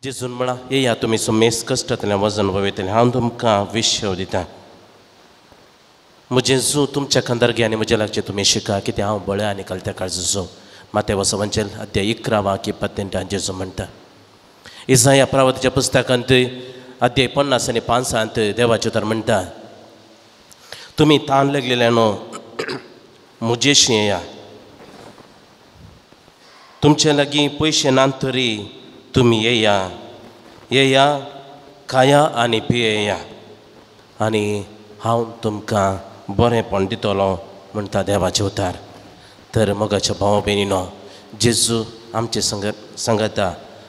जेजून म्हळां, येया तुमी सुमेस कश्टांतल्यान वजन वयतलें, हांव तुमकां विश्व दितां. म्हजें जू तुमच्या खांदार घे आनी म्हज्या लागचें तुमी शिका, कित्याक हांव बळ्या आनी कलत्या काळजाचो. माते वसवांचेल अध्याय 11 वाक्य 15 जेजू म्हणटा. इसाया प्रावतीच्या पुस्तकांत अध्याय 50 आनी 5 देवाचें उतर म्हणटा, तुमी तान लागलेल्यानो म्हजेशी येया, तुमचे लागीं पयशे नात तरी तुमी येया, येया खाया आनी पियेया आनी हांव तुमकां बरेंपण दितलो म्हणटा देवाचें उतर. तर मोगाच्या भाव भयणीनो, जेजू आमचे संगता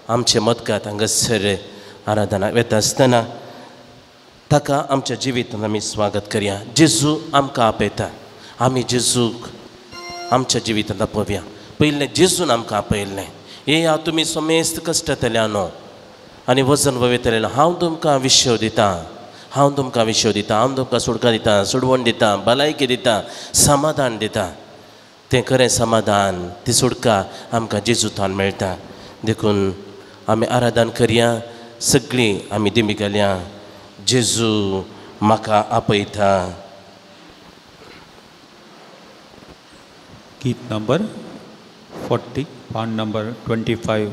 आमचे मदकात हांगासर आराधना वेता आसतना ताका आमच्या जिवितांत आमी स्वागत करया. जेजू आमकां आपयता, आमी जेजूक आमच्या जिवितांत आपोवया. पयलें जेजून आमकां आपयल्लें, येया तुमी समेस्त कश्टांतल्यान आनी वजन वयतलें, हांव तुमकां विश्व दितां, हांव तुमकां विश्व दितां, हांव तुमकां सुटका दितां, सोडवण दितां, भलायकी दितां, समाधान दितां. तें खरें समाधान, ती सुटका आमकां जेजूंतल्यान मेळटा. देखून आमी आराधन करया, सगळीं आमी दिमी घालया, जेजू म्हाका आपयता. गीत नंबर 40, पान नंबर 25.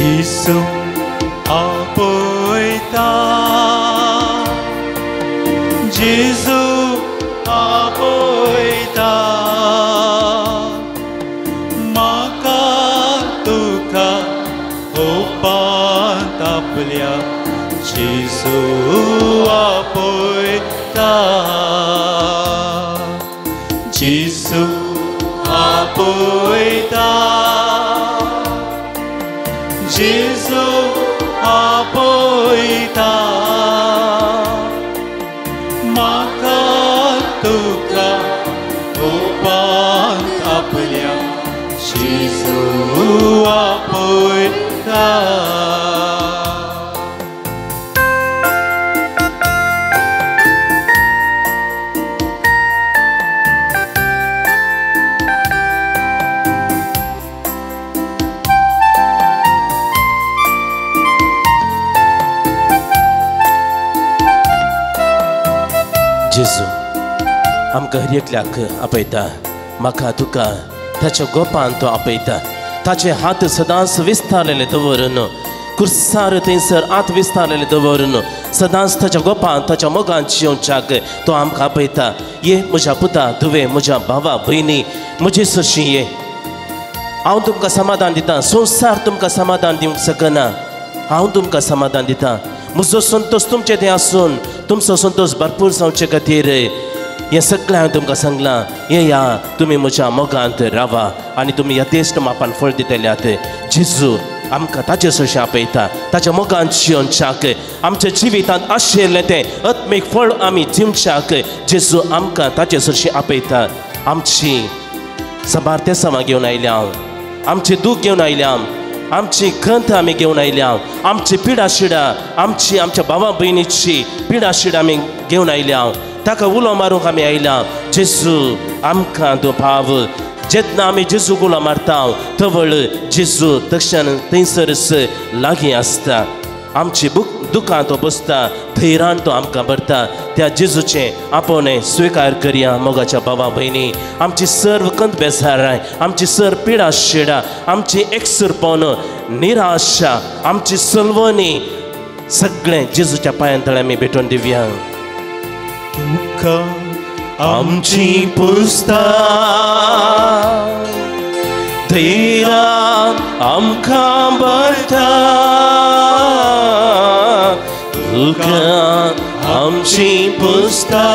जेजू आपयता, जेजू आपयता, म्हाका तुका होपांत आपल्या, जेजू आपयता, जेजू आपयता, जेजू आपयता, म्हाका तुका होपांत आपल्या, जेजू आपयता. जेजू आमकां हर एकल्याक आपयता, म्हाका तुका ताच्या गोपान तो आपयता. ताचे हात सदांच विस्तारलेले दवरून, कुर्सार थंयसर हात विस्तारलेले दवरून सदांच ताच्या गोपान ताच्या मोगान जियोवच्याक तो आमकां आपयता. ये म्हज्या पुता, तुवें म्हज्या भावा भयणी म्हजे सरशीं ये, हांव तुमकां समाधान दितां. संवसार तुमकां समाधान दिवंक शकना, हांव तुमकां समाधान दितां. म्हजो संतोश तुमचे थंय आसून तुमचो संतोश भरपूर जावचे खातीर हें सगळें हांवें तुमकां सांगलां. येया तुमी म्हज्या मोगांत रावा आनी तुमी यथेश्ट मापान फळ दितल्यात. जेजू आमकां ताचे सरशीं आपयता, ताच्या मोगान जियोवच्याक, आमच्या जिवितांत आशिल्लें तें आत्मीक फळ आमी दिवच्याक जेजू आमकां ताचे सरशीं आपयता. आमची साबार तेसांवां घेवन आयल्या हांव, आमचें दूख घेवन आयल्या, आमची खंत आमी घेवन आयल्या, आमची पिडा शिडा, आमची आमच्या भावा भयणीची पिडा शिडा आमी घेवन आयल्या, ताका उलो मारूंक आमी आयल्या. जेजू आमकां तूं पाव. जेन्ना आमी जेजूक उलो मारता तवळ जेजू तक्षण थंयसरच लागीं आसता. आमची दुकां तो बसता, धैर्यान तो आमकां भरता. त्या जेजूचें आपोवणें स्विकार करया मोगाच्या भावा भयणी. आमची सर्व कंत बेजाराय, आमची सर्व पिडा शिडा, आमची एकसुरपण, निराशा, आमची सलवणी सगळें जेजूच्या पांयां तळे आमी भेटोवन दिवया. तुका आमची पुस्ता, धैर्यान आमकां भरता, तुका आमची पुस्ता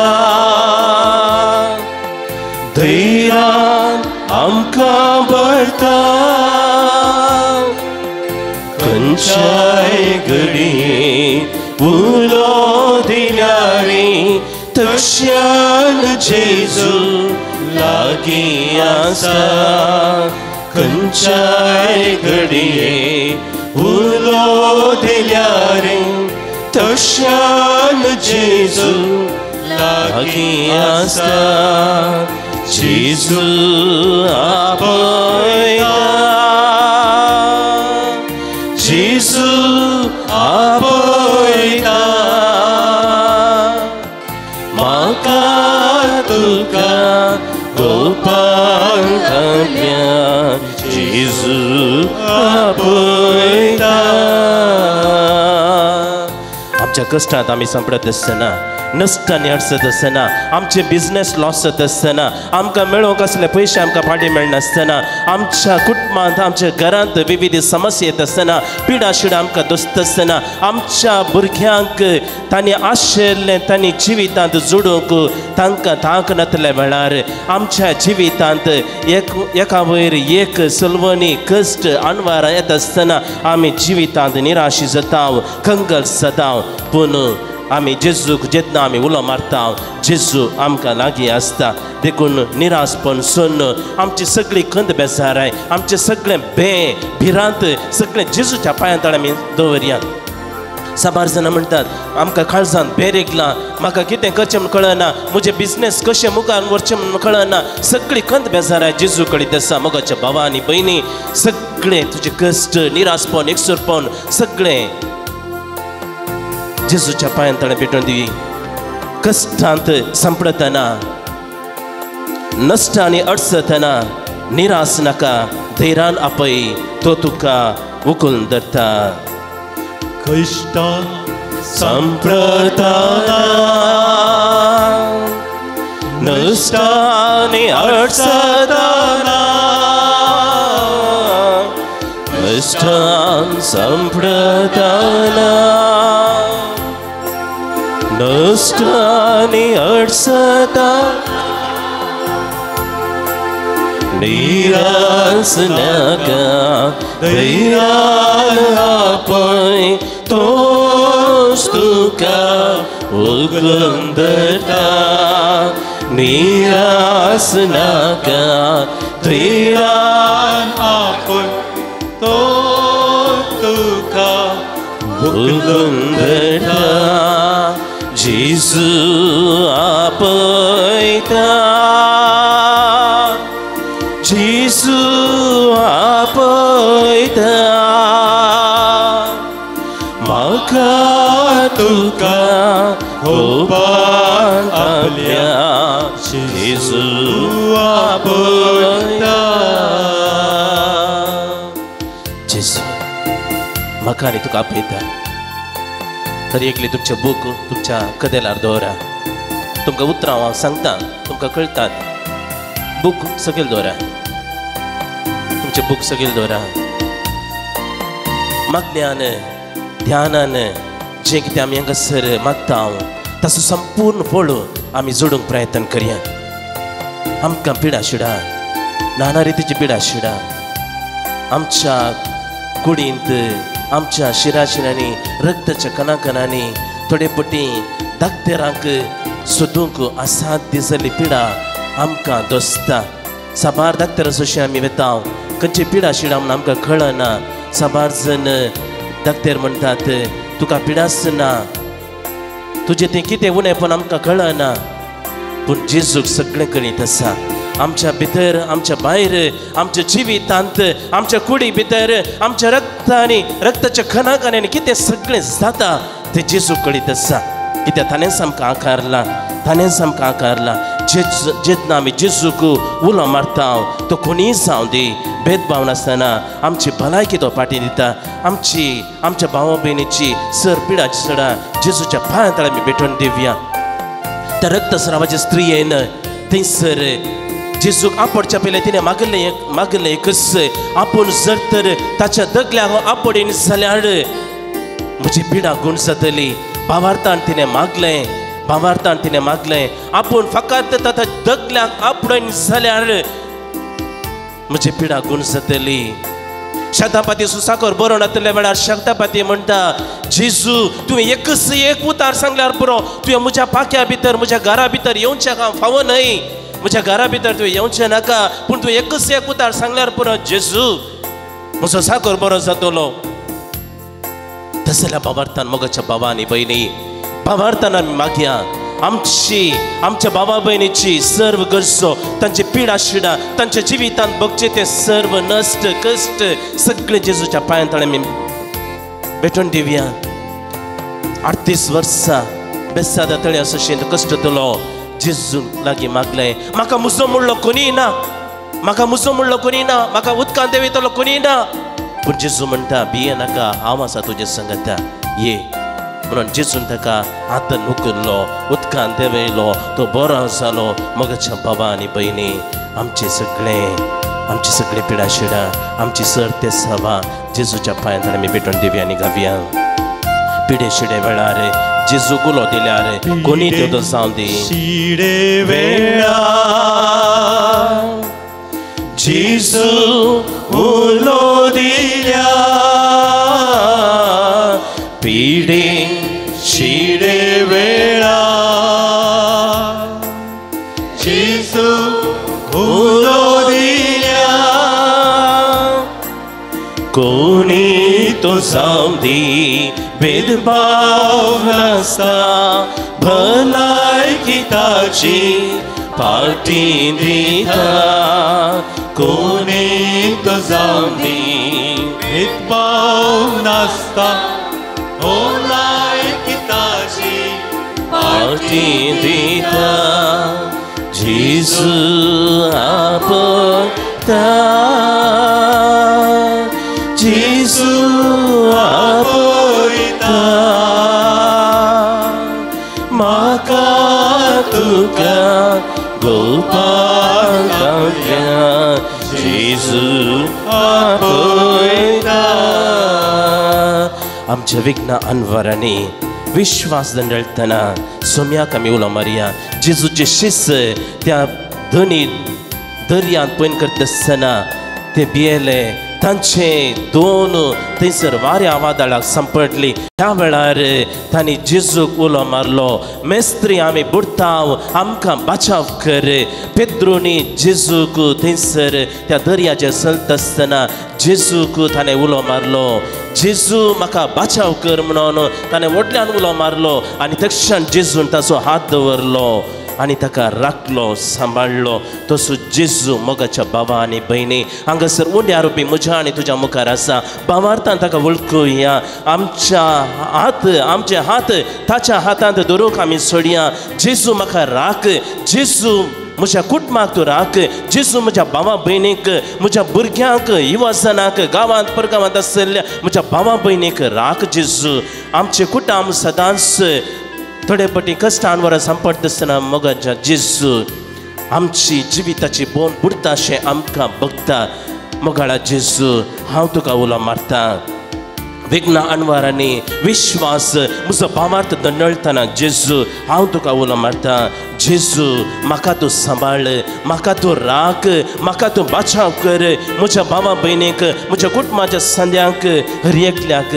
धैर्यान आमकां भरता खंयच्याय घडये उलो दिल्यार तश्यान जेजू लागीं आसा खंयच्याय घडये उलो दिल्यार तश्यान जेजू लागीं आसा जेजू आपयता जेजू आपयता म्हाका तुका गोपान घाल्या जेजू आपयता. आमच्या कश्टांत आमी सांपडत आसतना नश्टांनी अडचत आसतना आमचे बिजनेस लॉस जाता आसतना आमकां मेळोवंक आसले पयशे आमकां फाटीं मेळनासतना आमच्या कुटुंबांत आमच्या घरांत विविध समस्या येत आसतना पिडा शिडा आमकां दोसता आसतना आमच्या भुरग्यांक तांणी आशिल्लें तांणी जिवितांत जोडूंक तांकां तांक नातल्या वेळार आमच्या जिवितांत एका वयर एक सलवणी कश्ट अणवारां येता आसतना आमी जिवितांत निराशी जाता कंगल जाता. पूण आमी जेजूक जेन्ना आमी उलो मारता जेजू आमकां लागीं आसता. देखून निराशपण सोडून आमची सगळी खंत बेजाराय आमचें सगळें भंय भिरांत सगळें जेजूच्या पांयां तळ्या आमी दवरया. साबार जाणां म्हणटात आमकां काळजांत भेर येयला म्हाका कितें करचें म्हूण कळना म्हजें बिजनेस कशें मुखार व्हरचें म्हूण कळना सगळी खंत बेजाराय जेजू कडेन आसा. मोगाच्या भावा आनी भयणी सगळें तुजें कश्ट निराशपण एकसुरपण सगळें जेजूच्या पांयां तळें पेटोवन दी. कश्टांत सांपडतना नश्टांनी अडचतना निराश नाका धैर्यान आपय तो तुका उखलून धरता. कश्टांत सांपडतना नश्टांनी अडचतना कश्टांत सांपडतना नश्टांनी अडचता निराश नाका धैर्यान आपय तोच तुका उखलून धरता निराश नाका धैर्यान आपय तोच तुका उखलून धरता. जेजू आपयता जेजू आपयता म्हाका तुका गोपान आपल्या जेजू आपयता. जेजू म्हाका आनी तुका आपयता. तर एकले तुमचे बूक तुमच्या कदेलार दवरा. तुमकां उतरां हांव सांगता तुमकां कळटात. बूक सकयल दवरा तुमचे बूक सकयल दवरा. मागण्यान ध्यानान जें कितें आमी हांगासर मागता हांव ताचो संपूर्ण फळ आमी जोडूंक प्रयत्न करया. आमकां पिडा शिडा नाना रितीची पिडा शिडा आमच्या कुडींत आमच्या शिराशिरांनी रक्ताच्या कणाकणांनी थोडे पटी दाक्तेरांक सोदूंक असाध्य जाल्ली पिडा आमकां दोसता. साबार दाक्तेरां सोशी आमी वेता खंयची पिडा शिडा म्हूण आमकां कळना. साबार जण दाक्तेर म्हणटात तुका पिडाच ना तुजें तें कितें उणेपण आमकां कळना. पूण जेजूक सगळें करीत आसा. आमच्या भितर आमच्या भायर आमच्या जिवितांत आमच्या कुडी भितर आमच्या रक्तांनी रक्ताच्या खणाखणांनी कितें सगळें जाता तें जेजू कळीत आसा. कित्याक ताणेंच आमकां आकारला ताणेंच आमकां आकारला. जेन्ना आमी जेजूक उलो मारता तो कोणीय जावं दी भेदभाव नासतना आमची भलायकी तो फाटी दिता. आमची आमच्या भावा भयणीची सर पिडाची सडा जेजूच्या पांयां तळा आमी भेटोवन दिवया. त्या रक्तस्रावाच्या स्त्रियेन थंयसर जेजूक आपोडच्या पयलें तिणें मागलें मागलें एकच आपूण जर तर ताच्या दगल्याक आपोडीन जाल्यार म्हजी पिडा गुण जातली भावार्थान तिणें मागलें, भावार्थान तिणें मागलें आपूण फकत ताका दगल्याक आपणें जाल्यार म्हजी पिडा गुण जातली. शतापाती सुसाकर बरोवन आतल्या वेळार शतापाती म्हणटा, जेजू तुवें एकच एक उतार सांगल्यार पुरो, तुवें म्हज्या पाक्या भितर म्हज्या घरा भितर येवचें फावो न्हय, म्हज्या घरा भितर तुवें येवचें नाका, पूण तुवें एकच एक उतार सांगल्यार पुरो जेजू म्हजो साकर बरो जातलो. तसल्या भावार्थान मोगाच्या बाबा आनी भयणी, भावार्थान आमी मागया आमची आमच्या बाबा भयणीची सर्व गरजो, तांची पिडा शिडा, तांच्या जिवितांत भोगचे ते सर्व नश्ट कश्ट सगळे जेजूच्या पांयां तळे आमी भेटून दिवया. 38 वर्सां बेसादा तळे असो कश्ट तुलो जेजू लागीं मागलें, म्हाका मुजो म्हणलो कोणीय ना, म्हाका मुजो म्हणलो कोणीय ना, म्हाका उदकांत देंवयतलो कोणीय ना, पूण जेजू म्हणटा भिये नाका, हांव आसा तुजे संगता, ये. म्हणून जेजून ताका हातान उखल्लो, उदकान देंवयलो, तो बरो जालो. मोगाच्या बाबा आनी भयणी, आमचे सगळे आमची सगळे पिडा शिडा, आमची सर ते सवा जेजूच्या पांयां आमी भेटून दिवया आनी गावया. पिडे शिडे वेळार जेजू गुलो दिल्यार कोणी त्यो जावं दी. शिडे वेळार जेजू उलो दिल्यार, पिडे शिडे वेळार जेजू उलो दिल्यार, कोणी तो जावं दी भेदभाव नासता, भलायकी ताची पाटी दिता, कोणी तो जावं दी भेदभाव नासता, भलायकी ताची पाटी दिता, जेजू आपता, जेजू आपयता, म्हाका तुका गोपाल जेजू आपयता. आमच्या विघ्न अनवरांनी विश्वास दंडळतना सोम्याक आमी उलो मारया. जेजूचे शिस्त त्या धनी दर्यांत पयन करता आसतना ते भियेले, तांचे दोन थंयसर वाऱ्या वादळाक सांपडली. त्या वेळार तांणी जेजूक उलो मारलो, मेस्त्री आमी बुडटाव, आमकां बाचाव कर. पेद्रोनी जेजूक थंयसर त्या दर्याचेर चलता आसतना जेजूक ताणें उलो मारलो, जेजू म्हाका बाचाव कर म्हणून ताणें व्हडल्यान उलो मारलो आनी तक्षण जेजून ताचो हात दवरलो आनी ताका राखलो, सांबाळ्ळो. तसो जेजू मोगाच्या बाबा आनी भयणी हांगासर उंड्या रुपी म्हज्या आनी तुज्या मुखार आसा. भावार्थान ताका वळखुया, आमच्या हात आमचे हात ताच्या हातांत धरूंक आमी सोडया. जेजू म्हाका राख, जेजू म्हज्या कुटुंबाक तूं राख, जेजू म्हज्या भावा भयणीक, म्हज्या भुरग्यांक, युवाजनाक, गांवांत परगांवांत आशिल्ल्या म्हज्या भावा भयणीक राख जेजू. आमचें कुटुंब सदांच थोडे पटी कश्टान वरां सांपडटा आसतना मोगाच्या जेजू आमची जिविताची बोन बुडटा अशें आमकां बगता. मोगाळा जेजू हांव तुका उलो मारता. विघ्न अणवारांनी विश्वास म्हजो भावार्थ दंडळतना जेजू हांव तुका उलो मारता. जेजू म्हाका तूं सांबाळ, म्हाका तूं राख, म्हाका तूं बाचाव कर. म्हज्या भावा भयणीक, म्हज्या कुटुंबाच्या संद्यांक, हर एकल्याक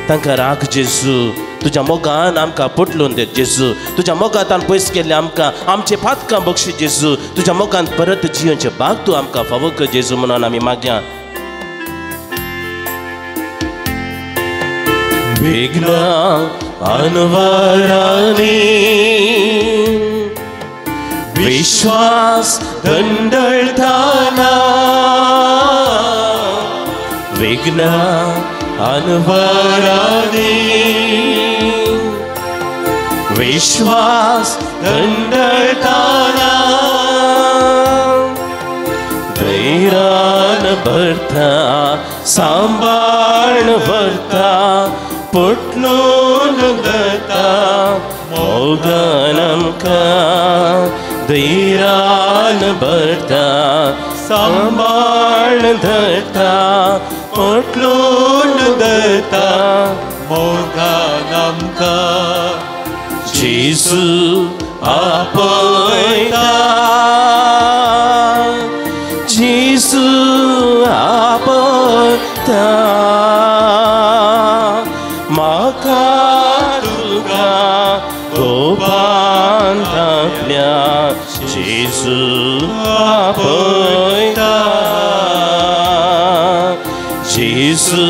तांकां राख जेजू. तुज्या मोगान आमकां पोटलून दे जेजू, तुज्या मोगांत पयस केल्ले आमकां आमचे पातकां बक्षी जेजू, तुज्या मोगान परत जियोचे भाग तूं आमकां फावो कर जेजू म्हणून आमी मागया. विघ्न अनवरांनी विश्वास दंडळताना, विघ्न अनवरांनी विश्वास दंडळताना, धैर्यान भरता सांबाळ भरता, पोटलून धरता मोगान आमकां, धैर्यान भरता सांबाळ धरता, पोटलून धरता मोगान आमकां जेजू आपयता जेजू आपयता म्हाका तुका गोपान आपल्या जेजू आपयता जेजू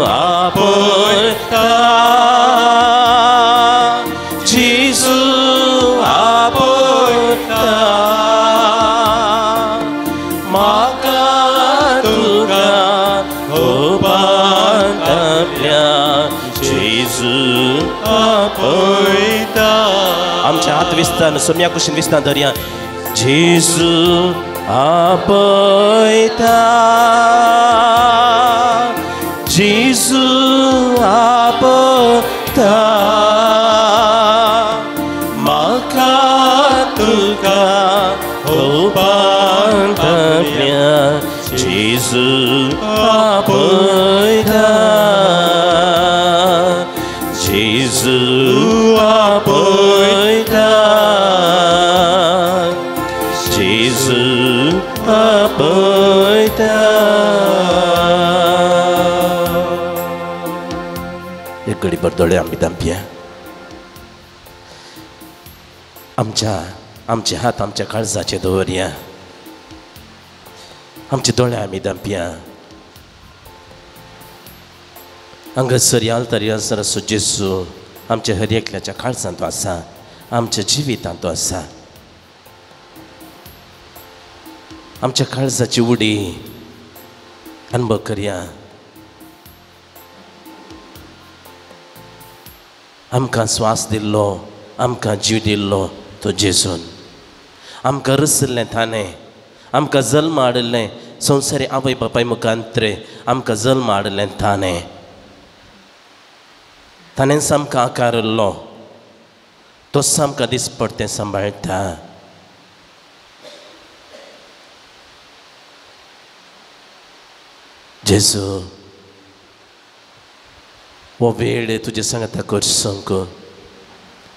आपयता जेजू आपयता म्हाका तुका गोपान आपल्या जेजू आपयता. आमच्या हात विस्तान सोम्या कुशीन विस्तान धरया जेजू आपयता जेजू आपयता म्हाका तुका गोपान आपल्या जेजू आपयता जेजू आपयता जेजू आपयता. एक घडी भर दोळे आमी धांपया. आमचे हात आमच्या काळजाचे दवरया. आमचे दोळे आमी धांपया. हांगासर ह्या आल्तार हांगासर असो जेजू आमच्या हर एकल्याच्या काळजांत आसा, आमच्या जिवितांत आसा. आमच्या काळजाची उडी अनुभव करया. आमकां स्वास दिल्लो, आमकां जीव दिल्लो तो जेजून. आमकां रसिल्लें ताणें, आमकां जल्म हाडिल्लें संवसारी आवय बापाय मुखांत्रे आमकां जल्म हाडिल्लें ताणें. ताणेंच आमकां आकारिल्लो, तोच आमकां दिसपडतें सांबाळटा. जेजू हो वेळ तुजे सांगता करसंक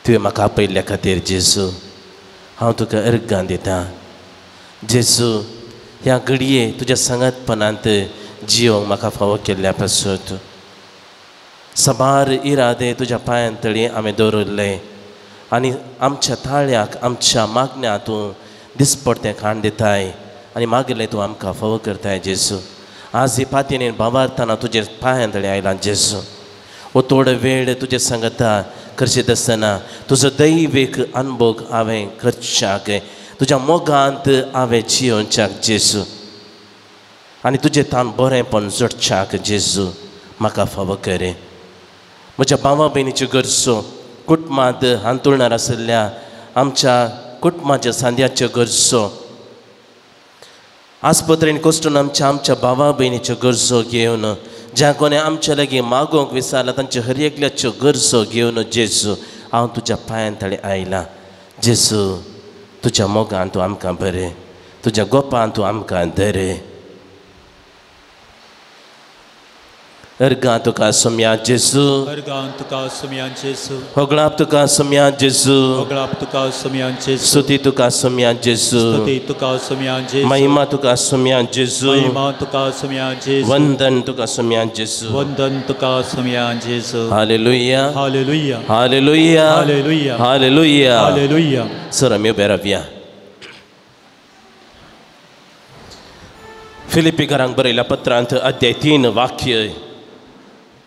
तुवें म्हाका आपयल्ल्या खातीर जेजू हांव तुका अर्गां दितां. जेजू ह्या घडये तुज्या सांगातपणांत जियोंक म्हाका फावो केल्ल्या पासत साबार इरादे तुज्या पांयां तळी हांवें दवरिल्ले आनी आमच्या ताळ्याक आमच्या मागण्या तूं दिसपडतें खाण दिताय आनी मागिल्लें तूं आमकां फावो करताय जेजू. आज ही पातयेन भावार्थाना तुजे पांयां तळी आयला जेजू. हो थोडो वेळ तुजे सांगता करशीत आसतना तुजो दैवीक अनुभव हांवें करच्याक, तुज्या मोगांत हांवें जियोवच्याक जेजू आनी तुजें तान बरेंपण जोडच्याक जेजू म्हाका फावो करे. म्हज्या भावा भयणीच्यो गरजो, कुटुंबांत हांतुळणार आशिल्ल्या आमच्या कुटुंबाच्या सांद्याच्यो गरजो, आस्पत्रेन कोश्टून आमच्या आमच्या भावा भयणीच्यो गरजो घेवन ज्या कोणें आमच्या लागीं मागोवंक विसरला तांच्यो हर एकल्याच्यो गरजो घेवन जेजू हांव तुज्या पांयां तळे आयलां. जेजू तुज्या मोगान तूं आमकां बरें, तुज्या गोपान तूं आमकां दरे. अर्गां तुका सोम्या जेजू, अर्गां तुका सोम्या जेजू, होगळाप तुका सोम्या जेजू, होगळाप तुका सोम्या जेजू, स्तुती तुका सोम्या जेजू, स्तुती तुका सोम्या जेजू, महिमा तुका सोम्या जेजू, महिमा तुका सोम्या जेजू, वंदन तुका सोम्या जेजू, वंदन तुका सोम्या जेजू. Hallelujah, hallelujah, hallelujah, hallelujah, hallelujah, hallelujah. Sir आमी उबे रावया. फिलिपीकारांक बरयल्या पत्रांत अध्याय 3 वाक्य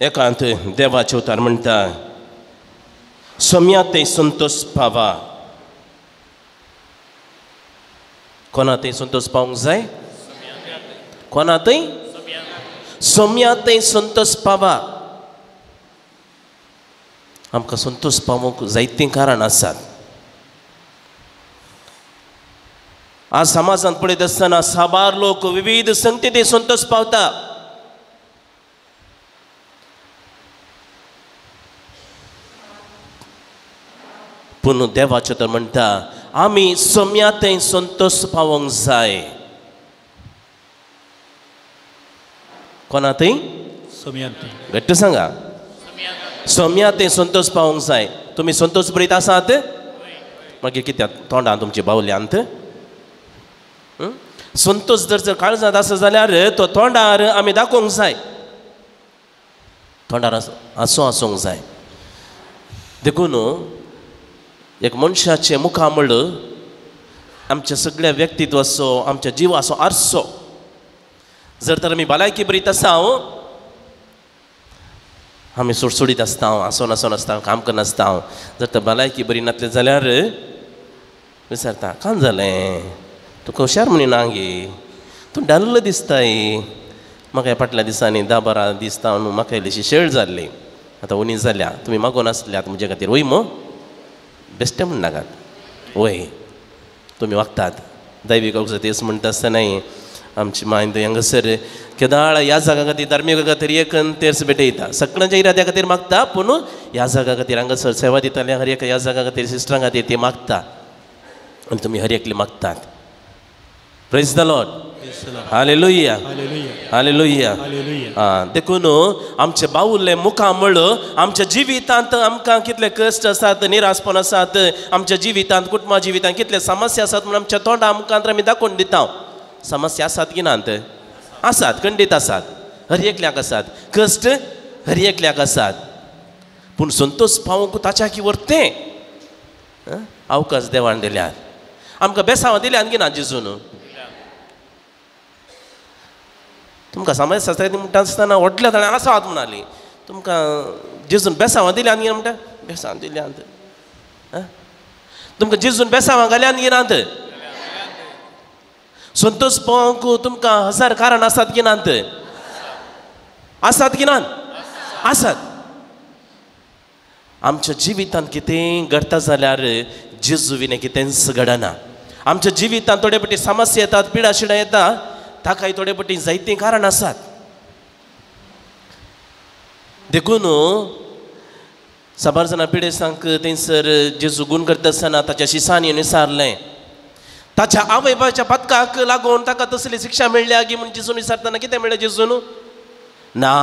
एकांत देवाचे उतार म्हणटा, सोम्या ते संतोष पावा. कोणा ते संतोष पावंक जाय? कोणा ते? सोम्या ते संतोष पावा. आमकां संतोष पावूंक जायतीं कारणां आसात. आज समाजांत पळयत आसतना साबार लोक विविध संगती संतोष पावता. पूण देवाचें तर म्हणटा आमी सोम्या थंय संतोष पावोंक जाय. कोणा थंय? सोम्या थंय. घट्ट सांगा. सोम्या तें संतोष पावूंक जाय. तुमी संतोष बरीत आसात मागीर कित्याक तोंडान तुमची बावल्यांत? संतोष जर जर काळजांत आसा जाल्यार तो तोंडार आमी दाखोवंक जाय, तोंडार आसो आसूंक जाय. देखून एक मनशाचें मुखामळ आमच्या सगळ्या व्यक्तित्वाचो, आमच्या जिवाचो आरसो. जर तर आमी भलायकी बरीत आसा, आमी सुडसुडीत आसता, आसोन आसोन आसता, काम करनासता. जर तर भलायकी बरी नासली जाल्यार विचारता, काम जालें तुका हुशार म्हणी ना गे, तूं डल्ल दिसताय. म्हाका ह्या फाटल्या दिसांनी 10-12 दीस न्हू म्हाका इल्लीशी शेळ जाल्ली, आतां उणी जाल्या. तुमी मागोन आसल्यात म्हजे खातीर, वय मो बेश्टें म्हणनाकात, वय तुमी वागतात. दैवीक तेच म्हणटा आसतनाय आमची माय हांगासर केदाळ ह्या जागा खातीर, धार्मीक खातीर एक तेर्स भेटयता, सगळ्यांच्या इराद्या खातीर मागता, पूण ह्या जागा खातीर हांगासर सेवा दिताले हर एक ह्या जागा खातीर सिस्टरां खातीर ती मागता आनी तुमी हर एकली मागतात. Praise the Lord. Hallelujah, hallelujah. देखून आमचे बावुल्ले मुखामळ आमच्या जिवितांत आमकां कितले कश्ट आसात, निरासपण आसात आमच्या जिवितांत, कुटुंबा जिवितांत कितले समस्या आसात म्हूण आमच्या तोंडा मुखांत आमी दाखोवन दिता. समस्या आसात की नात? आसात, खंडीत आसात, हर एकल्याक आसात, कश्ट हर एकल्याक आसात. पूण संतोष पावूंक ताच्या की व्हरतें अवकाश देवान दिल्यात, आमकां बेसांव दिल्यात की ना जेजून. तुमकां समाज शास्त्रांत म्हणटा आसतना व्हडल्या जाणां आसात म्हणाली, तुमकां जेजून बेसांवां दिल्यात गी म्हणटा, बेसांव दिल्यात. तुमकां जेजून बेसांवां घाल्यात गी नात? संतोष पावंक तुमकां हजार कारण आसात की नात? आसात की नात? आसात. आमच्या जिवितांत कितें घडटा जाल्यार जेजू विणें कितेंच घडना. आमच्या जिवितांत थोडे पटी समस्या येतात, पिडा शिडा येता, ताकाय थोडे पटी जायतीं कारण आसात. देखून साबार जाणां पिडेस्तांक थंयसर जेजू गूण करता आसतना ताच्या शिसांनी विचारलें, ताच्या आवय बापायच्या पदकाक लागून ताका तसली शिक्षा मेळ्ळ्या गी म्हूण जेजून विचारतना कितें मेळ्ळें जेजून? ना,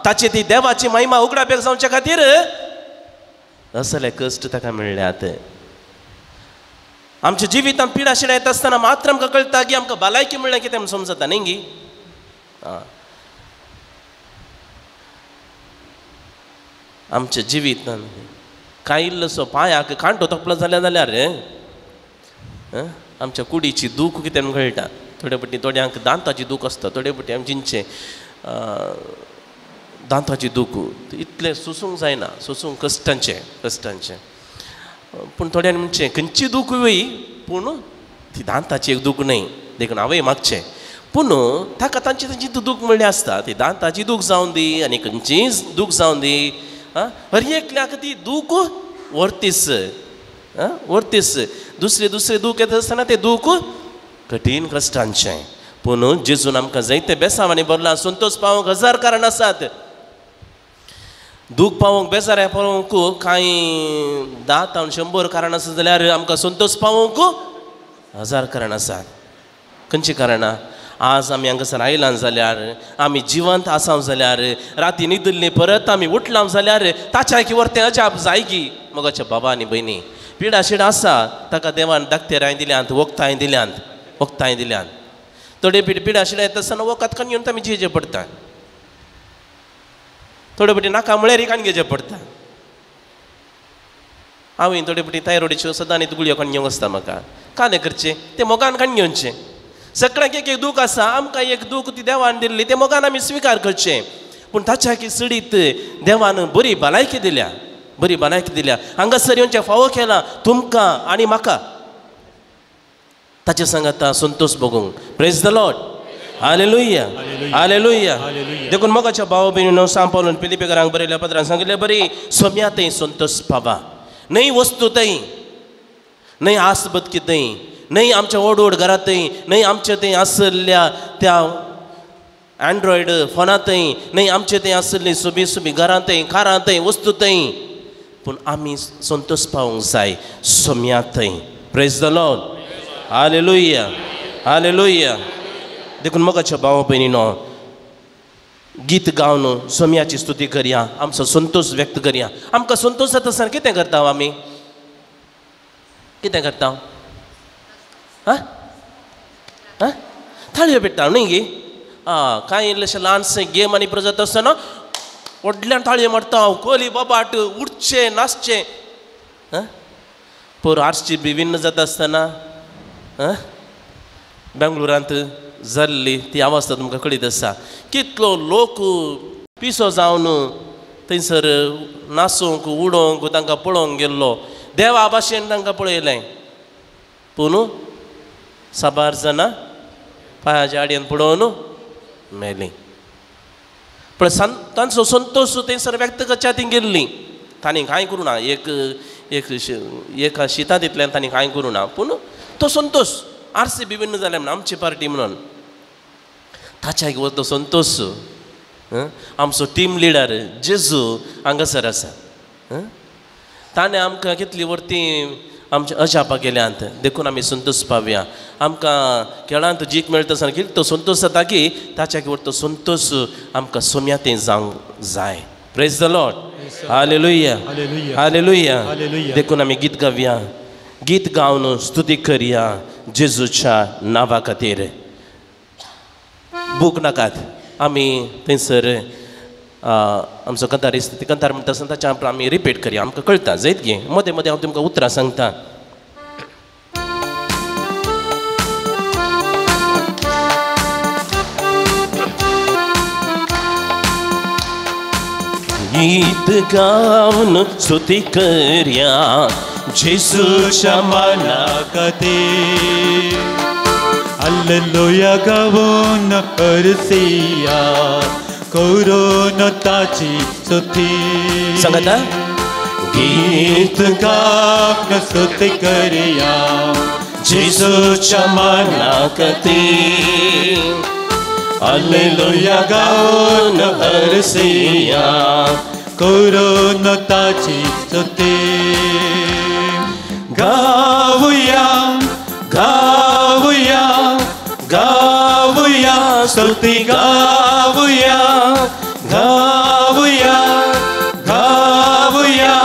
ताची ती देवाची महिमा उगडापेक जावच्या खातीर असले कश्ट ताका मेळ्ळ्यात. आमच्या जिवितांत पिडा शिडा येता आसतना मात्र आमकां कळटा की आमकां भलायकी म्हणल्यार कितें म्हूण समजता न्ही गी. आमच्या जिवितांत कांय इल्लोसो पांयाक कांटो तोपलो जाल्यार जाल्यार आमच्या कुडीची दूख कितें म्हूण कळटा. थोडे पटी थोड्यांक दांताची दूख आसता, थोडे पटी आमचे जिंचे दांताची दूख इतलें सोसूंक जायना, सोसूंक कश्टांचें कश्टांचें. पूण थोड्यांनी म्हणचें खंयची दूख वय, पूण ती दांताची एक दूख न्हय, देखून हांवें मागचें. पूण ताका तांची तांची दूख म्हणल्यार आसता, ती दांताची दूख जावन दी आनी खंयचीय दूख जावन दी, आं हर एकल्याक ती दूख व्हरतीस, आं व्हरतीस. दुसरे दुसरे दूख येता आसतना तें दूख कठीण कश्टांचें. पूण जेजून आमकां जायते बेसांवांनी भरलां, संतोष पावोवंक हजार कारण आसात. दूख पावोवंक बेजाऱ्या पावोवंक कांय 10 आनी 100 कारण आसा जाल्यार आमकां संतोष पावोवंक हजार कारण आसात. खंयचीं कारणां? आज आमी हांगासर आयलां जाल्यार, आमी जिवंत आसाव जाल्यार, राती न्हिदिल्ली परत आमी उठलां जाल्यार ताच्या की व्हरतें अजाप जाय गी. मोगाच्या बाबा आनी भयणी, पिडा शिडा आसा ताका देवान दाक्तेरांय दिल्यांत, वखदांय दिल्यांत, वखदांय दिल्यांत. थोडे पिडा शिडा येता आसतना वखद काडून घेवन आमी जियेचें पडटा, थोडे पटी नाका म्हळ्यार काडून घेवचें पडटा. हांवें थोडे पटी थायरोइडाच्यो सदां न्ही गुळयो काडून घेवंक आसता म्हाका, कांय करचें तें मोगान काडून घेवचें. सगळ्यांक एक एक दूख आसा, आमकां एक दूख ती देवान दिल्ली, तें मोगान आमी स्विकार करचें. पूण ताच्या की चडीत देवान बरी भलायकी दिल्या, बरी भलायकी दिल्या. हांगासर येवचें फावो केलां तुमकां आनी म्हाका ताचे सांगाता Santosh भोगूंक. Praise the Lord. Hallelujah, hallelujah. देखून मोगाच्या भाव भयणीनो, सांव पावलून फिलिपेकरांक बरयल्या पत्रान सांगिल्लें बरी, सोम्या थंय संतोष पावा. न्हय वस्तू थंय, न्हय आस बदकी थंय, न्हय आमच्या व्हड व्हड घरांतय, न्हय आमच्या थंय आशिल्ल्या त्या एन्ड्रॉयड फोनांतय, न्हय आमचे थंय आशिल्ली सोबी सोबी घरांतय, कारांतय, वस्तू थंय, पूण आमी संतोष पावूंक जाय सोम्या थंय. Praise the Lord. Hallelujah, hallelujah. देखून मोगाच्या भाव भयणीनो, गीत गावन सोम्याची स्तुती करया, आमचो संतोश व्यक्त करया. आमकां संतोश जाता आसतना कितें करता आमी? कितें करता? आं आं थाळयो पेट्टा न्ही गी? आं कांय इल्लेशें ल्हानशें गेम आनी जाता आसतना व्हडल्यान थाळयो मारता, कोली बोबाट उठचें नाचचें. आं पोर आर्टची बी विन्न जाता आसतना आं बेंगलोरांत जाल्ली ती अवस्था तुमकां कळीत आसा. कितलो लोक पिसो जावन थंयसर नाचूंक उडोवंक तांकां पळोवंक गेल्लो, देवा भाशेन तांकां पळयलें. पूण साबार जाणां पांयाच्या आडयेन पडोवन मेलीं. पूण तांचो संतोश थंयसर व्यक्त करच्या ती गेल्लीं. तांणी कांय करूं ना, एक एक एका शितां तितल्यान तांणी कांय करूं ना, पूण तो संतोश आर सी बी विन्न जालें म्हणून आमची पार्टी म्हणून ताच्या एक तो संतोश. आमचो टीम लिडर जेजू हांगासर आसा. ताणें आमकां कितली वर्ती आमच्या अजापां केल्यांत, देखून आमी संतोश पावया. आमकां खेळांत जीक मेळटा आसतना कितें तो संतोश जाता की ताच्या तो संतोश आमकां सोम्यातें जावंक जाय. Praise the Lord. Hallelujah, hallelujah. देखून आमी गीत गावया, गीत गावन स्तुती करया जेजूच्या नांवा खातीर. बूक नाकात, आमी थंयसर आमचो कंतार कंतार म्हणटा आसतना ताच्या आमी रिपीट करया, आमकां कळटा जैत गे. मदें मदें हांव तुमकां उतरां सांगता. गीत गावन स्तुती करया जेजूच्या माना खातीर, हालेलुया गावन अर्सिया करून ताची स्तुती. सांगता गीत गावन स्तुती करया जेजूच्या माना खातीर, हालेलुया गावन अर्सिया करून ताची स्तुती. गावया गावया गावया स्तुती गावया गावया गावया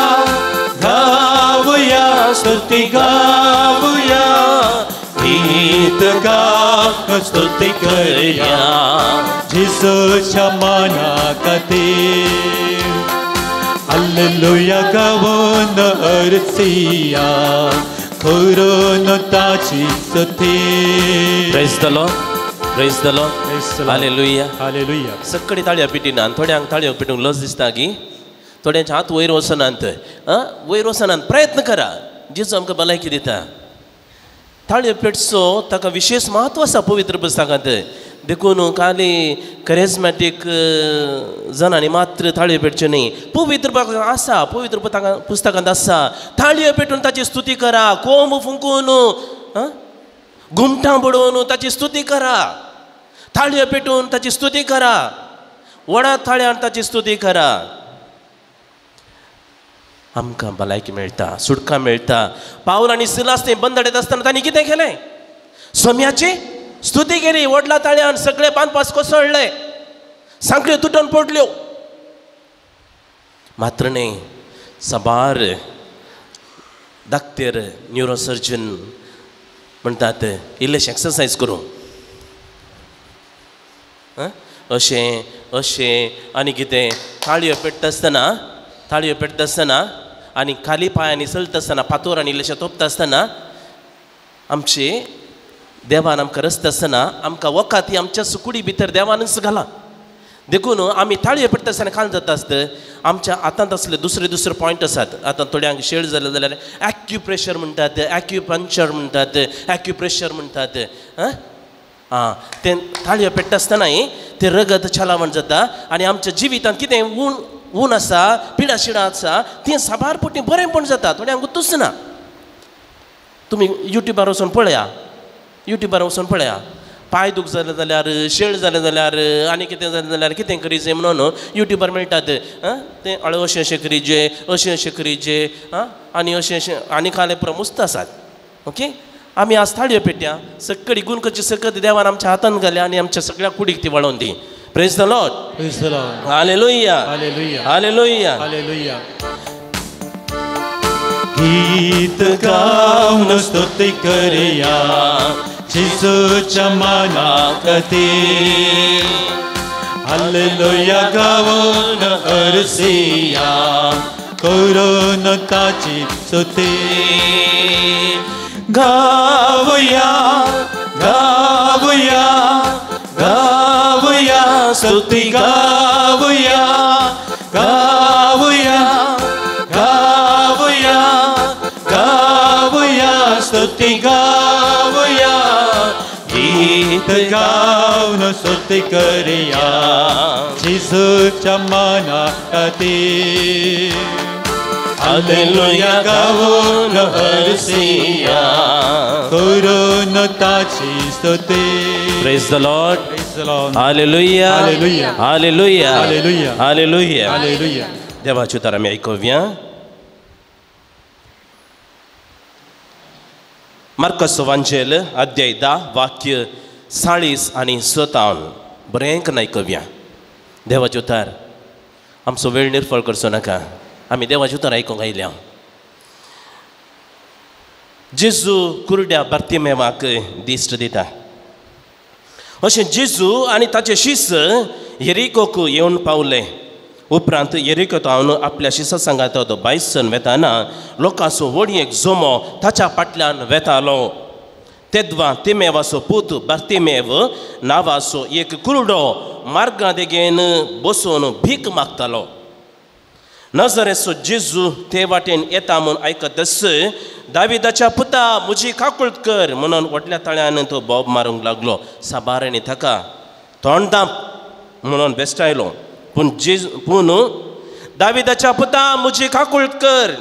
गावया स्तुती गावया. गीत गावन स्तुती करया जेजूच्या माना खातीर, हालेलुया गावन अर्सिया करून ताची स्तुती. Praise the Lord, praise the Lord. Hallelujah, hallelujah. सगळी ताळयो पिटिनात, थोड्यांक ताळयो पिटूंक लज दिसता की थोड्यांचे हात वयर वचनात. वयर वचनात, प्रयत्न करा. जेजू आमकां भलायकी दिता. ताळयो पेटचो ताका विशेश म्हत्व आसा पवित्र पुस्तकांत. देखून खाली करेजमॅटीक जणांनी मात्र ताळयो पेटच्यो न्ही, पवित्र आसा, पवित्र पुस्तकांत आसा. ताळयो पेटून ताची स्तुती करा, कोंब फुंकून घुमटां बडोवन ताची स्तुती करा, ताळयो पेटून ताची स्तुती करा, व्हडा ताळ्यान ताची स्तुती करा. आमकां भलायकी मेळटा, सुटका मेळटा. पावल आनी सिलास ते बंदडेत आसतना तांणी कितें केलें? सोम्याची स्तुती केली. व्हडल्या ताळ्यान सगळे बांदपास कोसळ्ळे, सांकळ्यो तुटून पडल्यो. मात्र न्ही, साबार डाक्टर न्युरोसर्जन म्हणटात इल्लेशें एक्सरसायज करूं, अशें अशें आनी कितें. ताळयो पेट्टा आसतना, ताळयो पेट्टा आसतना आनी खाली पांयांनी चलता आसतना, फातोर आनी इल्लेशें तोपता आसतना, आमचे देवान आमकां रस्ता आसतना आमकां वखद ही आमच्या सुकुडी भितर देवानच घाला. देखून आमी ताळयो पेट्टा आसतना खाल जाता आसता. आमच्या हातांत आसले दुसरे दुसरे पॉयंट आसात. आतां थोड्यांक शेळ जालें जाल्यार एक्युप्रेशर म्हणटात, एक्युपंक्चर म्हणटात, एक्युप्रेशर म्हणटात. आं तें ताळयो पेट्टा आसतनाय तें रगत छलावण जाता आनी आमच्या जिवितांत कितें ऊन ऊन आसा, पिडा शिडा आसा, तें साबार पटी बरेंपण जाता. थोड्यांक गुत्तूच ना. तुमी युट्यूबार वचून पळया, युट्यूबार वचून पळया. पांय दूख जालें जाल्यार, शेळ जालें जाल्यार, आनी कितें जालें जाल्यार कितें करीजे म्हणून युट्यूबार मेळटात. आं तें हळू अशें अशें करीजे, अशें अशें करीजे, आं आनी अशें अशें आनी खालें पुरो मुस्त आसात. ओके, आमी आज थाळयो पेट्या सगळी गुण करची सकत देवान आमच्या हातान घाल्या आनी आमच्या सगळ्या कुडीक ती वळोवन दी. Praise the Lord. Praise the Lord. Hallelujah. Hallelujah. Hallelujah. Hallelujah. गीत गाऊन स्तुती करूया जेजूच्या मानाखातीर. हालेलुया गाऊन अर्सिया करून ताची स्तुती. गाऊया गाऊया गाऊया स्तुती गाऊया गाऊया गाऊया गाऊया स्तुती गाऊया. गीत गाऊन स्तुती करूया जेजूच्या मानाखातीर. हालेलुया गाऊन हरसिया करून ताची स्तुती. Praise the Lord. Praise the Lord. Hallelujah. Hallelujah. Hallelujah. Hallelujah. Hallelujah. Hallelujah. देवाचें उतर आमी आयकुया. मार्कस वांजेल अध्याय 10 वाक्य 40 आनी 57 बरें आयकुया. देवाचें उतर आमचो वेळ निर्फळ करचो नाका. आमी देवाचें उतर आयकूंक आयल्या. जेजू कुरड्या बार्तिमेवाक दिश्ट दिता. अशें जेजू आनी ताचे शिस येरिकोक येवन पावले. उपरांत येरिको हांव आपल्या शिसा सांगात तो बायसन वेताना लोकांचो व्हड एक जमो ताच्या फाटल्यान वेतालो. तेद्वा तिमेवाचो पूत बार्तिमेव नांवाचो एक कुरडो मार्गा देगेन बसून भीक मागतालो. नजरेचो जेजू ते वाटेन येता म्हूण आयकतच दाविदाच्या पुता म्हजी काकूळट कर म्हणून व्हडल्या ताळ्यान तो बोब मारूंक लागलो. साबारांनी ताका तोंड दांप म्हणून बेस्टायलो. पूण पूण दाविदाच्या पुता म्हजी काकूळट कर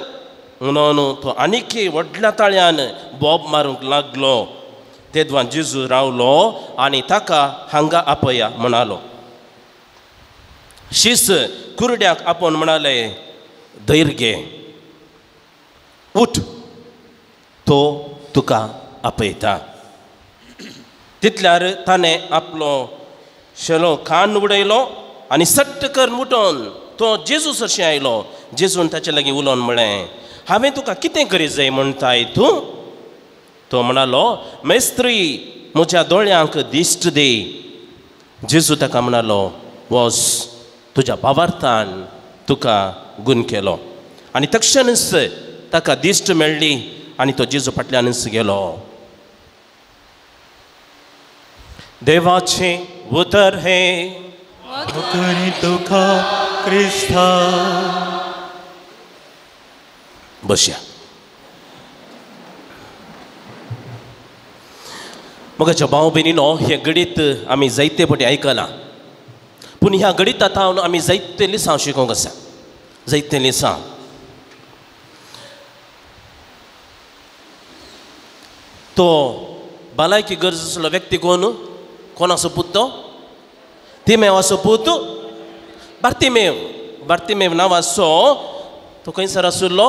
म्हणून तो आनीकय व्हडल्या ताळ्यान बोब मारूंक लागलो. तेदवां जेजू रावलो आनी ताका हांगा आपया म्हणालो. शीस कुरड्याक आपोवन म्हणाले, धैर्य घे, उठ, तो तुका आपयता. तितल्यार ताणें आपलो शेलो कान उडयलो आनी सट्ट कर उठोन तो जेजू सरशीं आयलो. जेजून ताचे लागीं उलोवन म्हळें, हांवें तुका कितें करी जाय म्हणटाय तूं? तो म्हणालो, मेस्त्री म्हज्या दोळ्यांक दिश्ट दी. जेजू ताका म्हणालो, वस, तुज्या भावार्थान तुका गुण केलो. आनी तक्षणच ताका दिश्ट मेळ्ळी आनी तो जेजू फाटल्यानच गेलो. देवाचें उतर हें. तुका क्रिस्ता. बसया. मगाच्या भाव भयणीनो, हें गणीत आमी जायते फावटी आयकलां. पूण ह्या गणिता थावन आमी जायते लिसांव शिकोंक आसा. जायते लिसांव. तो भलायकी गरज आसलो व्यक्ती कोण? कोणाचो पूत तो? तिमेवाचो पूत बार्तिमेव. बार्तिमेव नांवाचो तो खंयसर आशिल्लो?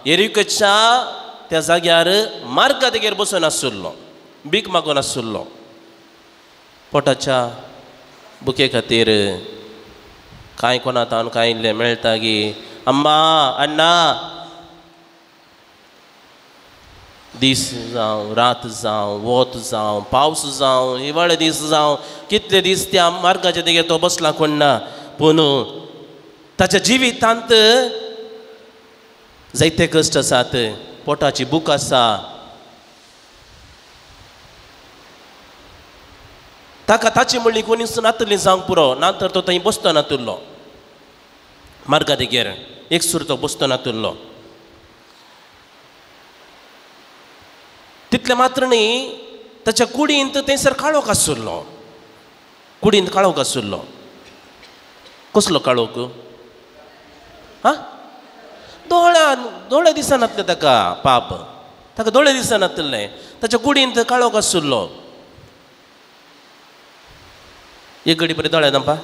येरिकोच्या त्या जाग्यार मार्गा देगेर बसून आशिल्लो, भीक मागून आशिल्लो. पोटाच्या बुके खातीर कांय कोणा तावन कांय इल्लें मेळटा गी, अम्मा अण्णा, दीस जावं रात जावं वत जावं पावस जावं हिवाळे दीस जावं कितले दीस त्या मार्गाच्या देगेर तो बसला कोण ना. पूण ताच्या जिवितांत जायते कश्ट आसात, पोटाची भूक आसा. ताका ताची म्हणली कोणीच नातली जावंक पुरो, ना तर तो थंय बसतो नातुल्लो मार्गा देगेर एक सूर तो बसतो नातुल्लो. तितलें मात्र न्ही, ताच्या कुडींत थंयसर काळोख आशिल्लो. कुडींत काळोख आशिल्लो. कसलो काळोख? हा, दोळे दिसनातले ताका, पाप ताका दोळे दिसनातले. ताच्या कुडींत काळोख आशिल्लो. एक घडी बरें दोळे दामपा,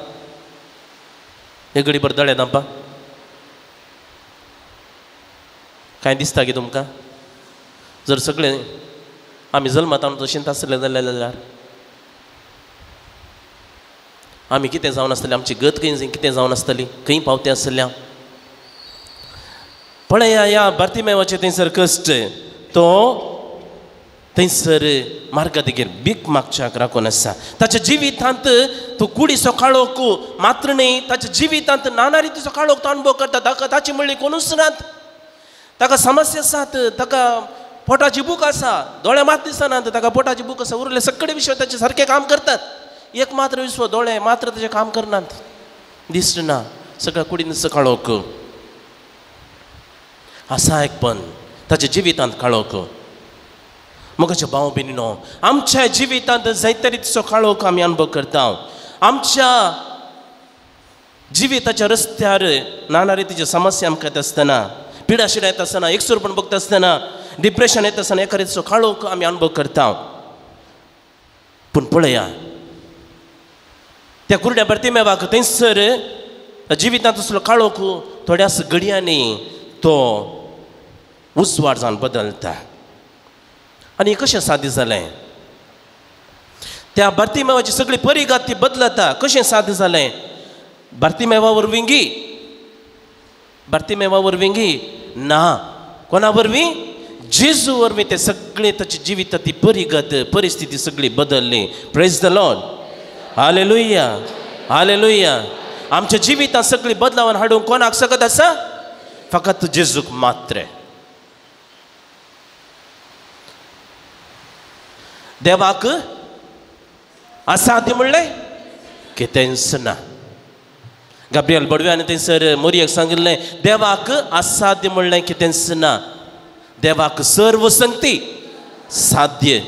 एक घडी बरें दोळे दामपा. कांय दिसता की तुमकां? जर सगळें आमी जल्मात आमी तशेंच आसले जाल्यार आमी कितें जावन आसतलें, आमची गत खंय कितें जावन आसतली, खंय पावते आसल्या. पळया ह्या बार्तिमेवाचें थंयसर कश्ट, तो थंयसर मार्गा देगेर भीक मागच्याक राखून आसा. ताच्या जिवितांत तो कुडीचो काळोख मात्र न्हय, ताच्या जिवितांत नाना रितीचो काळोख तो अनुभव करता. ताका ताची म्हणली कोणूच नात, ताका समस्या आसात, ताका पोटाची भूक आसा, दोळे मात दिसनात, ताका पोटाची भूक आसा. उरले सगळे विश्व ताचे सारकें काम करतात, एक मात्र विश्व दोळे मात्र ताचें काम करनात, दिसना, सगळ्या कुडीन काळोख आसा. एक पण ताच्या जिवितांत काळोख. मोगाचे भाव भयणीनो, आमच्या जिवितांत जायते रितीचो काळोख आमी अनुभव करता. आमच्या जिविताच्या रस्त्यार नाना रितीच्यो समस्या आमकां येता आसतना, पिडाशिडा येता आसतना, एकसुरपण भोगता आसतना, डिप्रेशन येता आसतना एका रितीचो काळोख आमी अनुभव करता. पूण पळया त्या कुरड्या बार्तिमेवाक थंयसर जिवितांत असलो काळोख थोड्याच घडयांनी तो उजवाड जावन बदलता. आनी कशें साध्य जालें? त्या बार्तिमेवाची सगळी परिगत ती बदलता. कशें साध्य जालें? बार्तिमेवा वरवीं गी, बार्तिमेवा वरवीं गी ना, कोणा वरवीं? जेजू वरवीं ते सगळे ताचे जिवित ती परिगत परिस्थिती सगळी बदलली. Praise the Lord, hallelujah, hallelujah. आमच्या जिवितांत सगळी बदलावन हाडूंक कोणाक शकत आसा? फकत जेजूक मात्र. देवाक असाध्य म्हणलें कितेंच ना. गाब्रियल बडव्यान थंयसर मोरयेक सांगिल्लें, देवाक असाध्य म्हणलें कितेंच ना, देवाक सर्व संगती साध्य.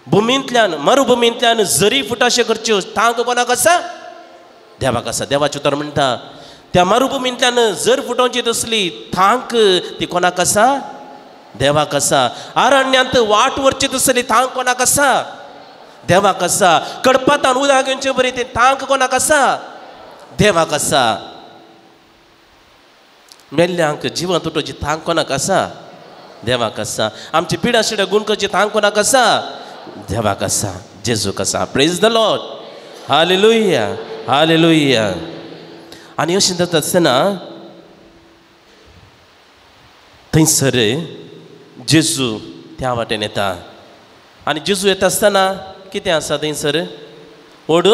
भुमींतल्यान मरुभुमींतल्यान जरी फुटाशे करच्यो तांक कोणाक आसा? देवाक आसा. देवाचें उतर म्हणटा त्या मरुभुमींतल्यान जर फुटोवची तसली तांक ती कोणाक आसा? देवाक आसा. अरण्यांत वाट व्हरची तसली तांक कोणाक आसा? देवाक आसा. कडपातान उदक घेवचे बरी ती तांक कोणाक आसा? देवाक आसा. मेल्ल्यांक जिवन तुटोवची तांक कोणाक आसा? देवाक आसा. आमची पिडा शिड्या गुण करची तांक कोणाक आसा? देवाक आसा, जेजूक आसा. Praise the Lord, hallelujah, hallelujah. आनी अशें जाता आसतना थंयसर जेजू त्या वाटेन येता. आनी जेजू येता आसतना कितें आसा थंयसर? व्हड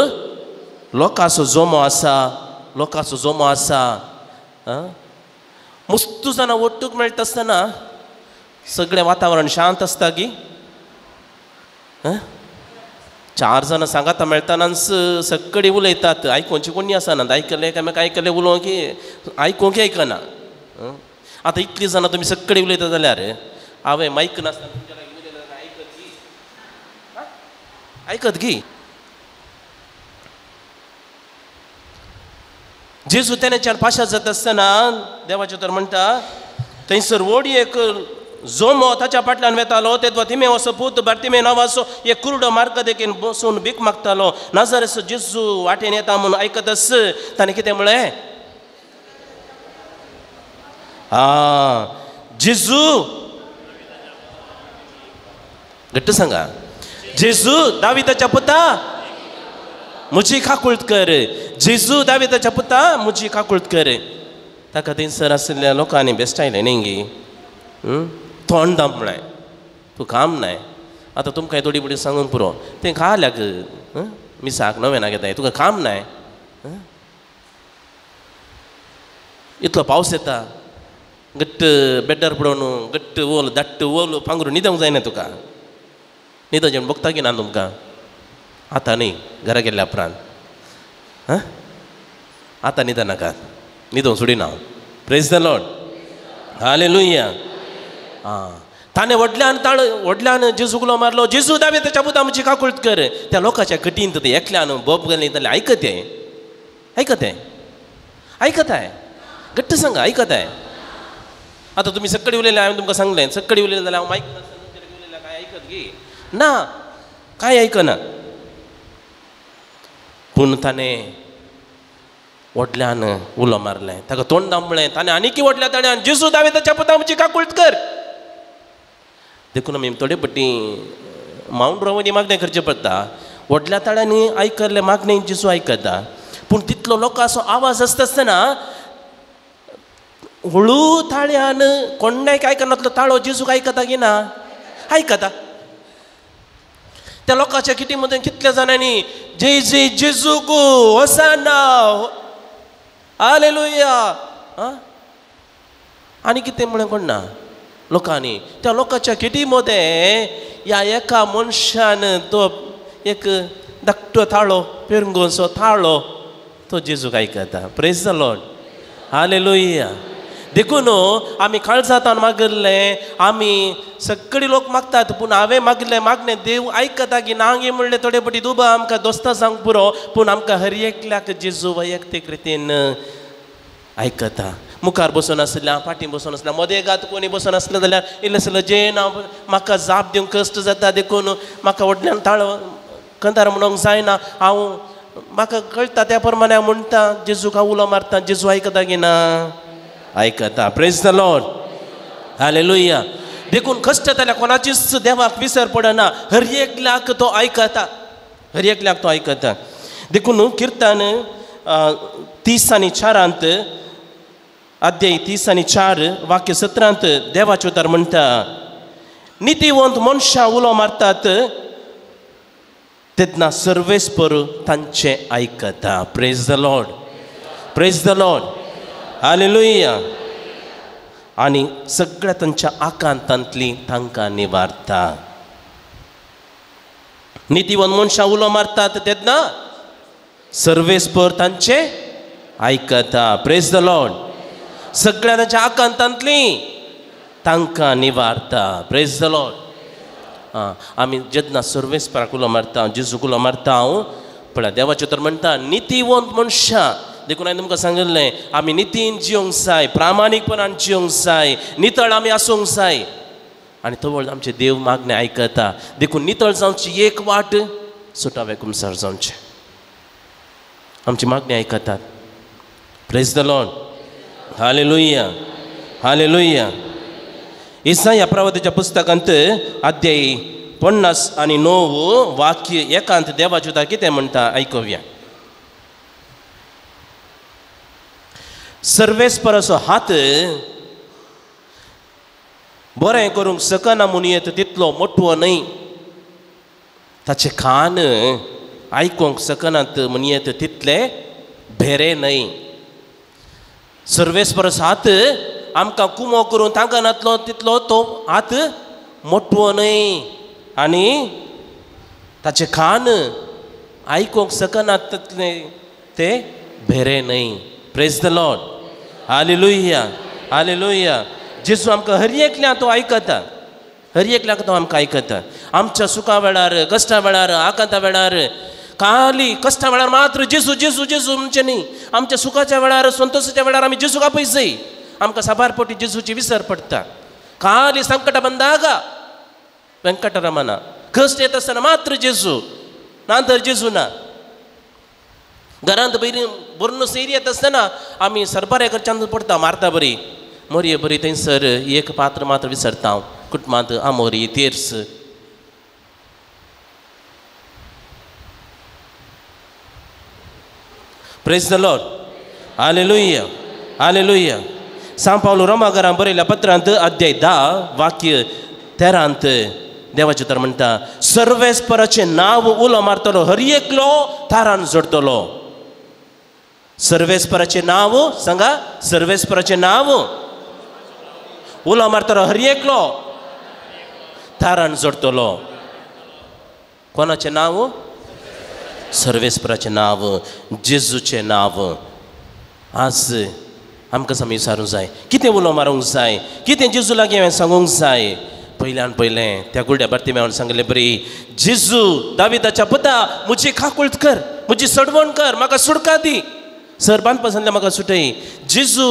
लोकांचो जमो आसा, लोकांचो जमो आसा. मस्तू जाणां ओट्टूक मेळटा आसतना सगळें वातावरण शांत आसता गी? चार जाणां सांगाता मेळटनाच सगळीं उलयतात, आयकोवची कोणी आसना, आयकलें एकामेका आयकलें उलोवंक की आयकोंक आयकना. आतां इतलीं जाणां तुमी सगळीं उलयता जाल्यार हांवें मायक नासतना तुमच्या लागीं उलयता जाल्यार आयकत गी? आयकत गी? जेजू तेन्नाच्यान पाशार जाता आसतना देवाचें तर म्हणटा थंयसर व्हड एक जोमो ताच्या फाटल्यान वेतालो. तेदवा तिमेवाचो पूत बार्तिमे नांवाचो एक कुरडो मार्ग देखीन बसून भीक मागतालो. नाजारेचो जेजू वाटेन येता म्हणून आयकतच ताणें कितें म्हळें? आ जेजू, घट्ट सांगा, जेजू दाविदाच्या पुता म्हजी काकूळत कर, जेजू दाविदाच्या पुता म्हजी काकूळत कर. ताका थंयसर आशिल्ल्या लोकांनी बेस्टायलें न्ही गी, तोंड दामळें, तूं काम नाय, आतां तुमकां थोडी बोडी सांगून पुरो, तें खाल्याक मिसाक नवें घेताय, तुका काम नाय, इतलो पावस येता, घट्ट बेड्डार पडोवन घट्ट ओल दाट्ट ओल पांगरून न्हिदोंक जायना तुका, न्हिदो जेवण भोगता की ना तुमकां? आतां न्ही, घरा गेल्ल्या उपरांत आतां न्हिदनाका, न्हिदोंक सोडिना हांव. प्रेज the Lord, hallelujah. आं, ताणें व्हडल्यान ताळ व्हडल्यान जेजूक उलो मारलो, जेजू दाविदाच्या पुता म्हजी काकूळत कर. त्या लोकांच्या कटींत ते एकल्यान बोब घाली जाल्यार आयकत हें, आयकत हें, आयकत आहे, घट्ट सांगा आयकत आहे. आतां तुमी सगळीं उलयले, हांवें तुमकां सांगलें सगळीं उलयलें जाल्यार हांव मायक उलयलें काय आयकत गी ना? कांय आयकना. पूण ताणें व्हडल्यान उलो मारलें, ताका तोंड दामळें, ताणें आनीकय व्हडल्या ताण्यान जेजू दाविदाच्या पुता म्हजी काकूळत कर. देखून आमी थोडे पट्टी मावन रावनी मागणें करचें पडटा. व्हडल्या ताळ्यांनी आयकल्लें मागणें जेजू आयकता, पूण तितलो लोकांचो आवाज आसता आसतना हळू ताळ्यान कोणाक आयकनातलो ताळो जेजूक आयकता की ना? आयकता. त्या लोकांच्या किटी मदें कितल्या जाणांनी जय जय जेजूक, होसाना, हालेलुया, आनी कितें म्हणलें कोण ना लोकांनी. त्या लोकांच्या किटी मदें ह्या एका मनशान तो एक धाकटो ताळो, पेरंगोसो ताळो तो जेजूक आयकता. Praise the Lord, hallelujah. देखून आमी काळजांतान मागिल्लें, आमी सगळी लोक मागतात, पूण हांवें मागिल्लें मागणें देव आयकता की ना म्हणलें थोडे पटी दुबा आमकां दोस्तां सांग पुरो, पूण आमकां हर एकल्याक जेजू वैयक्तीक रितीन आयकता. मुखार बसून आसल्या, फाटीं बसून आसल्या, मदें गात कोणी बसून आसलें जाल्यार इल्लें लजेन हांव म्हाका जाप दिवंक कश्ट जाता, देखून म्हाका व्हडल्यान ताळो कंदार म्हणूंक जायना. हांव म्हाका कळटा त्या प्रमाणे हांव म्हणटा, जेजूक हांव उलो मारता, जेजू आयकता की ना? आयकता. Praise the Lord, hallelujah. देखून कश्ट जाल्यार कोणाचीच देवाक विसर पडना, हर एकल्याक तो आयकता, हर एकल्याक तो आयकता. देखून किर्तन 30:4 अध्याय 30:4 वाक्य 17 देवाचें उतर म्हणटा, नितीवंत मनशां उलो मारतात तेन्ना सर्वेस्पर तांचें आयकता. Praise the Lord, praise the Lord, hallelujah. आनी सगळ्या तांच्या आकांतांतली तांकां निवारता. नितीवंत मनशां उलो मारतात तेन्ना सर्वेस्पर तांचें आयकता. प्रेज the Lord. सगळ्या तांच्या आकांतांतली तांकां निवारता. Praise the Lord. आमी जेन्ना सर्वेस्पराक उलो मारता, जेजूक उलो मारता, हांव पळय देवाचें तर म्हणटा नितीवंत मनशां. देखून हांवें तुमकां सांगिल्लें, आमी नितीन जिवंक जाय, प्रामाणीकपणान जिवंक जाय, नितळ आमी आसूंक जाय, आनी तवळ आमचे देव मागणें आयकता. देखून नितळ जावची एक वाट सुटावे कुमसार जावचें, आमची मागणी आयकतात. Praise the Lord, hallelujah, hallelujah. Isaiah प्रवादाच्या पुस्तकांत अध्याय 59 वाक्य 1 देवाचें उतर कितें म्हणटा आयकुया. सर्वेस्पराचो हात बरें करूंक शकना म्हूण येत तितलो मोटवो न्हय, ताचे कान आयकूंक शकनात म्हूण येत तितले भेरे न्हय. सर्वेस्पराचो हात आमकां कुमो करून तांकां नातलो तितलो तो हात मोटवो न्हय, आनी ताचे कान आयकूंक शकनात तितले ते भेरे न्हय. Praise the Lord, hallelujah, hallelujah. जेजू आमकां हर एकल्याक तो आयकता, हर एकल्याक तो आमकां आयकता. आमच्या सुखा वेळार, कश्टा वेळार, आकांता वेळार, खाली कश्टा वेळार मात्र जेजू जेजू जेजू म्हणचें न्ही. आमच्या सुखाच्या वेळार, संतोशाच्या वेळार आमी जेजूक आपयजय. आमकां साबार पटी जेजूची विसर पडटा. खाली संकटा बंदागा वेंकटरमणा, कश्ट येत आसतना मात्र जेजू, ना तर जेजू ना. घरांत बरी बरून सैरी येत आसतना आमी सरबाऱ्या कडच्यान पडटा, मारता बरी मोरये बरी, थंयसर एक पात्र मात्र विसरता हांव, कुटुंबांत आमोरी तेर्स. Praise the Lord, hallelujah, hallelujah. सांव पावलो रोमाघरां बरयल्या पत्रांत अध्याय 10 वाक्य 13 देवाचें तर म्हणटा, सर्वेस्पराचें नांव उलो मारतलो हर एकलो थारान जोडटलो. सर्वेस्पराचें नांव सांगा, सर्वेस्पराचें नांव उलो मारतलो हर एकलो थारान जोडटलो. कोणाचें नांव? सर्वेस्पराचें नांव, जेजूचें नांव. आज आमकां आमी विचारूंक जाय, कितें उलो मारूंक जाय, कितें जेजू लागीं हांवें सांगूंक जाय. पयल्यान पयलें त्या गुड्या बार्तिमेवान सांगलें बरी, जेजू दाविदाच्या पुता म्हजी काकूळट कर, म्हजी सडवण कर, म्हाका सुटका दी. सर बांदपा म्हाका सुटय. जेजू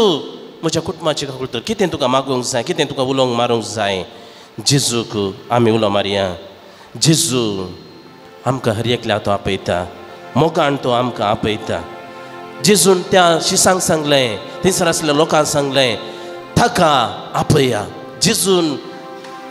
म्हज्या कुटुंबाची काकूळट कर. कितें तुका मागूंक जाय, कितें तुका उलोवंक मारूंक जाय, जेजूक आमी उलो मारया. जेजू आमकां हर एकल्याक तो आपयता, मोगान तो आमकां आपयता. जेजून त्या शिसांक सांगलें, थंयसर आसल्या लोकांक सांगलें, ताका आपया. जेजून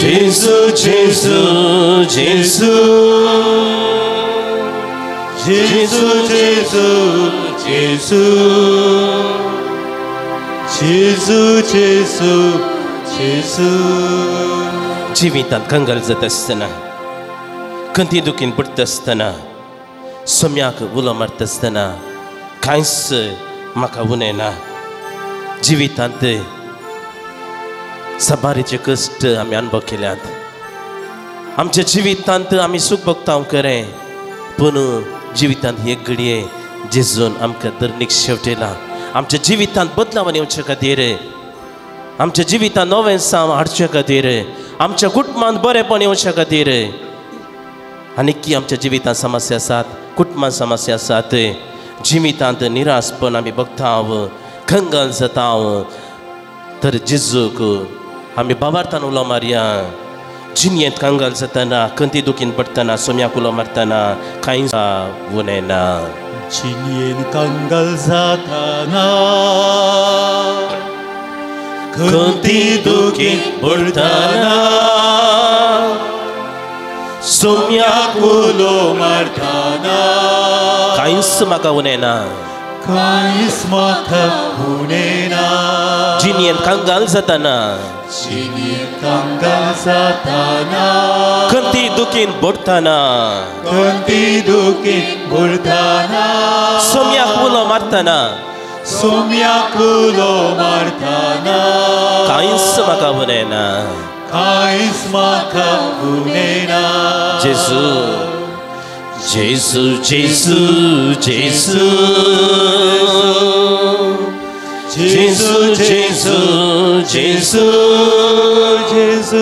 जेजू जेजू जेजू जेजू जेजू जेजू जेजू जेजू जेजू. जिवितांत कंगाल जाता आसतना, खंती दुखीन पडटा आसतना, सोम्याक उलो मारता आसतना कांयच म्हाका उणें ना. जिवितांत सबारीचे कश्ट आमी अनुभव केल्यात. आमच्या जिवितांत आमी सूख भोगता खरें, पूण जिवितांत एक घडये जेजून आमकां दर्णीक शेवटेला. आमच्या जिवितांत बदलावन येवचे खातीर, आमच्या जिवितांत नवें साव हाडचे खातीर, आमच्या कुटुंबांत बरेंपण येवचे खातीर. आनी की आमच्या जिवितांत समस्या आसात, कुटुंबांत समस्या आसात, जिवितांत निराशपण आमी बगता, कंगाल जाता, तर जेजूक आमी बाबार्थान उलो मारया. जिणेंत कंगाल जातना, खंती दुखीन पडटना, सोम्याक उलो मारतना कांय उणें ना. जिणेंत कंगाल जातना, खंती दुखीन पडटना, सोम्याक उलो मारतना कांयच म्हाका उणें ना, कांयच म्हाका उणें ना. जिणेंत कंगाल जातना, जिणेंत कंगाल जातना, खंती दुखीन पडटना, खंती दुखीन पडटना, सोम्याक उलो मारतना, सोम्याक उलो मारतना कांयच म्हाका उणें ना, कांयच म्हाका उणें ना. जेजू जेजू जेजू जेजू जेजू जेजू जेजू जेजू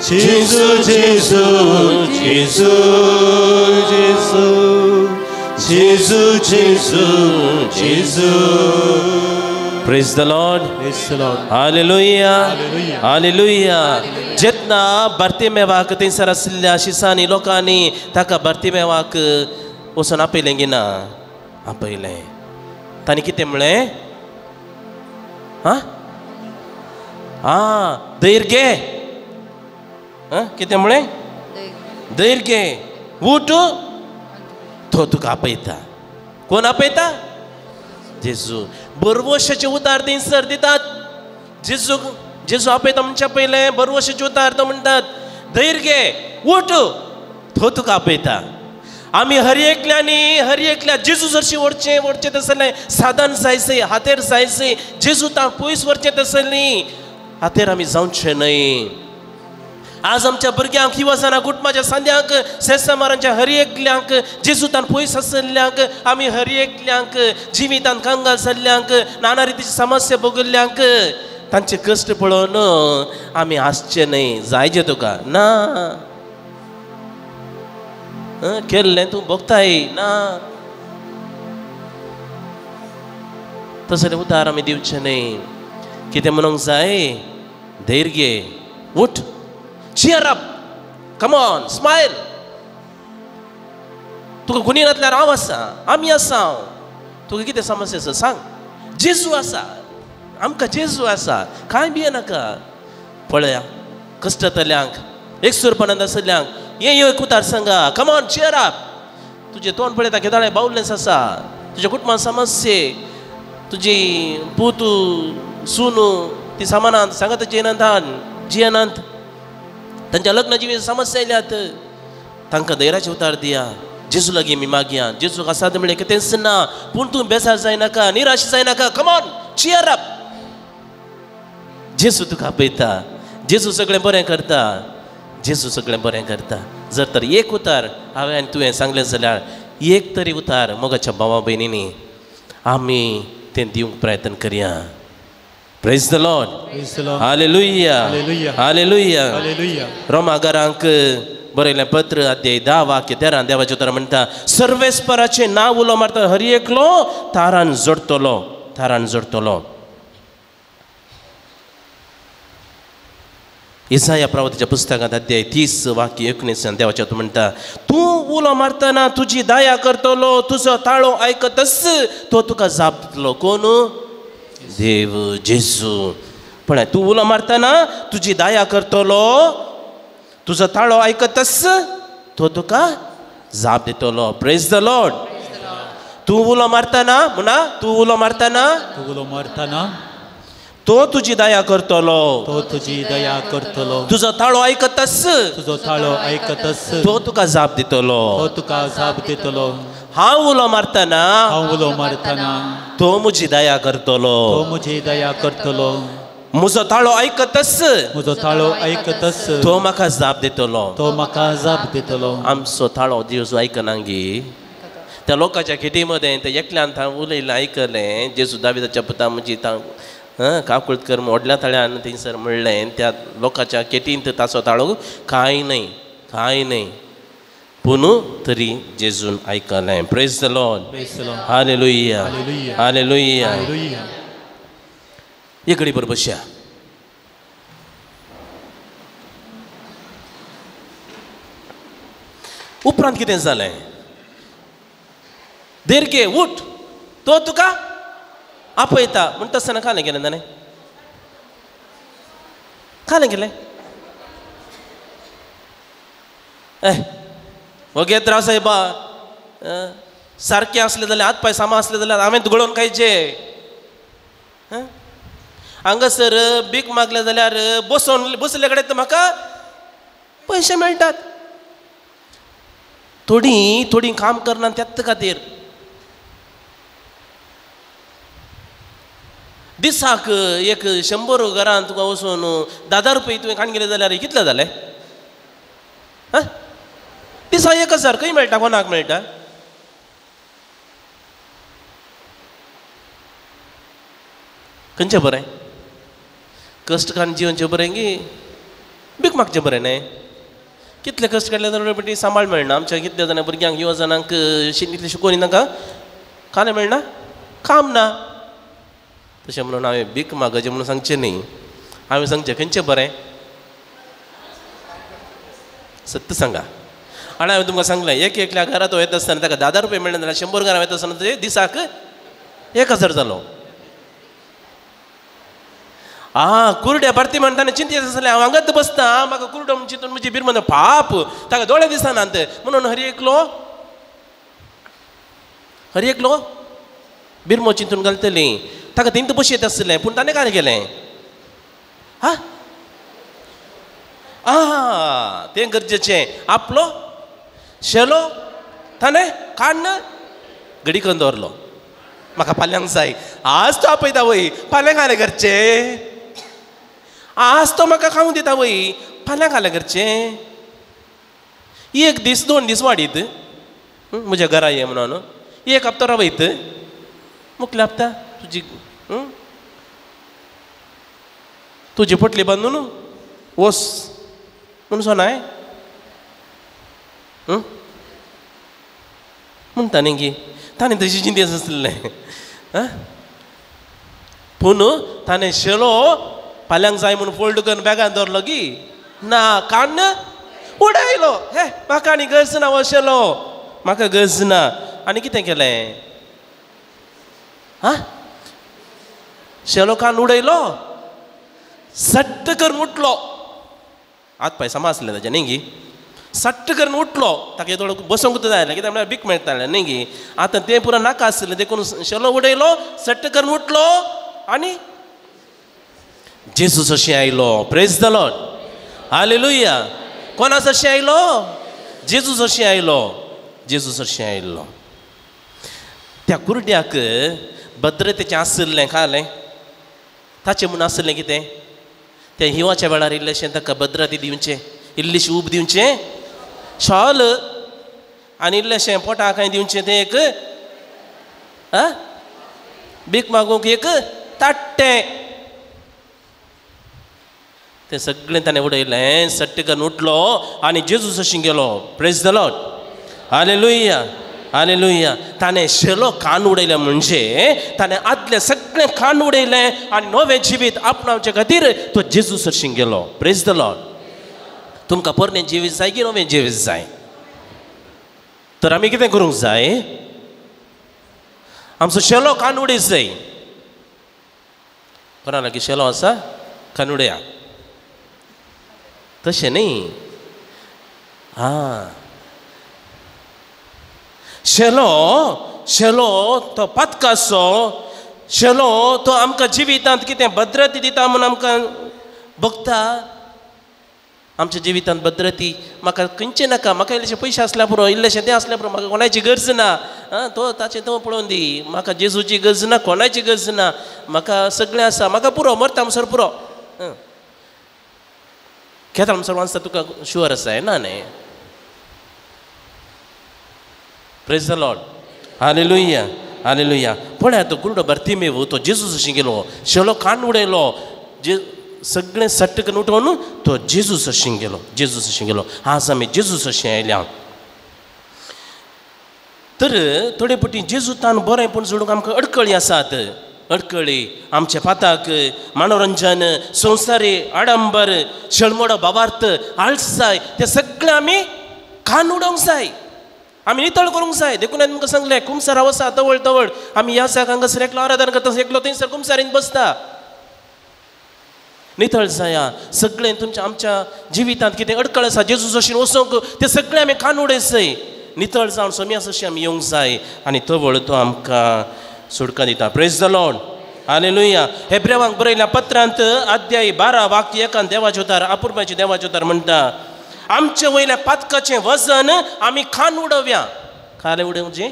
जेजू जेजू जेजू जेजू जेजू जेजू जेजू. Praise the Lord. Praise the Lord. Hallelujah. Hallelujah. जेन्ना बार्तिमेवाक थंयसर आशिल्ल्या शिसांनी लोकांनी ताका बार्तिमेवाक वचून आपयलें गिना, आपयलें. तांणी कितें म्हणलें? आं आं धैर्य घे. आं कितें म्हणलें? धैर्य घे, उठ, तो तुका आपयता. कोण आपयता? जेजू. बरवशाचे उतार थंयसर दितात. जेजू जेजू आपयता म्हणच्या पयलें बरवशाचे उतार तो म्हणटात, धैर्य घे, उठ, तो तुका आपयता. आमी हर एकल्यांनी हर एकल्या जेजू जरशी व्हरचें व्हरचें तसलें साधन जायसे, हातेर जायसे. जेजू तां पयस व्हरचें तसलें हातेर आमी जावचें न्हय. आज आमच्या भुरग्यांक, युवजाणां, कुटुंबाच्या सांद्यांक, सेसामारांच्या हर एकल्यांक, जेजूतान पयस आशिल्ल्यांक, आमी हर एकल्यांक, जिवितान कंगाल जाल्ल्यांक, नाना रितीची समस्या भोगिल्ल्यांक तांचे कश्ट पळोवन आमी हांसचें न्हय. जायजे तुका ना केल्लें तूं भोगताय ना, तसलें उतार आमी दिवचें न्हय. कितें म्हणूंक जाय? धैर्य घे, उठ, cheer up, come on, smile. तुका गुणी नातल्यार हांव आसा, आमी आसा. तुका कितें समस्या आसा सांग. जेजू आसा, आमकां जेजू आसा, कांय भियेनाका. पळया कश्टतल्यांक, एकसुरपणांत आशिल्ल्यांक हे एक उतार सांगा, कम ऑन, चियर अप. तुजें तोंड पळयता केदाळे बावलेंस आसा, तुज्या कुटुंबान समस्ये, तुजी पूत सून ती सामानांत सांगत जियेनात जियेनात, तांच्या लग्न जिवीत समस्या आयल्यात, तांकां धैर्याचे उतार दिया. जेजू लागीं आमी मागया. जेजूक आसा म्हणलें कितेंच ना, पूण तूं बेजार जायनाका, निराश जायनाका, कम ऑन, चियर अप. जेजू तुका आपयता, जेजू सगळें बरें करता, जेजू सगळें बरें करता. जर तर एक उतार हांवें आनी तुवें सांगलें जाल्यार एक तरी उतार मोगाच्या भावा भयणींनी आमी तें दिवंक प्रयत्न करया. Praise the Lord. Hallelujah. Hallelujah. रोमागारांक बरयलें पत्र अध्याय 10 वाक्य 13 देवाचें उतर म्हणटा, सर्वेस्पराचें नांव उलो मारता हर एकलो तारान जोडटलो, तारान जोडटलो. इसाया प्रवादाच्या पुस्तकांत अध्याय 30 वाक्य 19 देवाचें उतर म्हणटा, तूं उलो मारतना तुजी दया करतलो, तुजो ताळो आयकतच तो तुका जाप दितलो. कोण? देव जेजू. पळय तूं उलो मारतना तुजी दया करतलो, तुजो ताळो आयकतस तो तुका जाप दितलो. Praise the Lord. तूं उलो मारतना म्हणा, तूं उलो मारतना, तूं उलो मारतना तो तुजी दया करतलो, तो तुजी दया करतलो. तुजो ताळो आयकतस, तुजो ताळो आयकतस तो तुका जाप दितलो, तो तुका जाप दितलो. हांव उलो मारतना, हांव उलो मारतना तो म्हजी दया करतलो, तो म्हजी दया करतलो. म्हजो ताळो आयकतस, म्हजो ताळो आयकतस तो म्हाका जाप दितलो, तो म्हाका जाप दितलो. आमचो ताळो जेजू आयकना गी? त्या लोकांच्या खेटी मदें त्या एकल्यान थंय उलयलें आयकलें, जेजू दाविदाच्या पुता म्हजी काकूळत कर व्हडल्या ताळ्यान थंयसर म्हणलें. त्या लोकांच्या केटींत ताचो ताळो कांय न्हय, कांय न्हय, पूण तरी जेजून आयकलें. Praise the Lord. Hallelujah, hallelujah. एक घडी बरोबर बसया. उपरांत कितें जालें? देरगे उठ, तो तुका आपयता म्हणटा आसतना खालें गेलें ताणें, खालें गेलें. ए वगेत राव सायबा, सारकें आसलें जाल्यार हात पांय सामा आसले जाल्यार हांवें गळोवन खायचे. हांगासर भीक मागलें जाल्यार बसोवन बसले कडेन म्हाका पयशे मेळटात. थोडीं थोडीं काम करना त्याच खातीर दिसाक एक 100 घरान तुका वचून 10 रुपये तुवें खाण गेले जाल्यार कितले जाले? दिसा 1000 खंय मेळटा? कोणाक मेळटा? खंयचें बरें? कश्ट काडून जिवनचें बरें की भीक मागचें बरें न्हय? कितले कश्ट काडले जाल्यार बेटी सांबाळ मेळना. आमच्या कितल्या जाणां भुरग्यांक युवा जाणांक इतलें शिकोवन तांकां खाणें मेळना, काम ना. तशें म्हणून हांवें भीक मागचें म्हणून सांगचें न्ही, हांवें सांगचें खंयचें बरें? सत्य सांगा. आनी हांवें तुमकां सांगलें, एक एकल्या घरांत वयता आसतना ताका 10 रुपये मेळ्ळे जाल्यार 100 घरां वयता आसतना ते दिसाक 1000 जालो. आं, कुरड्या भारती म्हण ताणें चिंतेत आसलें, हांव हांगाच बसता, म्हाका कुरडो म्हण चिंतून म्हजी बीर म्हणटा पाप, ताका दोळे दिसनात म्हणून हर एकलो, हर एकलो बिरमो चिंतून घालतली. ताका थिंत बशयत आसलें, पूण ताणें कांय केलें? हा आं, तें गरजेचें. आपलो शेलो ताणें काण्ण घडी करून दवरलो, म्हाका फाल्यांक जाय. आज तो आपयता वय, फाल्यां घालें करचें. आज तो म्हाका खावंक दिता वय, फाल्यां घालें करचें. एक दीस 2 दीस वाडीत म्हज्या घरा ये म्हणून एक हप्तो रावयत, मुखल्या हप्ता तुजी तुजी पोटली बांदून वस म्हणून सोनाय म्हणटा न्ही गी. ताणें तशी चिंतेस आसलें. पूण ताणें शेलो फाल्यांक जाय म्हणून फोल्ड करून बॅगान दवरलो गी ना, कान्न उडयलो. हे म्हाका आनी गरज ना हो शेलो, म्हाका गरज ना. आनी कितें केलें? हा, शेलो कान उडयलो, सट्ट करून उठलो. हात पांय सामा आसले ताजे न्ही गी. सट्ट करून उठलो, ताका थोडो बसोंक जाय आसलें, कित्याक म्हळ्यार भीक मेळटालें न्ही गी. आतां तें पुरो नाका आसलें, देखून शेलो उडयलो, सट्ट करून उठलो आनी जेजू अशें आयलो. Praise the Lord, hallelujah. कोणा सरशीं आयलो? जेजू सरशीं आयलो, जेजू सरशीं आयलो. त्या कुरड्याक भद्रतेचें आशिल्लें खालें, ताचें म्हूण आशिल्लें कितें? त्या हिवाच्या वेळार इल्लेशें ताका भद्रती दिवचें, इल्लीशी ऊब दिवचें, शॉल आनी इल्लेशें पोटाक कांय दिवचें, तें एक भीक मागूंक एक ताट्टें. तें सगळें ताणें उडयलें, सट्ट करून उठलो आनी जेजू सरशीं गेलो. Praise the Lord, hallelujah, hallelujah. ताणें शेलो कान उडयलें म्हणजे ताणें आदलें सगळें कान उडयलें आनी नवें जिवीत आपणावचे खातीर तो जेजू सरशीं गेलो. Praise the Lord. तुमकां पोरणें जिवीत जाय की नवें जिवीत जाय? तर आमी कितें करूंक जाय? आमचो शेलो कान उडयत जाय. कोणा लागीं शेलो आसा? कानुड्या तशें न्ही. आं, शेलो शेलो तो पातकासो शेलो तो आमकां जिवितांत कितें भद्रती दिता म्हूण आमकां भोगता. आमच्या जिवितांत भद्रती म्हाका खंयचें नाका, म्हाका इल्लेशे पयशे आसल्या पुरो, इल्लेशें तें आसल्या पुरो, म्हाका कोणाची गरज ना. आं, तो ताचें तो पळोवन दी, म्हाका जेजूची गरज ना, कोणाची गरज ना, म्हाका सगळें आसा, म्हाका पुरो, मरता म्हणसर पुरो. केदो म्हणसर वाचता तुका शुअर आसा ना न्ही. Praise the Lord, hallelujah, hallelujah. पळया तो कुरडो बार्तिमेव तो जेजू जशी गेलो, शेलो कान उडयलो, जे सगळें सट्ट करून उठोवन तो जेजू सशी गेलो, जेजू सशी गेलो. आज आमी जेजू सशी आयल्या तर थोडे पटी जेजू तान बरें पूण जोडूंक आमकां अडकळी आसात. अडकळी आमच्या पाताक, मनोरंजन, संवसारी आडंबर, शेळमोडो भावार्थ, आळसाय, ते सगळें आमी कान उडोवंक जाय, आमी नितळ करूंक जाय. देखून हांवें तुमकां सांगलें, कुमसार वसा तवळ तवळ आमी ह्या साक हांगासर एकलो आराधन करता, एकलो थंयसर कुमसारीन बसता. नितळ जाया सगळें. तुमच्या आमच्या जिवितांत कितें अडकळ आसा जेजू जशीन वचूंक तें सगळें आमी कान उडयसय. नितळ जावन सोम्या जशी आमी येवंक जाय आनी तवळ तो आमकां सुटका दिता. प्रेज the Lord, hallelujah. हेब्रेवांक बरयल्या पत्रांत अध्याय 12 वाक्य 1 देवाचें उतार, अपुरबायचें देवाचें उतार म्हणटा, आमचे वयल्या पातकाचें वजन आमी खान उडोवया. खाले उडोवचें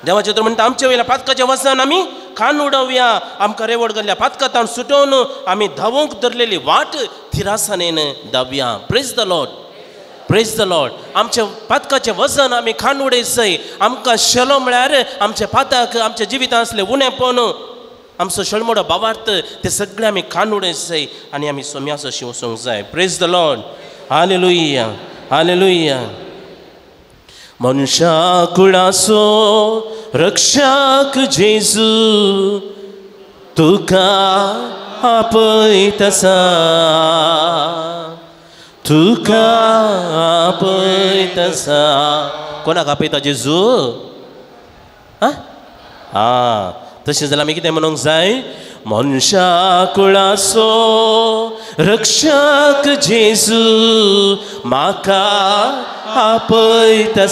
देवाचें उतर म्हणटा, आमचे वयल्या पातकाचें वजन आमी खान उडोवया, आमकां रेवड गेल्ल्या पातकांत सुटोवन आमी धांवूंक धरलेली वाट थिरासाणेन धांवया. Praise the Lord, praise the Lord. आमच्या पातकाचें वजन आमी खान उडयसय. आमकां शेलो म्हळ्यार आमच्या पाताक, आमच्या जिवितांत आसलें उणेपण, आमचो शेळमोडो भावार्थ, ते सगळें आमी खान उडयसय आनी आमी सोम्यास अशी वचूंक जाय. Praise the Lord, hallelujah, hallelujah. मनशा कुळाचो रक्षक जेजू तुका आपयता, तुका आपयता. कोणाक आपयता जेजू? आं, तशें जाल्यार आमी कितें म्हणूंक जाय? मनशा कुळाचो रक्षक जेजू म्हाका आपयता,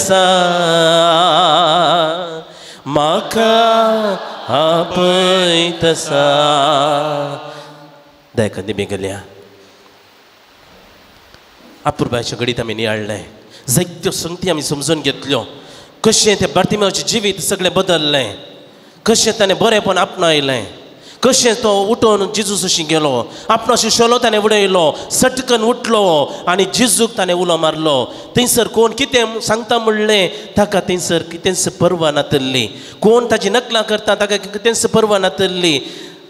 म्हाका आपयता. दायका दिमी गेल्या अपुरबायच्या घडीत आमी नियाळ्ळें, जायत्यो संगती आमी समजून घेतल्यो, कशें तें बार्तिमेवाचें जिवीत सगळें बदल्लें, कशें ताणें बरेंपण आपणायलें, कशें तो उठोवन जेजू जशी गेलो, आपलो शेलो ताणें उडयलो, सटकन उठलो आनी जेजूक ताणें उलो मारलो. थंयसर कोण कितें सांगता म्हणलें ताका थंयसर कितेंच पर्वा नातल्ली, कोण ताची नकलां करता ताका कितेंच पर्वा नातल्ली.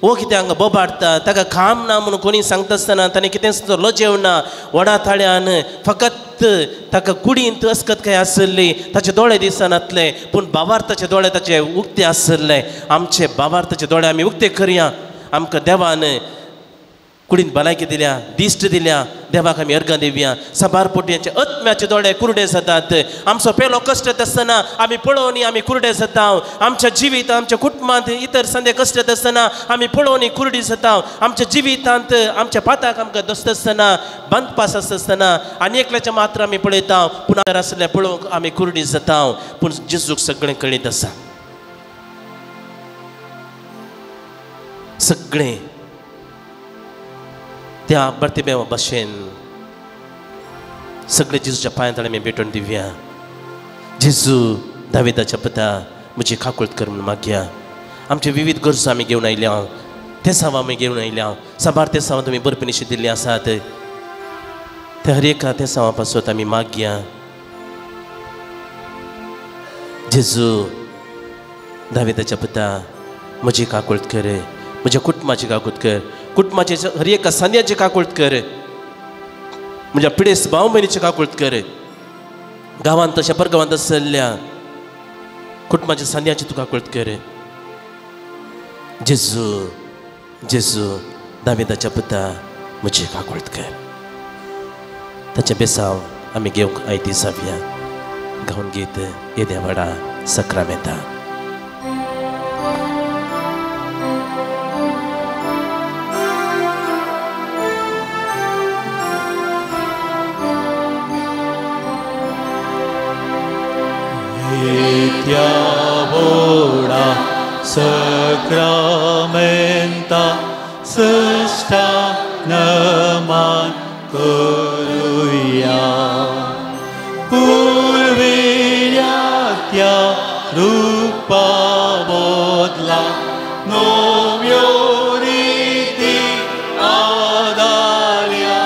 वो कितें हांगा बोबाडटा ताका काम ना म्हणून कोणी सांगता आसतना ताणें कितेंच लजेवना, व्हडा ताळ्यान फकत ताका कुडींत अस्कत काय आसली, ताचे दोळे दिसनातले, पूण भावार्थाचे दोळे ताचे उक्ते आसले. आमचे भावार्थाचे दोळे आमी उक्ते करया. आमकां देवान कुडींत भलायकी दिल्या, दिश्ट दिल्या, देवाक आमी अर्गां दिवया. साबार पोटयांचे आत्म्याचे दोळे कुरडे जातात. आमचो पेलो कश्ट आसतना आमी पळोवनी आमी कुरडे जाता. आमच्या जिवीत, आमच्या कुटुंबांत इतर संदे कश्ट आसतना आमी पळोवनी कुरडी जाता. आमच्या जिवितांत आमच्या पाताक आमकां दोस्त आसतना, बांदपास आसतना आनी एकल्याच्या मात्र आमी पळयता, पूण आसल्या पळोवंक आमी कुरडी जाता. पूण जेजूक सगळें कळीत आसा, सगळें त्या बार्तिमेवा भाशेन सगळे जेजूच्या पांयां ताणें आमी भेटोवन दिवया. जेजू दाविदाच्या पुता म्हजी काकूळत कर म्हणून मागया. आमचे विविध गरजो आमी घेवन आयल्या, तेसांव आमी घेवन आयल्या, साबार तेसांव तुमी बरपणीशी दिल्ली आसात, त्या हर एका तेसांवा पासत आमी मागया. जेजू दाविदाच्या पुता म्हजी काकूळत कर, म्हज्या कुटुंबाची काकूळत कर, कुटुंबाचे हर एका सांद्याची काकूळत कर, म्हज्या पिडेस्त भाव भयणीची काकूळत कर, गांवांत तशें परगांवांत आसल्या कुटुंबाच्या सांद्याची तूं काकूळत कर. जेजू, जेजू दाविदाच्या पुता म्हजी काकूळत कर. ताचें बेसांव आमी घेवंक आयती जावया. गावन गीत येद्या व्हडा सक्रामेंता. सक्रामेंता सृष्टा नमान करुया पुर्विल्या त्या रूपा बदला नव्यो रीती आदारल्या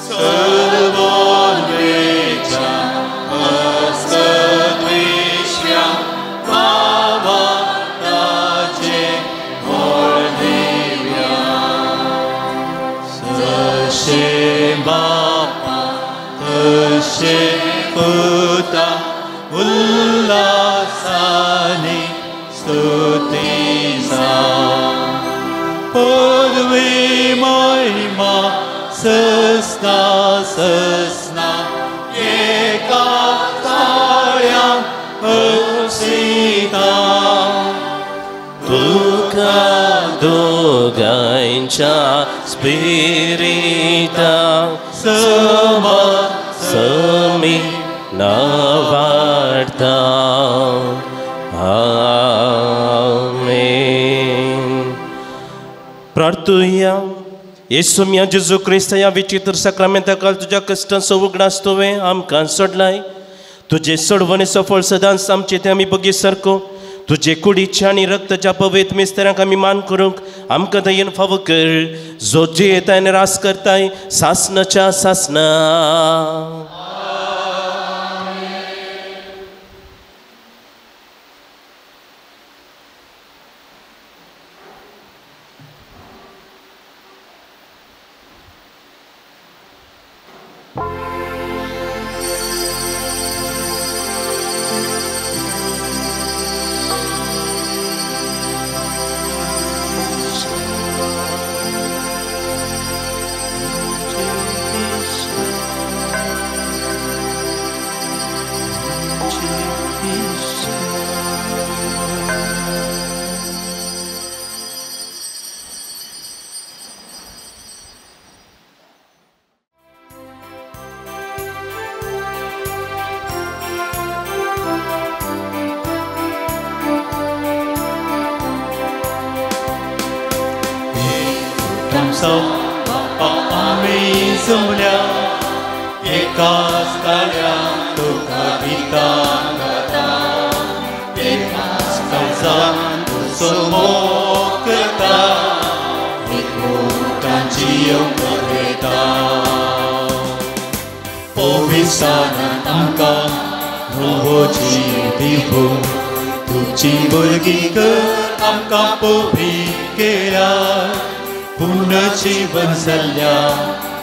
सर्वोन्वेच्या असद्विश्या भावा ताचे व्हड दिव्या जशे बापा तशे पुता उल्हासाने स्तुती जा पदवी महिमा ससना ससना एका ताळ्या अर्पिता तुका दोगांच्या स्पिरिता समा समी नावाडता. आमेन. प्रार्थुया. येसू मिया जेजू क्रिस्त ह्या विचित्र साक्रामेंता काल तुज्या कश्टांचो उगडास तुवें आमकां सोडलाय. तुजे सोडवणेचो फळ सदांच आमचे ते आमी बगी सारको तुजे कुडीच्या आनी रक्ताच्या पवित्र मिस्तेरांक आमी मान करूंक आमकां दयेन फावो कर, जो जियेताय आनी रास करताय सासनाच्या सासना.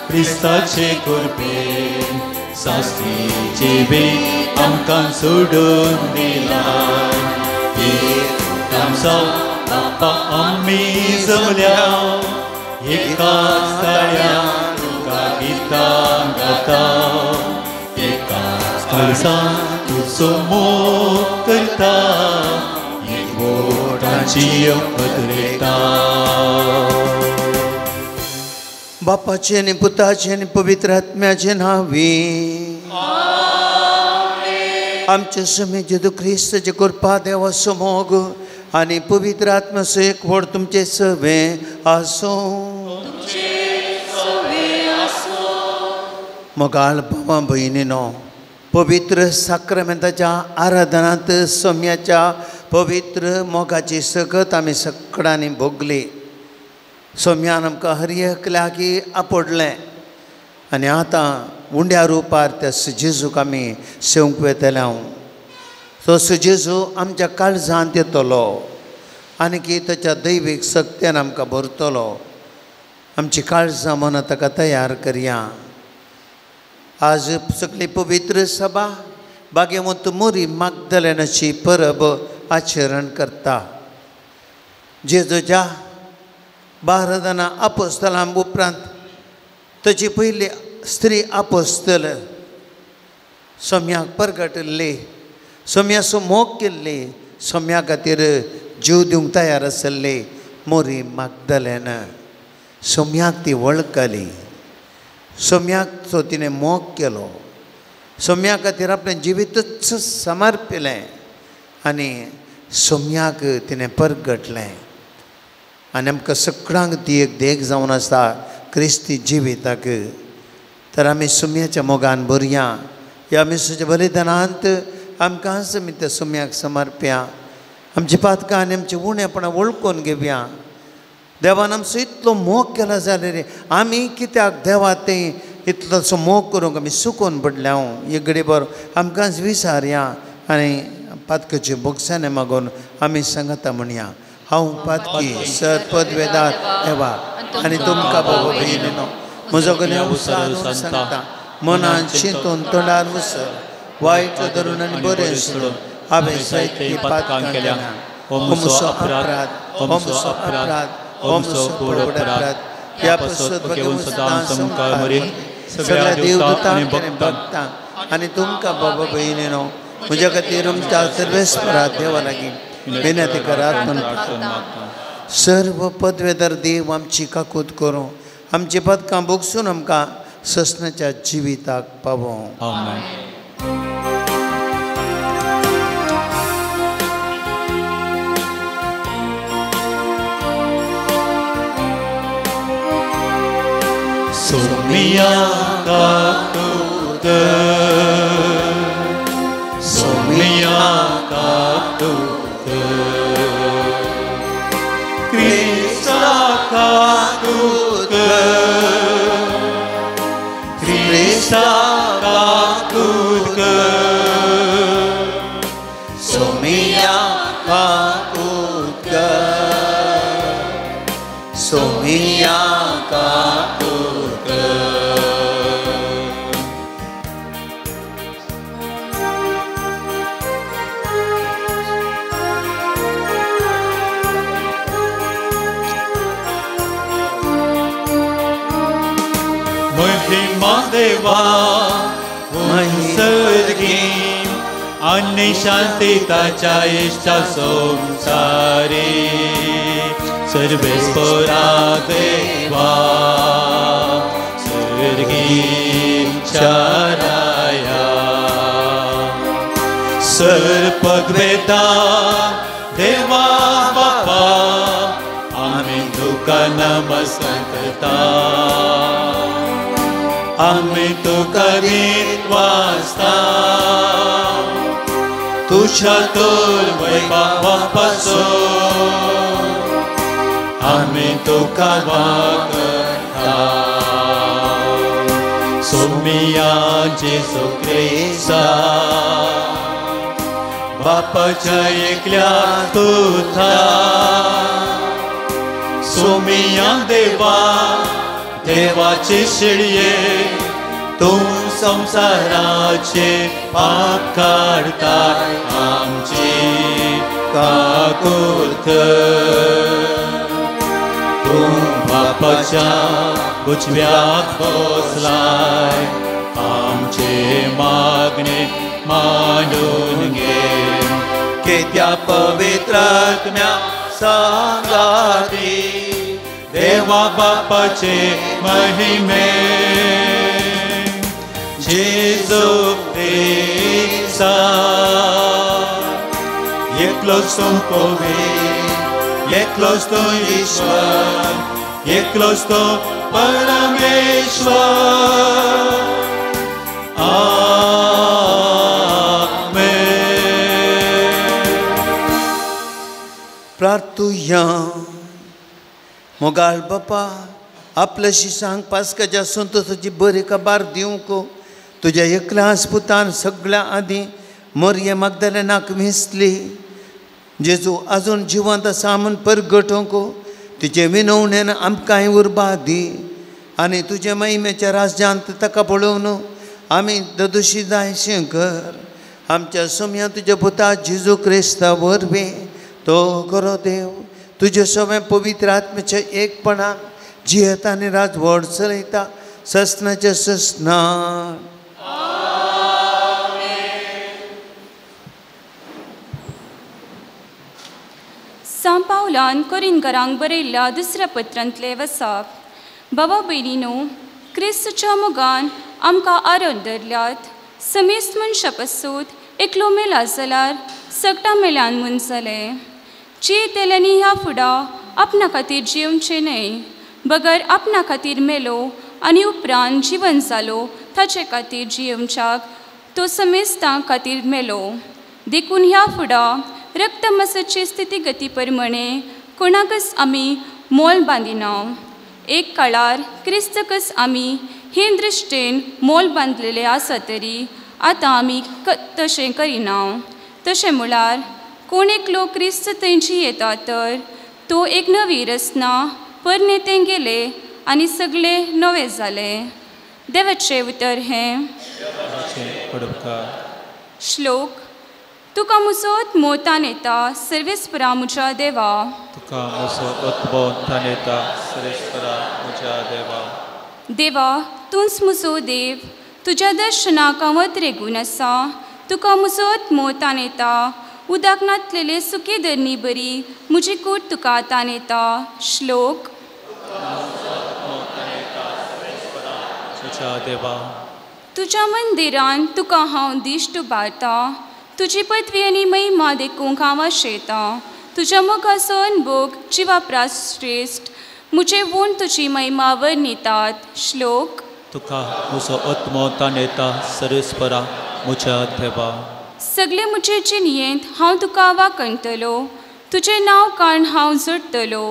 क्रिस्ताचे कृपेन सास्तीचे बेग आमकां सोडून दिलाय. बापा आमी जमल्या एकाच ताळ्यान तुका गितां गाता, एकाच काळजान तुजो मोग करता, एकवटाची पदरेता. बापाचे आनी पुताचे आनी पवित्र आत्म्याचे नांवी आमचे समे जेजू क्रिस्ताचे कृपा देवाचो मोग आनी पवित्र आत्म्याचो एकवट तुमचे सवे आसूं. मोगाळ भावा भयणीनो, पवित्र साक्रामेंताच्या आराधनांत सोम्याच्या पवित्र मोगाची सकत आमी सगळ्यांनी भोगली. सोम्यान आमकां हर एक लागीं आपडलें आनी आतां उंड्या रुपार त्या जेजूक आमी सेवंक वेतले. हांव तो जेजू आमच्या काळजांत येतलो आनी की ताच्या दैवीक शक्त्यान आमकां भरतलो. आमची काळजां मनां ताका तयार करया. आज सगळी पवित्र सभा भाग्यवंत मोरी मागदलेनाची परब आचरण करता. जेजूच्या 12 जाणां आपोस्तलां उपरांत ताची पयली स्त्री आपोस्तल सोम्याक परगटिल्ली, सोम्याचो मोग केल्ली, सोम्या खातीर जीव दिवंक तयार आसली मोरी मागदलेन. सोम्याक ती वळखली, सोम्याक तो तिणें मोग केलो, सोम्या खातीर आपलें जिवितूच समर्पिलें आनी सोम्याक तिणें परगटलें आनी आमकां सगळ्यांक ती एक देख जावन आसा क्रिस्ती जिविताक. तर आमी सुम्याच्या मोगान भरया, ह्या मिसाच्या बलिदानांत आमकां आमी त्या सुम्याक समर्प्या, आमची पातकां आनी आमचें उणेपणां वळखून घेवया. देवान आमचो इतलो मोग केला जाल्यार आमी कित्याक देवा तें इतलोसो मोग करूंक आमी सुकून पडल्या. एक घडी भर आमकांच विसारया आनी पातकाची भोगसाणें मागून आमी सांगता म्हणया, हांव पातकी सर पदवेदार देवा आनी तुमकां बाबा भयणीनो म्हजो गुन्यांव विसरून सांगता, मनान चिंतून तोंडार उसर वायट धरून आनी बरें सोडून हांवें जायतीं पातकां केल्या. हो म्हजो अपराध, हो म्हजो अपराध, हो म्हजो व्हड अपराध. ह्या पासत घेवन सदां मुखार मरीन सगळ्या देवदूतांक आनी भक्तांक आनी तुमकां बाबा भयणीनो म्हज्या खातीर आमच्या सर्वेस्परा देवा लागीं विनंती करात म्हूण. सर्व पदवेदार देव आमची काकूत करूं, आमची पदकां भोगसून आमकां ससनाच्या जिविताक पावों. आमेन. सोमिया काकूत, सोमिया काकूत, क्रिस्ता काकूत, क्रिस्ता काकूत, सोमिया काकूत, सोमिया काकूत. महिमा देवा सर्गी आनी शांती ताच्या इश्टा संसारी सर्वेस्परा देवा सर्गी चाराया सर्पद्वेता देवा बापा आमी तुका नमस्कार करता, आमी तुका गीत वाजता तुज्या तर वैभवा पासून आमी तुका वागता. सोमिया जेजू क्रिस्ता बापाच्या एकल्या तुथा, सोमिया देवा देवाचे शिळये तूं संवसाराचे पाप काडताय आमची काकूत. तूं बापाच्या उजव्याक बसलाय आमचे मागणे मांडून घे, केत्या पवित्र आत्म्या सांगाती देवा बापाचे महिमे जेजू क्रिस्ता एकलोच तूं पवित्र, एकलोच तूं ईश्वर, एकलोच तूं परमेश्वर. आमेन. प्रार्थुया. मोगाळ बापा आपल्या शिसांक पास्काच्या संतोषाची बरी खबर दिवंक तुज्या एकल्याच पुतान सगळ्या आदीं मरये मागदलेनाक विसली. जेजू आजून जिवंत आसा म्हूण परगटोवंक तुजे विनवणेन आमकांय उर्बा दी आनी तुजे महिमेच्या राज्यांत ताका पळोवन आमी ददोशी जायशें कर. आमच्या सोम्या तुज्या पुता जेजू क्रिस्ता वरवीं तो खरो देव तुजे सगळें पवित्र आत्म्याच्या एकपणान जियेता आनी राजवट चलयता ससनाचे ससना. सांव पावलान कोरिनकारांक बरयल्ल्या दुसऱ्या पत्रांतले वसाप. बाबा भयणीनो, क्रिस्तच्या मोगान आमकां आरोन धरल्यात. समेस्त मनशां पासून एकलो मेला जाल्यार सगटां मेल्यान म्हूण जालें. जियेतल्यांनी ह्या फुडां आपणा खातीर जियेवचें न्हय, बगर आपणा खातीर मेलो आनी उपरांत जिवन जालो ताचे खातीर जियेवच्याक तो समेस्तां खातीर मेलो. देखून ह्या फुडां रक्तमासाची स्थितीगती प्रमाणे कोणाकच आमी मोल बांदिना. एक काळार क्रिस्तकच आमी हे दृश्टेन मोल बांदलेले आसा तरी आतां आमी तशें करिना. तशें म्हळ्यार कोण एकलो क्रिस्त थंयची येता तर तो एक नवी रचना, परणे तें गेले आनी सगळे नवे जाले. देवाचें उतर हें. श्लोक. तुका म्हजो आत्मो तानेता सर्वेस्परा म्हज्या देवा. तुका म्हजो आत्मो तानेता सर्वेस्परा म्हज्या देवा. देवा तूंच म्हजो देव, तुज्या दर्शनाक हांव रेगून आसा. तुका म्हजो आत्मो तानेता, उदक नातलेले सुके धरणी बरी म्हजी कूड तुका तानेता. श्लोक. तुज्या मंदिरान तुका हांव दिश्ट उबारता, तुजी पदवी आनी महिमा देखूंक हांव आशेतां. तुज्या मुखाचो अनभोग जिवा श्रेश्ठ, म्हजे वोण तुजी महिमा वर्णितात. श्लोक. तुका म्हजो आत्मो तानेता सर्वेस्परा म्हज्या देवा. सगळे म्हजे जिणयेंत हांव तुका वाखणटलो, तुजें नांव काण हांव जोडटलो.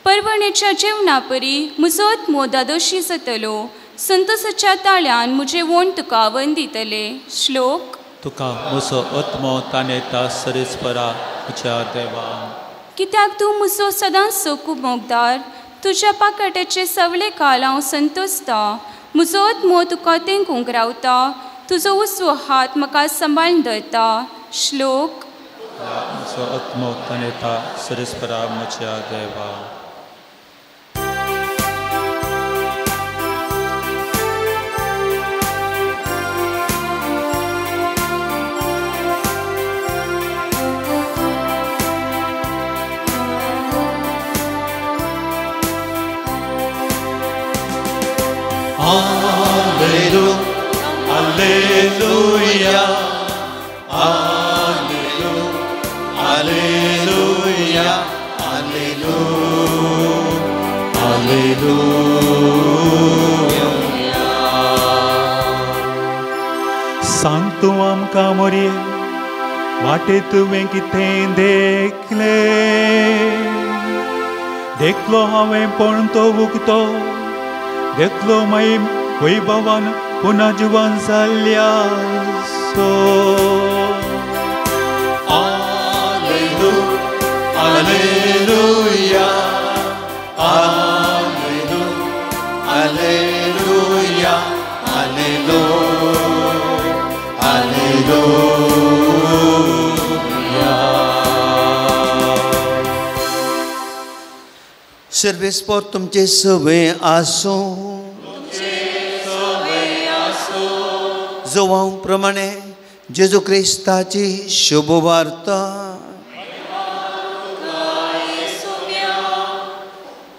परवणेच्या जेवणा परी म्हजो आत्मो दादोशी जातलो, संतोसाच्या ताळ्यान म्हजें वोण तुका वंदितले. श्लोक. तुका म्हजो आत्मो तानेता सर्वेस्परा म्हज्या देवा. कित्याक तूं म्हजो सदांच कुमोगदार, तुज्या पाकाट्याचे सवळे काल हांव संतोसता. म्हजो आत्मो तुका तेंकूंक रावता, तुजो उजवो हात म्हाका सांबाळून धरता. श्लोक. म्हजो आत्मो तानेता सर्वेस्परा म्हज्या देवा. Alleluia, Alleluia, Alleluia, Alleluia, Alleluia. सांग तूं आमकां मोरये वाटे तुवें कितें देखलें, देखलो हांवें पण तो उगतो, देखलो मागीर वैभवान पुन्हा जिवन जाल्ल्या so. Alleluia, Alleluia, Alleluia, Alleluia, Alleluia. सर्वेस्पर तुमचे सवे आसूं. जोवां प्रमाणे जेजू क्रिस्ताची शुभवार्ता.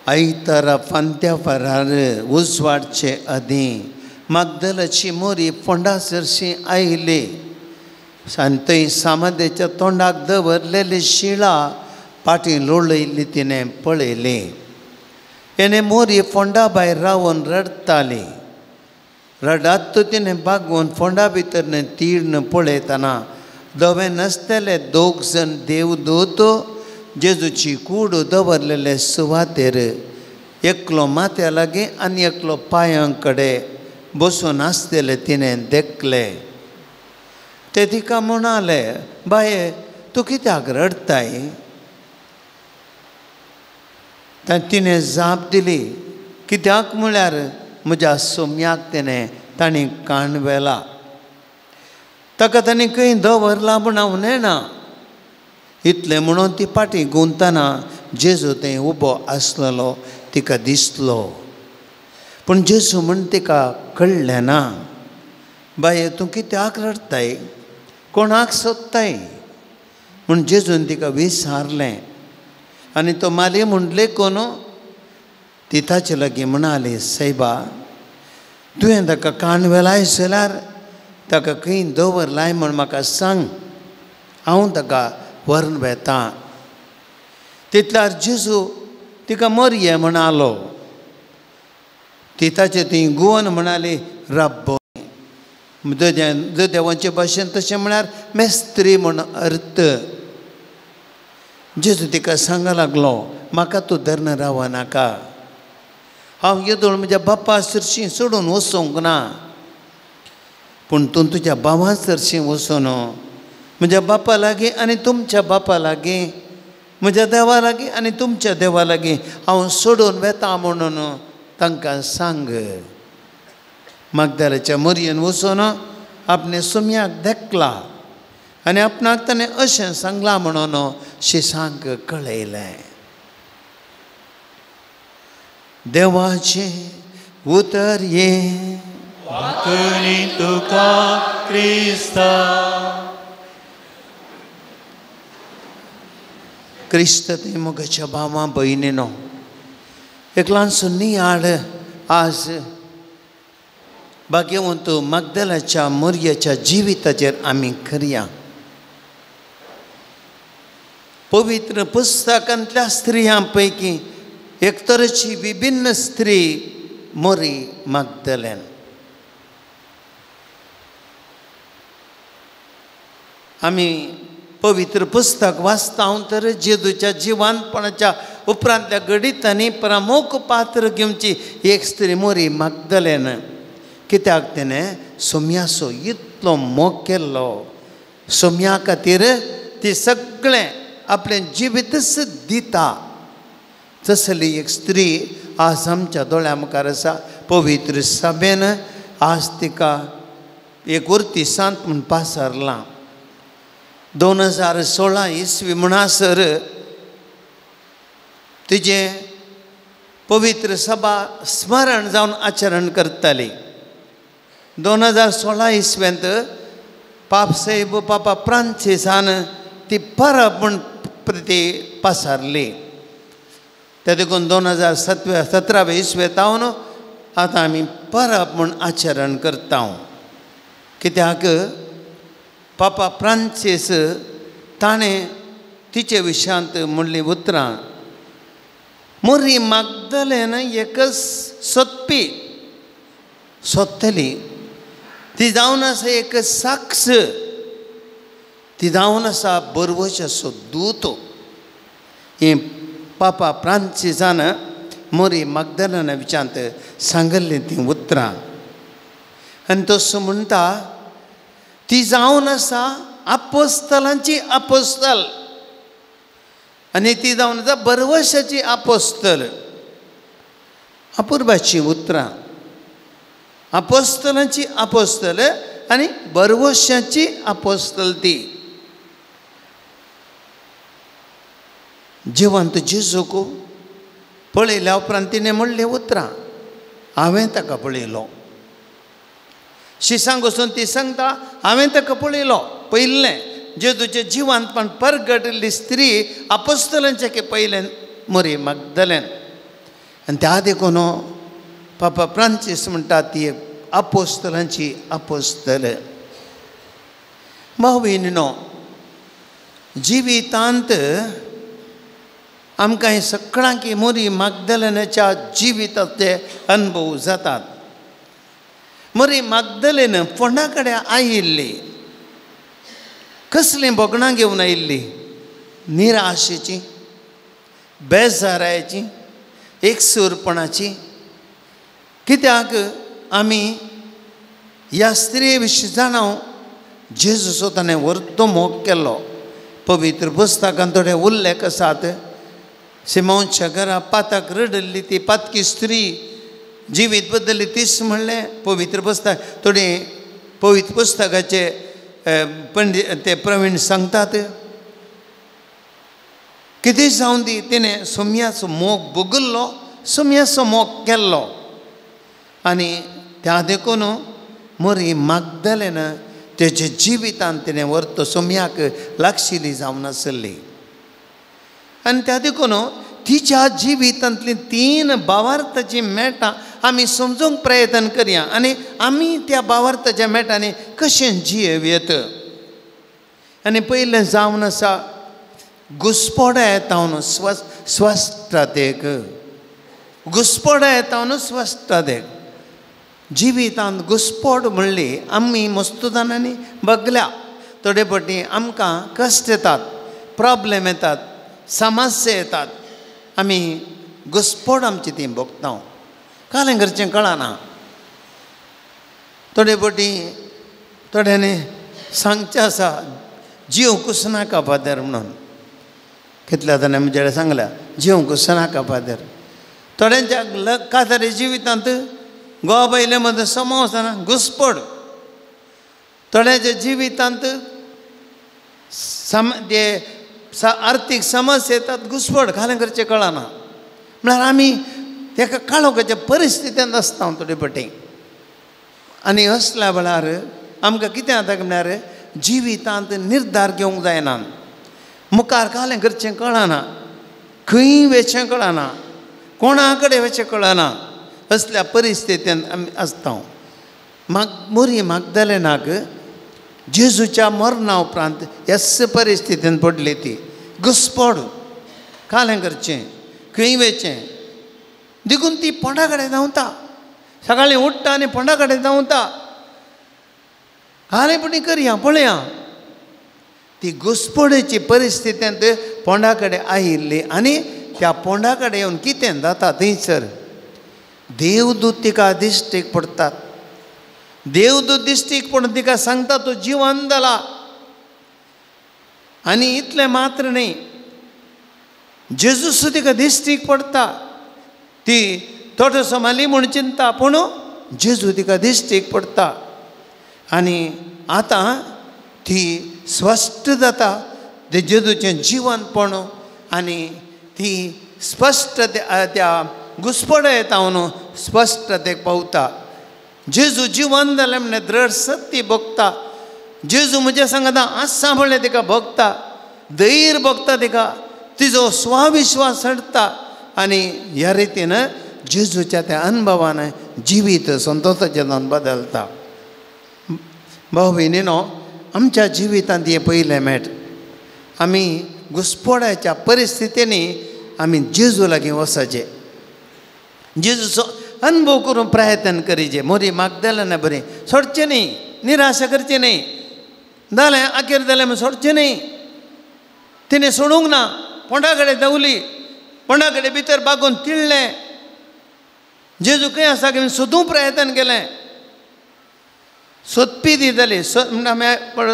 आयतारा फांत्या फारार उजवाडचे आदीं मागदलाची मोरी फोंडा सरशी आयली आनी थंय सामादेच्या तोंडाक दवरलेली शिळा पाटी लोळयल्ली तिणें पळयली. हेणें मोरी फोंडा भायर रावन रडटाली. रडात तिणें बागोवन फोंडा भितर तीर्ण पळयतना धवे नासतले दोग जण देवदूत जेजूची कूड दवरलेले सुवातेर एकलो माथ्या लागीं आनी एकलो पांयां कडेन बसून आसतले तिणें देखले. ते तिका म्हणाले, बाये तूं कित्याक रडटाय? तिणें जाप दिली, कित्याक म्हळ्यार म्हज्या सोम्याक तिणें तांणी काण व्हेला, ताका तांणी खंय दवरला म्हूण हांव नेणा. इतलें म्हणून ती फाटीं गुंतना जेजू थंय उबो आसलेलो तिका दिसलो. पूण जेजू म्हूण तिका कळ्ळें ना. बाये तूं कित्याक रडटाय, कोणाक सोदताय म्हूण जेजून तिका विचारलें. आनी तो माली म्हणले कोण ती ताचे लागीं म्हणाली, सायबा तुवें ताका कान व्हेलाय जाल्यार ताका खंय दवरलाय म्हूण म्हाका सांग, हांव ताका व्हरून वेता. तितल्यार जेजू तिका मरये म्हणालो. ती ताचे थंय गुवन म्हणाली, रब्बो. देवाचे भाशेन तशें म्हळ्यार मेस्त्री म्हूण अर्थ. जेजू तिका सांगा लागलो, म्हाका तूं धरून रावनाका, हांव येदोळ म्हज्या बापा सरशीं सोडून वचूंक ना, पूण तूं तुज्या भावा सरशीं वचून म्हज्या बापा लागीं आनी तुमच्या बापा लागीं, म्हज्या देवा लागीं आनी तुमच्या देवा लागीं हांव सोडून वेता म्हणून तांकां सांग. मागदाराच्या मोरयेन वचून आपणे सुम्याक देखला आनी आपणाक ताणें अशें सांगलां म्हणून शिसांक कळयलें. देवाचें उतर हें. वाकणी तुका क्रिस्ता. क्रिस्त ते मोगाच्या भावा भयणीनो, एक ल्हानसो नियाळ आज भाग्यवंत मागदालाच्या मोरयाच्या जिविताचेर आमी करया. पवित्र पुस्तकांतल्या स्त्रियां पैकी एक तरेची विभिन्न स्त्री मोरी मागदलेन. आमी पवित्र पुस्तक वाचता तर जेजूच्या जिवानपणाच्या उपरांतल्या घडितांनी प्रमुख पात्र घेवची एक स्त्री मोरी मागदलेन. कित्याक तेणें सोम्याचो इतलो मोग केल्लो, सोम्या खातीर ती सगळें आपलें जिवीतच दिता. तसली एक स्त्री आज आमच्या दोळ्या मुखार आसा. पवित्र सभेन आज तिका एक उरती सांत म्हूण पासारलां. 2016 इसवी म्हणसर तिजें पवित्र सभा स्मरण जावन आचरण करताली. 2016 इसवेंत पापसाहेब पापा फ्रांसिसान ती परब म्हूण ती पासारली. ते देखून 2017 इसवेंत आतां आमी परब म्हूण आचरण करता. कित्याक पापा फ्रांसीस ताणें तिचे विशयांत म्हणलीं उतरां, मोरी मागदलेन एकच सोदपी सोदतली, ती जावन आसा एक साक्ष, ती जावन आसा बरवशाचो दूत. हें पापा फ्रांसिसान मोरी मागदलेना विचारांत सांगिल्लीं तीं उतरां. आनी तसो म्हणटा, ती जावन आसा आपोस्तलांची आपोस्तल आनी ती जावन आसा बरवशाची आपोस्तल. अपुर्बाचीं उतरां, आपोस्तलांची आपोस्तल आनी बरवशाची आपोस्तल. ती जिवंत जेजूक पळयल्या उपरांत तिणें म्हणलीं उतरां, हांवें ताका पळयलो. शिसांक वचून ती सांगता, हांवें ताका पळयलो. पयलें जेजूचें जिवंतपण परगटिल्ली स्त्री आपोस्तलांचें की पयलें मोरी मागदलेन. आनी त्या देखून पापा फ्रांसीस म्हणटा ती एक आपोस्तलांची आपोस्तल. भाव भयणीनो, जिवितांत आमकां हे सगळ्यांक मोरी मागदलेनाच्या जिविताचे अनुभव जातात. मोरी मागदलेन फोंडा कडेन आयिल्ली, कसलीं भोगणां घेवन आयिल्ली, निराशेची, बेजारायची, एकसूरपणाची. कित्याक आमी ह्या स्त्रिये विशीं जाणाव जेजूचो ताणें व्हडलो मोग केल्लो. पवित्र पुस्तकांत थोडे उल्लेख आसात. सिमोनच्या घरा पाताक रडल्ली ती पातकी स्त्री जिवीत बदल्ली तीच म्हणलें पवित्र पुस्तक. थोडे पवित्र पुस्तकाचे पंडित ते प्रवीण सांगतात, कितें जावन दी तिणें सोम्याचो मोग भोगल्लो, सोम्याचो मोग केल्लो. आनी त्या देखून मोरी मागदलेन तेजे जिवितान तिणें व्हरतो सोम्याक लागशिल्ली जावन आसली. आनी त्या देखून तिच्या जिवितांतलीं तीन भावार्थाचीं मेटां आमी समजूंक प्रयत्न करया आनी आमी त्या भावार्थाच्या मेटांनी कशें जियेवयेत. आनी पयलें जावन आसा घुस्पोडा येता स्वस्थतेक, घुस्पोडा येता स्वस्थतेक. जिवितांत घुस्पोड म्हणली आमी मस्तुदानांनी बगल्या. थोडे फावटी आमकां कश्ट येतात, प्रॉब्लेम येतात, समस्या येतात, आमी घुस्पोड आमची ती भोगता. कालें करचें कळना. थोडे फावटी थोड्यांनी सांगचें आसा जीव कुसनाका फादर म्हणून. कितल्या जाणांनी म्हजे कडेन सांगल्या जीव कुसनाका फादर. थोड्यांच्या काजारी जिवितांत गोवा बायले मदें समाव आसना घुस्पड. थोड्यांच्या जिवितांत ते आर्थीक समस्या येतात, घुस्पड, घालें करचें कळना. म्हळ्यार आमी तेका काळोखाच्या परिस्थितींत आसता थोडे फावटी. आनी असल्या वेळार आमकां कितें जाता म्हळ्यार जिवितांत निर्धार घेवंक जायना, मुखार घालें करचें कळना, खंय वचचें कळना, कोणा कडेन वचचें कळना. असल्या परिस्थितींत आमी आसता. मोरी मागदलेनाक जेजूच्या मरणा उपरांत ह्याच परिस्थितीन पडली ती घुस्पड, कालें करचें, खंय वचचें. देखून ती पोंडा कडेन धांवता, सकाळीं उठ्ठा आनी पोंडा कडेन धांवता. कालें पुणी करया पळया. ती घुस्पडेची परिस्थितींत पोंडा कडेन आयिल्ली आनी त्या पोंडा कडेन येवन कितें जाता थंयसर देवदूत तिका दिश्टीक पडटात. देवदूत दिश्टीक पडून तिका सांगता तूं जिवन जाला. आनी इतलें मात्र न्ही, जेजूस तिका दिश्टीक पडटा. ती थोडो समाली म्हूण चिंता, पूण जेजू तिका दिश्टीक पडटा आनी आतां ती स्पश्ट जाता. ते जेजूचें जिवनपण आनी ती स्पश्ट त्या घुस्पडा येता न्हू स्पश्टतेक पावता. जेजू जिवन जालें म्हणल्यार दृढ सत्य भोगता. जेजू म्हज्या सांगता आसा म्हणल्यार तिका भोगता, धैर्य भोगता तिका, तिजो स्वाविश्वास चडटा. आनी ह्या रितीन जेजूच्या त्या अनुभवान जिवीत संतोशाचें जावन बदलता. भाव भयणीनो, आमच्या जिवितांत हें पयलें मेट आमी घुस्पोडाच्या परिस्थितींनी आमी जेजू लागीं वचचें, जेजूचो अनुभव करून प्रयत्न करीचे. मोरी मागदलेना बरें सोडचें न्ही, निराशा करचें न्ही, जालें अखेर जालें म्हूण सोडचें न्ही. तिणें सोडूंक ना, पोंडा कडेन धांवली, पोंडा कडेन भितर बागोवन तिळ्ळें. जेजू खंय आसा की सोदूंक प्रयत्न केलें. सोदपी ती जाली. आमी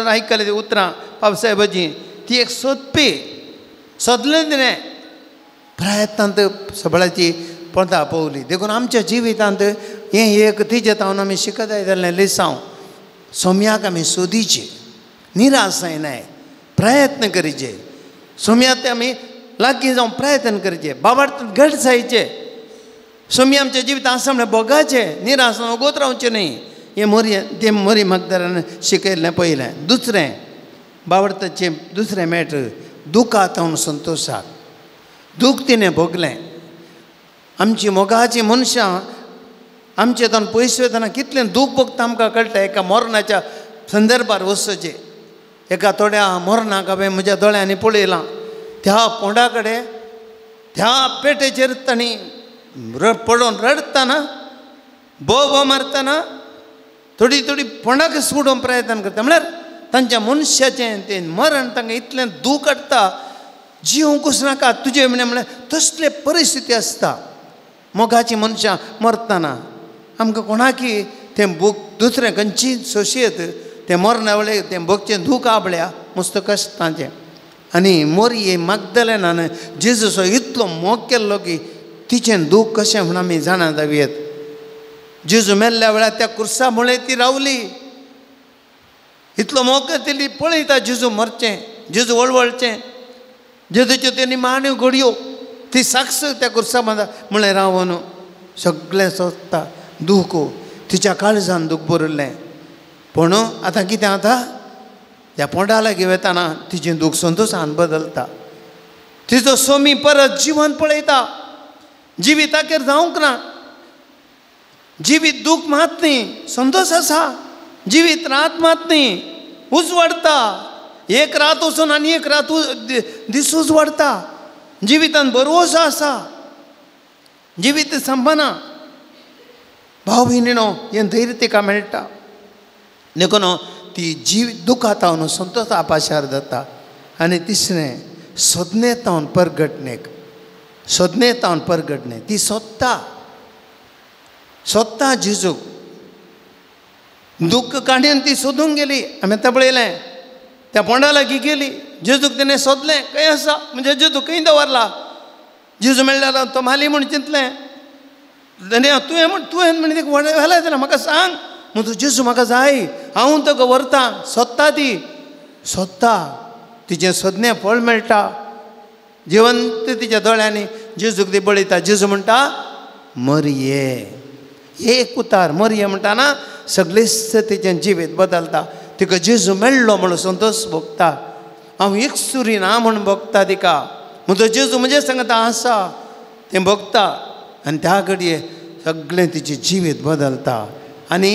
आयकली ती उतरां पापसाहेबाची, ती एक सोदपी, सोदलें तिणें प्रयत्नांत सगळ्याची पोंदा पवली. देखून आमच्या जिवितांत हें एक तिजें तावन आमी शिकत जालें लिसांव. सोम्याक आमी सोदीचे, निराश जायनाय, प्रयत्न करीचे. सोम्याक ते आमी लागीं जावन प्रयत्न करचे, बाबार्थ घट जायचे. सोमी आमच्या जिवितांत आसा म्हणल्यार भोगाचें, निराश जावन वगत रावचें न्ही. हें मोरी तें मोरी मागदारान शिकयल्लें पयलें. दुसरें बावडताचें दुसरें मेट दुखांत संतोशाक. दूख तिणें भोगलें. आमची मोगाची मनशां आमचे तान पयस वतना कितलें दूख भोगता आमकां कळटा. एका मरणाच्या संदर्भार वचचें, एका थोड्या मरणाक हांवें म्हज्या दोळ्यांनी पळयलां. त्या पोंडा कडेन त्या पेटेचेर तांणी पडोवन रडटना, बोबो मारतना, थोडी थोडी फोंडाक सोडोवंक प्रयत्न करता. म्हळ्यार तांच्या मनशाचें तें मरण तांकां इतलें दूख हाडटा, जिवंकूच नाका तुजें म्हणल्यार तसले परिस्थिती आसता. मोगाची मनशां मरतना आमकां कोणाकी तें भूक दुसरें खंयची सोशयेत तें मरणा वेळे तें भोगचें दूख आपल्या मस्त कश्टांचें. आनी मोरये मागदलेनान जेजूचो इतलो मोग केल्लो की तिचें दूख कशें म्हूण आमी जाणा जावयेत. जेजू मेल्ल्या वेळार त्या कुर्सा मुळे ती रावली. इतलो मोग तिली पळयता जेजू मरचें, जेजू वळवळचें, जेजूच्यो त्यो निमाण्यो घडयो ती साक्ष त्या कुर्सा म्हळें रावन सगळें सोदता दूख तिच्या काळजान दूख भरिल्लें. पूण आतां कितें जाता, त्या पोंडा लागीं वतना तिचें दूख संतोशान बदलता. तिचो सोमी परत जिवन पळयता, जिविताचेर जावंक ना. जिवीत दूख मात न्ही, संतोश आसा. जिवीत रात मात न्ही, उजवाडता. एक रात वचून आनी एक रात दीस उजवाडता. जिवितान बरोसो आसा, जिवीत संपना. भाव भयणीनो हें धैर्य तिका मेळटा. देखून ती जीव दुखातावन संतोष आपाशार जाता. आनी तिसरें सोदनेतावन परगटणेक, सोदनेतावन परगटणे. ती सोदता, सोदता जेजूक. दुख्ख काणयेन ती सोदूंक गेली. आमी आतां पळयलें त्या पोंडा लागीं गेली, जेजूक तिणें सोदलें खंय आसा, म्हणजे जेजू खंय दवरला. जेजू मेळ्ळ्यार तो माली म्हूण चिंतलें. तुवें म्हण तुवें म्हण तिका व्हेला जाल्यार म्हाका सांग, म्हजो जेजू म्हाका जाय, हांव तुका व्हरता. सोदता ती, सोदता. तिचें सोदणें फळ मेळटा. जिवंत तिच्या दोळ्यांनी जेजूक ती पळयता. जेजू म्हणटा मरये. एक उतार मरये म्हणटा ना, सगळेच तिचें जिवीत बदलता. तिका जेजू मेळ्ळो म्हणून संतोश भोगता. हांव एक सुरी ना म्हूण भोगता तिका. म्हजो जेजू म्हजे सांगता आसा तें भोगता. आनी त्या घडये सगळें तिचें जिवीत बदलता. आनी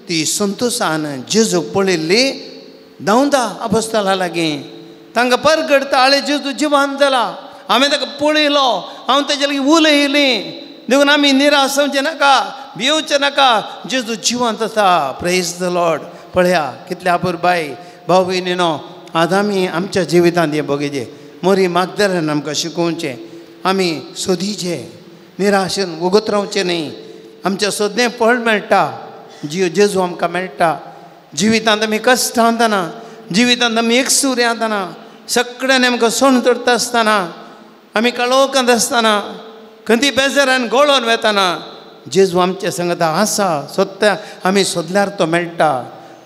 ती संतोशान जेजूक पळयल्ली धांवता आपोस्ताला लागीं. तांकां परगडता, आळे जेजू जिवान जाला, हांवें ताका पळयलो, हांव ताजे लागीं उलयलीं. देखून आमी निराश जावचें नाका, भियोवचें नाका, जेजू जिवंत आसा. Praise the Lord. पळया कितले अपुरबाय. भाव भयणीनो, आज आमी आमच्या जिवितांत हें बघिचें. मोरी मागदल्यान आमकां शिकोवचें, आमी सोदीचें, निराशेन वगत रावचें न्ही. आमच्या सोदणें फळ मेळटा, जेजू आमकां मेळटा. जिवितांत आमी कश्टां आसतना, जिवितांत आमी एकसुरे आसतना, सगळ्यांनी आमकां सोण चडटा आसतना, आमी काळोखांत आसतना, खंय बेजारान गोळोन वेतना, जेजू आमच्या संगता आसा. सोदता, आमी सोदल्यार तो मेळटा.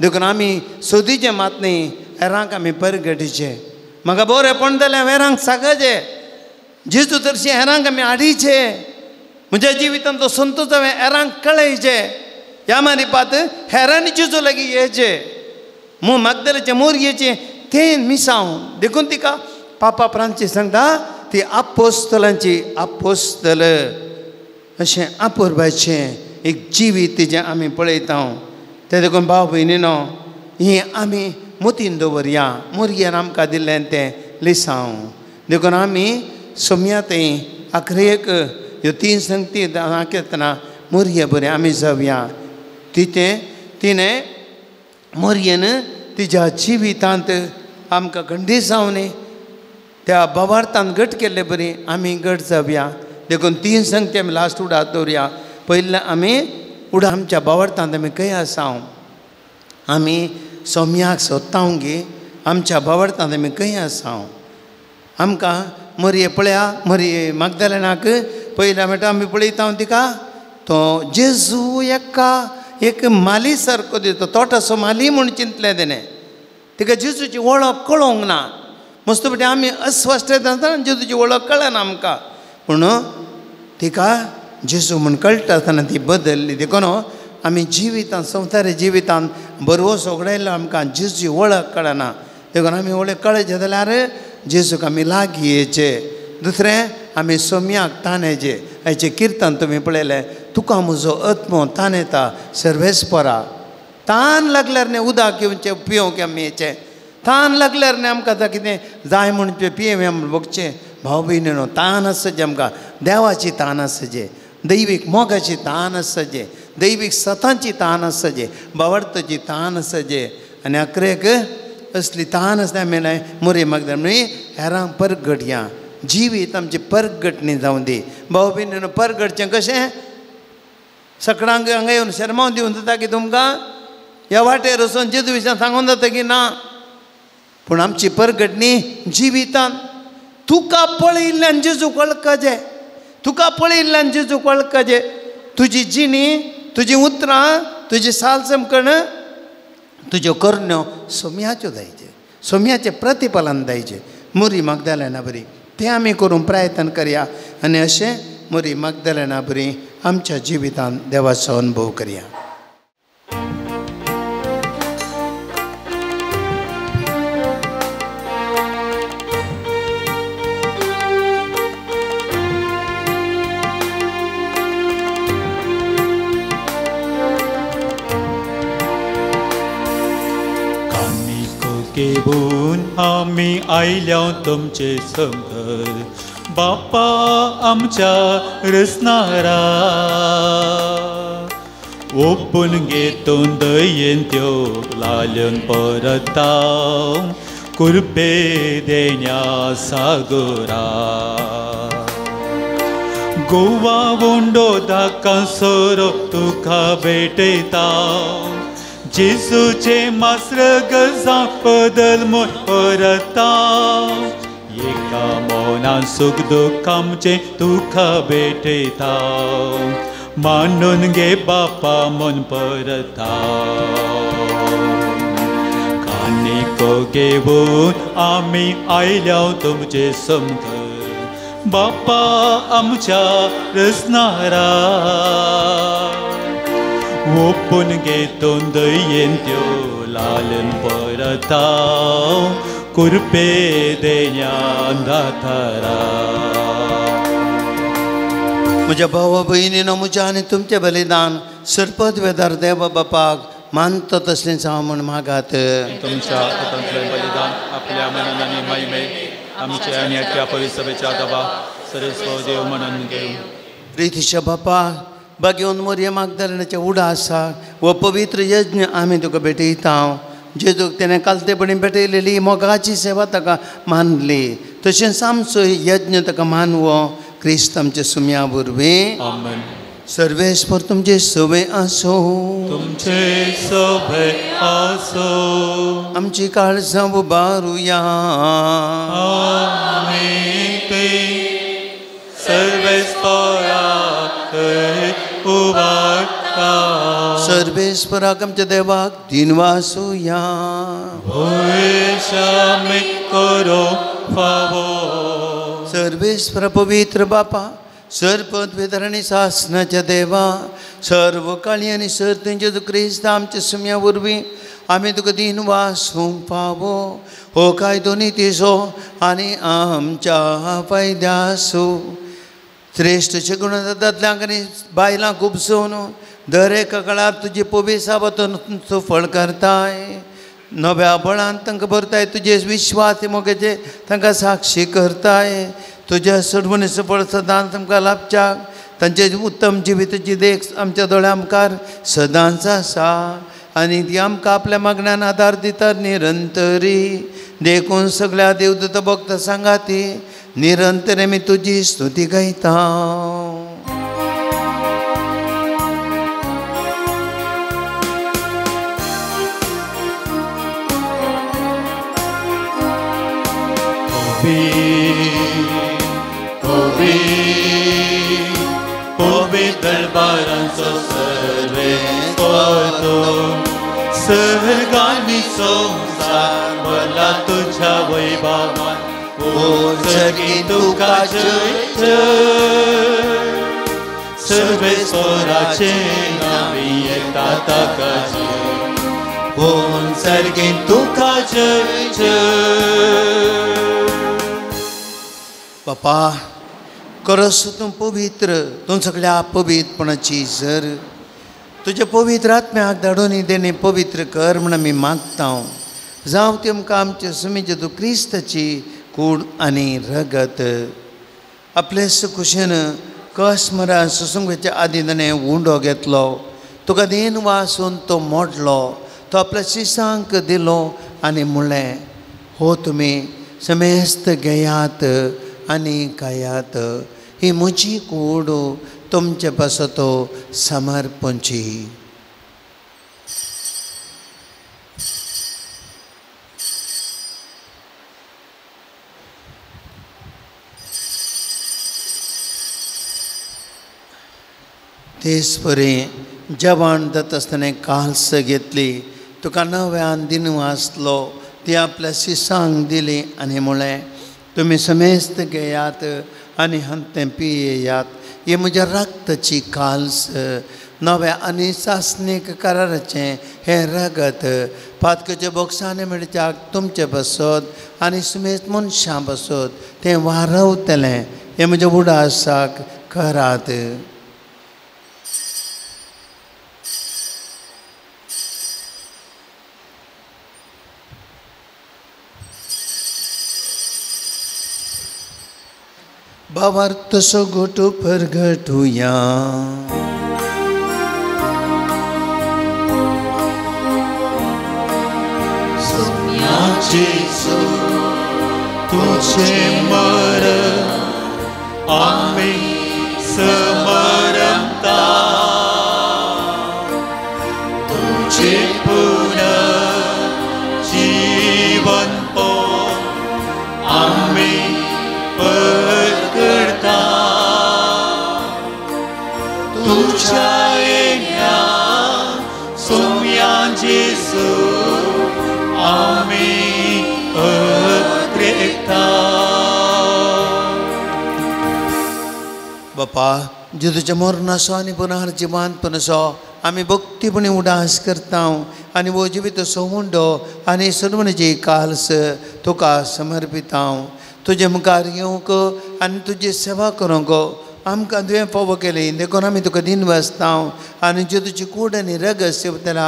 देखून आमी सोदीचें मात न्ही, हेरांक आमी परगटीचें. म्हाका बरें पण जाल्यार हेरांक सांगचें, जेजू तरशी हेरांक आमी हाडीचें. म्हज्या जिवितांत तो संतोश हांवें हेरांक कळयचें. ह्या मारिपात हेरांनी जेजू लागीं येचें, मागदलेचें मोरयेचें तें मिसांव. देखून तिका पापा फ्रांसीस सांगता ती आपोस्तलांची आपोस्तल. अशें अपुरबायचें एक जिवीत तिजें आमी पळयता. तें देखून भाव भयणीनो, हें आमी मोतीन दवरया. मोरयेन आमकां दिल्लें तें लिसांव. देखून आमी सोमया थंय आखरेक ह्यो तीन संगती दाखयतना मोरये बरें आमी जावया. तिचें तिणें मोरयेन तिज्या जिवितांत आमकां गंडी जावनी त्या बाबार्थान घट केल्ले बरी आमी घट जावया. देखून तीन संगती आमी लास्ट उडात दवरया. पयलें आमी उडा आमच्या बावर्थांत आमी खंय आसा, आमी सोम्याक सोदता गे. आमच्या बावर्थांत आमी खंय आसा. आमकां मरये पळया, मरये मागदलेनाक पयल्या म्हणटा आमी पळयता तिका तो जेजू एका एक माली सारको दिता, तोटाचो माली म्हूण चिंतलें तेणें. तिका जेजूची वळख कळोंक ना. मस्त पटी आमी अस्वस्थ आसतना जेजूची वळख कळना आमकां, पूण तिका जेजू म्हूण कळटा आसतना ती बदल्ली. देखून आमी जिवितांत, संवसारी जिवितांत बरवस उगडायलो आमकां जेजूची वळख कळना. देखून आमी वळख कळचें जाल्यार जेजूक आमी लागीं येचें. दुसरें आमी सोम्याक तानेचें. हाचें किर्तन तुमी पळयलें, तुका म्हजो आत्मो तानेता सर्वेस्परा. तान लागल्यार न्ही उदक घेवचें पिवंक आमी येचें. तान लागल्यार न्ही आमकां आतां कितें जाय म्हूण पियेवया म्हूण भोगचें. भाव भयणीनो, तान आसचें आमकां, देवाची तान आसचें, दैवीक मोगाची तान आसचें, दैवीक सतांची तान आसचें, बावडताची तान आसचें. आनी अकरेक असली तान आसता आमी मोरे मागता न्ही हेरांक परगटया. जिवीत आमचें परगटणी जावं दी. भाव भयणीनो, परगटचें कशें? सगळ्यांक हांगा येवन शेरमांव दिवन जाता की तुमकां ह्या वाटेर वचून जेजू विशयान सांगून जाता की ना. पूण आमची परगटणी जिवितान तुका पळयिल्ल्यान जेजू वळखचें, तुका पळयिल्ल्यान जेजू वळखचें. तुजी जिणी, तुजी उतरां, तुजी साल चमकण, तुज्यो करण्यो सोम्याच्यो जायचे, सोम्याचें प्रतिफलन जायचें. मोरी मागदलेना बरी तें आमी करूंक प्रयत्न करया. आनी अशें मोरी मागदलेना बरी आमच्या जिवितांत देवाचो अनुभव करया. घेवन आमी आयल्या तुमचे संगर बापा आमच्या रसनारा ओपून घेतून दयेन त्यो लालन परता कुरपे देण्या सागरा गोवा उंडो धाका सोरो तुका भेटयता जेसूचे मास्र गजा बदल म्हूण परता एका मौनान सूख दुख्ख आमचें तुका भेटयता मानून घे बापा म्हूण परता कानिको घेवन आमी आयल्या तुमचे समकर बापा आमच्या रसनारा ओपून घेतून दयेन त्यो लालन परता कुरपे देण्या दातारा. म्हज्या भावा भयणीनो म्हज्या आनी तुमचें बलिदान सरपद वेदार देवा बापाक मानता तसलें जावं म्हूण मागात. तुमच्या हातांतलें बलिदान आपल्या मनान आनी महिमे आमच्या आनी अख्ख्या पवित्र सभेच्या दबा सरस्व देव म्हणून घेवं. प्रितीच्या बापा बागेवन मोरये मागदारणाचे उडा आसा हो पवित्र यज्ञ आमी तुका भेटयता. जेजूक तेणें कालतेपणी भेटयलेली मोगाची सेवा ताका मानली तशेंच आमचो यज्ञ ताका मानवो क्रिस्त आमच्या सुम्या वरवीं. आमेन. सर्वेस्पर तुमचे सवे आसो तुमचे सवे आसो. आमची काळजां उबारुया. आमी ते सर्वेस्पराक उबारता. सर्वेस्पराक आमच्या देवाक दिनवासुया. भविष्यामी करो फावो. सर्वेस्पर पवित्र बापा सरपद वेदर आनी सासनाच्या देवा सर्व काळी आनी सर तुमचे क्रिस्त आमच्या सुम्या वरवीं आमी तुका दिनवासूंक फावो. हो कायदो नितीचो आनी आमच्या फायद्यासो श्रेश्ठ गुण दादल्यांक आनी बायलांक उपसोवन दर एका काळार तुजी पविसावतून सुफळ करताय. नव्या बळान तांकां भरताय तुजे विश्वास मोगाचे तांकां साक्षी करताय. तुज्या सडवणीचो फळ सदांच आमकां लाभच्याक तांचे उत्तम जिविताची देख आमच्या दोळ्या मुखार सदांच आसा आनी ती आमकां आपल्या मागण्यान आदार दिता निरंतरी. देखून सगळ्या देवदूत भक्त सांगाती निरंतर आमी तुजी स्तुती गायता. दरबारांचो सर्वेस्पर सर्गांनी संवसार भरला तुझ्या वैभवान सर्गी तुका जय जय. सर्वेस्पराचे नावी येता ताका जय कोण सर्गी तुका जय जय. बापा करस तूं पवित्र तूं सगळ्या पवित्रपणाची जर तुज्या पवित्र आत्म्याक धाडून देणे पवित्र कर म्हण आमी मागता. जावं ती आमकां आमच्या सुमी जेजू क्रिस्ताची कूड आनी रगत. आपले खुशेन कस मरान सोसूंक आदीं ताणें उंडो घेतलो तुका देन वासून तो मोडलो तो आपल्या शिसांक दिलो आनी म्हणलें हो तुमी समेस्त घेयात आनी खायात ही म्हजी कूड तुमचे पासत समर्पणची. तेच परी जेवण जाता आसतना काल्स घेतली तुका नव्यान दिन वाचलो ती आपल्या शिसांक दिली आनी म्हणलें तुमी समेस्त घेयात आनी हंतें पियेयात ही म्हज्या रक्ताची काल्स नव्या आनी सासणीक कराराचें हें रगत पातकाच्या बोक्सांनी मेळच्याक तुमचे बसत आनी समेस्त मनशां बसत तें वारवतलें हें म्हज्या उडासाक करात. भावार्थ सगोटो परगटुया. जेजू तुझे मरण आम्ही समरता, तुझे पुनर्जीवन आम्ही परगडता, तुझ्या येण्या सोम्या जेजू आम्ही अग्रेता. बापा जेजूच्या मरणाचो आनी पुनर्जिवंतपणाचो आमी भक्तीपणी उडास करता आनी हो जिवीत सोंवंडो आनी सर्वणची काल्स तुका समर्पिता. तुजे मुखार येवंक आनी तुजी सेवा करूंक आमकां तुवें फावो केली देखून आमी तुका दिन वाचता आनी जेजूची कूड आनी रगत सेवतला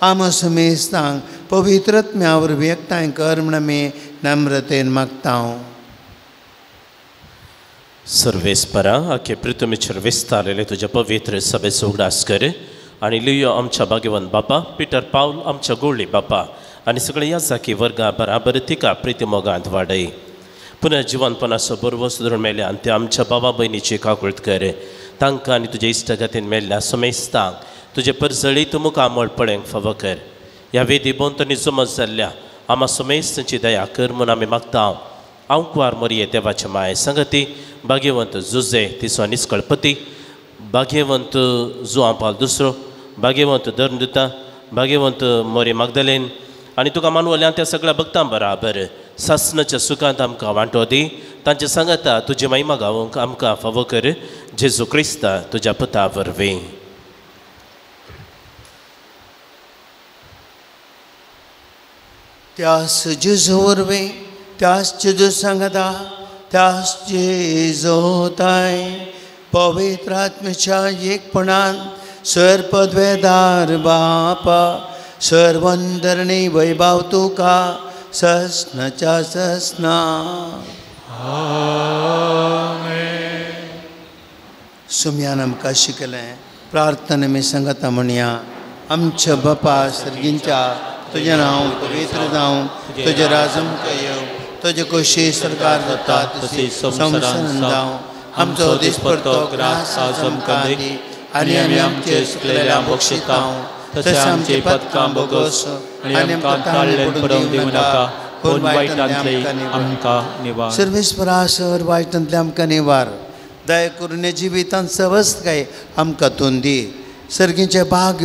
आम समेस्तांक पवित्र आत्म्या वरवीं एकठांय कर म्हूण आमी नम्रतेन मागता. सर्वेस्परा आखे पृथ्वीचेर विस्तारलेले तुज्या पवित्र सभेचो उगडास कर आनी लियो आमच्या भाग्यवंत बापा पिटर पावल आमच्या गोळी बापा आनी सगळे ह्या जाकी वर्गा बराबर तिका प्रिती मोगांत वाडय. पुनः जिवनपणाचो बरवो सुदरून मेल्या आनी ते आमच्या बाबा भयणीची काकूळत कर. तांकां आनी तुज्या इश्टागतीन मेल्ल्या समेस्तांक तुजे परजळीत मुखामळ पळोवंक फावो कर. ह्या वेदी भोंवतणी जमत जाल्ल्या आमा समेस्तांची दया कर म्हूण आमी मागता. आंकवार मोरये देवाचे माये संगती भाग्यवंत जुजे तिचो निस्कळपती भाग्यवंत जुआं पाल दुसरो भाग्यवंत धर्मदुता भाग्यवंत मोरी मागदलेन आनी तुका मानवल्या त्या सगळ्या भक्तां बराबर सासनाच्या सुखांत आमकां वांटो दी. तांचे सांगता तुजी महिमा गावंक आमकां फावो कर. जेजू क्रिस्ता तुज्या पुता वरवीं. त्यास जेजू वरवीं, त्यास जेजू सांगता, त्यास जेजोताय पवित्र आत्म्याच्या एकपणान सर पदवेदार बापा सर्वंदरणी वैभव तुका ससनाच्या ससना. सुम्यान आमकां शिकलें प्रार्थना मी सांगता म्हणया. आमच्या बापा सर्गींच्या तुजें नांव पवित्र जावं, तुजें राज आमकां येवं, तुजे खोशी सरकार जाता तशी संवसारांत जावं. आमचो दिसपडतो ग्रास आज आमकां दी आनी आमी आमचे चुकलेल्या बक्षिता तशें आमचे पदकां बोगस आनी आमकां ताळ्ळें पडोवंक दिवं नाका, पूण वायटांतले आमकां निवार. सर्वेस्परा सर वायटांतले आमकां निवार. दया करून जिवितांत सवस्तकाय आमकां तूं दी. सर्गीचें भाग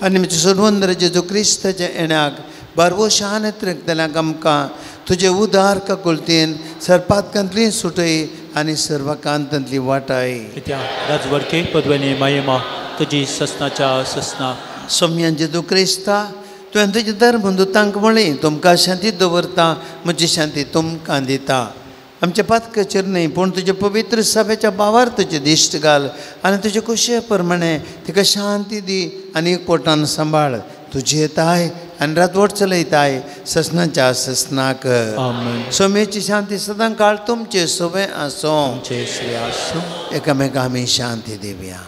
आनी आमचे सर्वंद्र जेजू क्रिस्ताच्या येण्याक बारवो शान त्रेकतल्यांक आमकां तुजे उदार काकुळतीन सरपातकांतली सुटय आनी सर्वकांतांतली वाटाय. कित्याक राजवडके पदवेनी महिमा तुजी ससनाच्या ससना. सोम्यान जेजू क्रिस्ता तुवें तुजें धर्म दुतांक म्हळें तुमकां शांती दवरता, म्हजी शांती तुमकां दिता. आमच्या पातकाचेर न्हय पूण तुज्या पवित्र सभेच्या भावार तुजें दिश्ट घाल आनी तुजे खोशये प्रमाणे तिका शांती दी आनी पोटान सांबाळ. तुजी येताय आनी रातवट चलयताय ससनाच्या ससनाक. सोमेची शांती सदां काळ तुमचे सोबे आसूं. एकामेका आमी शांती दिवया.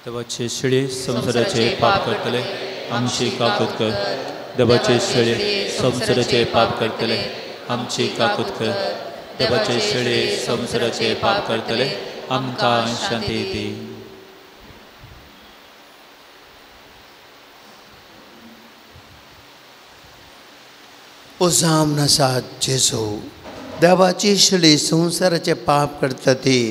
देवाचे शिळे संवसाराचे पाप करतले आमची काकूत कर. देवाचे शेळे संवसाराचे पाप करतले आमची काकूत कर. देवाचे शेळे संवसाराचे पाप करतले आमकां शांती दी. ओ जावन आसा जेजू देवाची शेळी संवसाराचे पाप करता ती.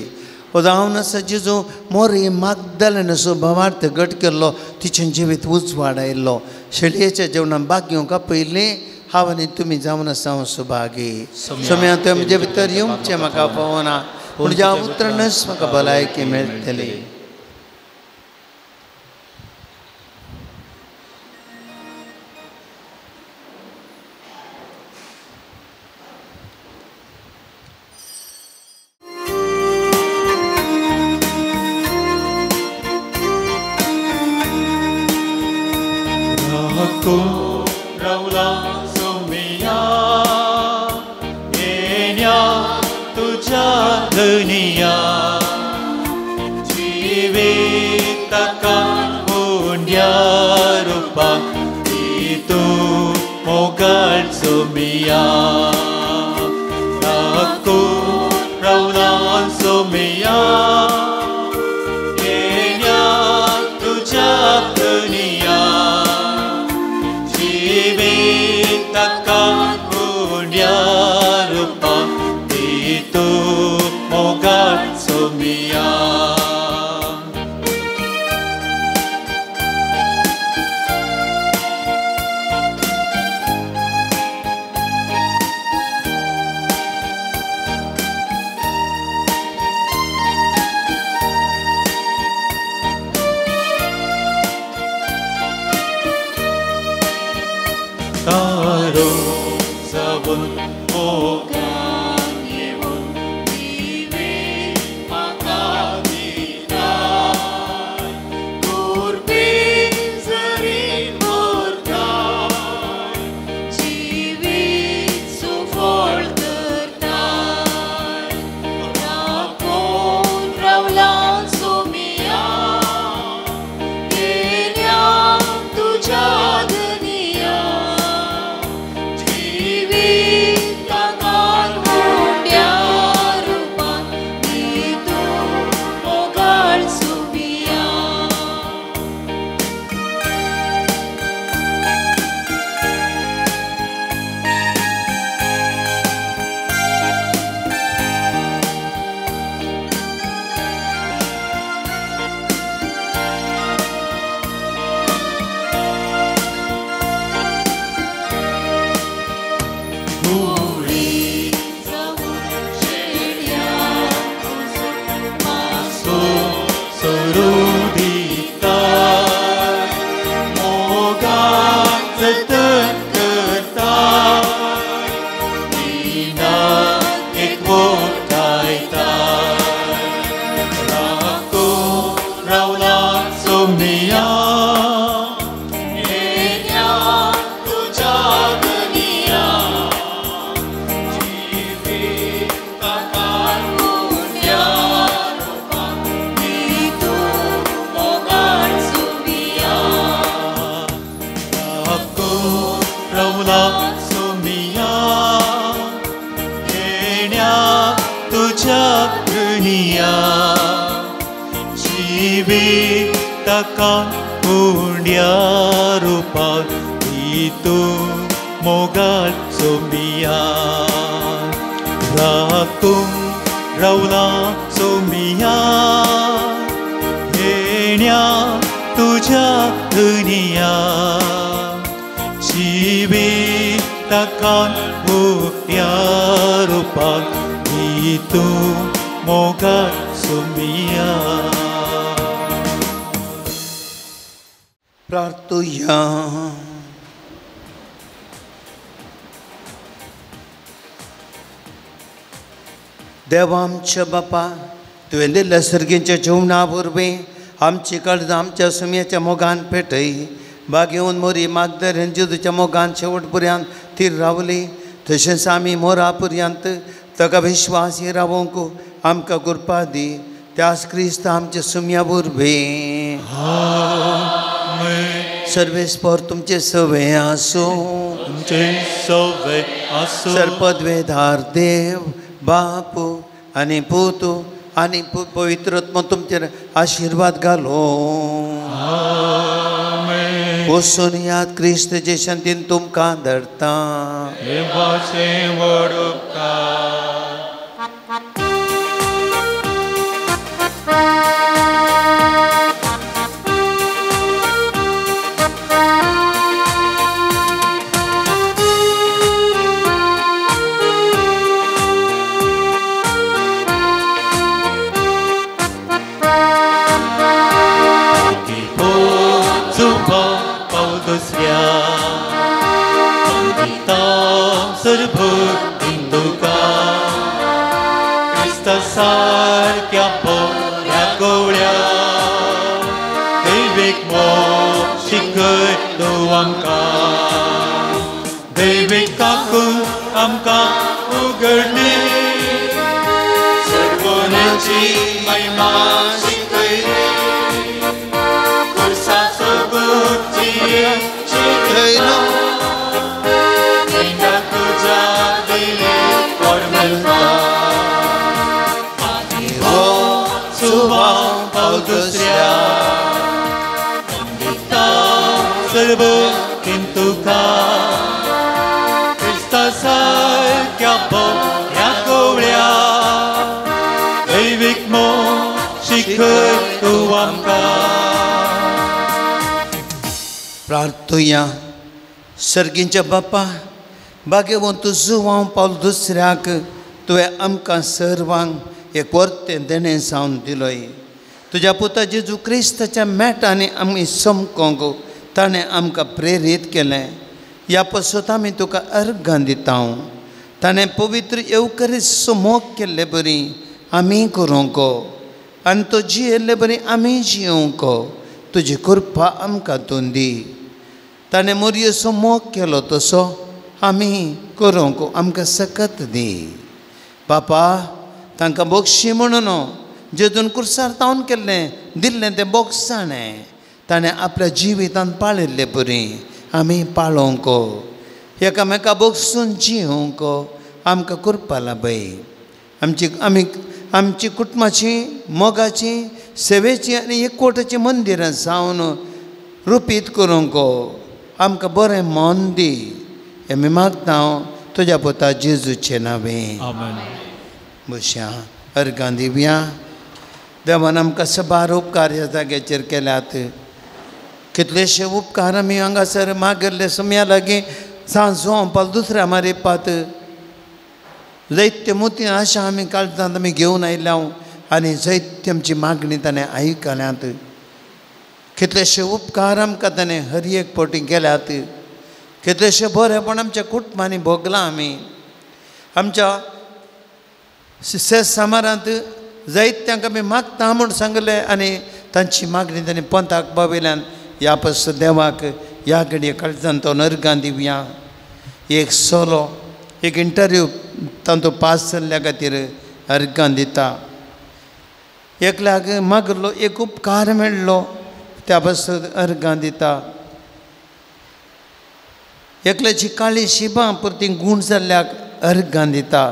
ओ जावन आसा जेजू मोरी मागदलेनाचो भावार्थ घट केल्लो तिचें जिवीत उजवाड आयिल्लो. शेळयेच्या जेवणान भाग घेवंक पयलीं हांव आनी तुमी जावन आसा हांव सुभागी. सोम्या तुवें म्हजे भितर येवचें म्हाका पावना पूण ज्या उतरानच म्हाका भलायकी मेळटली. रावला सोम्या धनिया जिविताका उंड्या रुपा तूं मोगाळ सोमिया राखून रावला सोमिया येण्या तुज्या धनिया जिविताका उंड्या रुपा तूं मोगाळ सोमिया. तारो जावन मोगान येवन जिवीत म्हाका दिताय कुर्बेन जरीन भरताय जिवीत सुफळ करताय राखून रावला सोमिया येण्या तुज्या धनिया जिविताका उंड्या रुपान तूं मोगाळ सोमिया. गुळी जावन शेळ्यांक सो सरू दिताय मोगान जतन करताय दिनाक एकवटायताय राखून रावला सोमिया येण्या तुज्या धनिया जिविताका उंड्या रुपान तूं मोगाळ सोमिया राखून रावला सोमिया येण्या तुज्या धनिया जिविताका उंड्या रुपान तूं मोगाळ सोमिया राखून रावला सोमिया येण्या तुज्या धनिया जिविताका उंड्या रुपान तूं मोगाळ सोमिया. प्रार्थुया. देवा आमच्या बापा, तुवें दिल्ल्या सर्गींच्या जेवणा वरवीं आमची काळजां आमच्या सुमयाच्या मोगान पेटय. बागेवन मोरी मागदरेन जेजूच्या मोगान शेवट पर्यंत थीर रावली, तशेंच आमी मोरा पर्यंत ताका विश्वासी रावोंक आमकां कृपा दी. त्यास क्रिस्त आमच्या सुमया वरवीं. सर्वेस्पर तुमचे सवे आसूं. तुमचे सवे आसूं. सर्पद्वेधार देव बापू आनी पूत आनी पवित्र तुमचेर आशिर्वाद घालो. वचून याद क्रिस्त जे शांतीन तुमकां धरता. देवाचें व्हड उपकार. सारक्या बऱ्या गवळ्या दैवीक मोग शिकय तूं आमकां, दैवीक काकूत आमकां उगडली. सर्व महिमा शिकयली खुर्साचो गुण जिये शिकयलो मेंढ्या तुज्या दिले कोरमेल्पा आनी हो जुवांव पावल दुसऱ्या दिता सर्व तुका क्रिस्ता सारक्या बऱ्या गवळ्या दैवीक मोग शिकय तूं आमकां. प्रार्थुया. सर्गींच्या बापा भाग्यवंत जुवांव पावल दुसऱ्याक तुवें आमकां सर्वांक एक वर्तें देणें जावन दिलोय. तुज्या पुता जेजू क्रिस्ताच्या मेटांनी आमी समकोंक ताणें आमकां प्रेरीत केलें. ह्या पासत आमी तुका अर्गां दिता. ताणें पवित्र येवकरीत मोग केल्ले बरी आमी करूंक आनी तो जियेल्ले बरी आमी जियोवंक तुजी कृपा आमकां तूं दी. ताणें मोरयेचो मोग केलो तसो आमी करूंक आमकां सकत दी. बापा तांकां बोक्षी म्हणून जेजून कुर्सार तावन केल्लें दिल्लें तें बोगसाणें ताणें आपल्या जिवितांत पाळिल्ले बरी आमी पाळोवंक एकामेका बोगसून जियोवंक आमकां कृपा लाभय. आमची आमी आमची कुटुंबाची मोगाची सेवेची आनी एकवटाची मंदिरां जावन रुपीत करूंक आमकां बरें मन दी. हें आमी मागता तुज्या पुता जेजूचें नांवें. आमेन. बशया अर्गां दिवया. देवान आमकां सबार उपकार ह्या जाग्याचेर केल्यात. कितलेशे उपकार आमी हांगासर मागिल्ले समया लागीं सांजो पाल दुसऱ्या मारिपात जैत्य मोती आशा आमी काळजांत आमी घेवन आयल्या आनी जैत्य आमची मागणी ताणें आयकल्यात. कितलेशे उपकार आमकां ताणें हर एक फावटी केल्यात. कितलेशे बरेपण आमच्या कुटुंबांनी भोगलां. आमी आमच्या सामारांत जायत तांकां आमी मागता म्हूण सांगलें आनी तांची मागणी तांणी पंथाक पावयल्यान. ह्या पासून देवाक ह्या घडये काळजान तो अर्गां दिवया. एक सोलो एक इंटरव्यू तांचो पास जाल्ल्या खातीर अर्गां दिता. एकल्याक मागलो एक उपकार मेळ्ळो त्या पासून अर्गां दिता. एकल्याची काळी शिबां परती गूण जाल्ल्याक अर्गां दिता.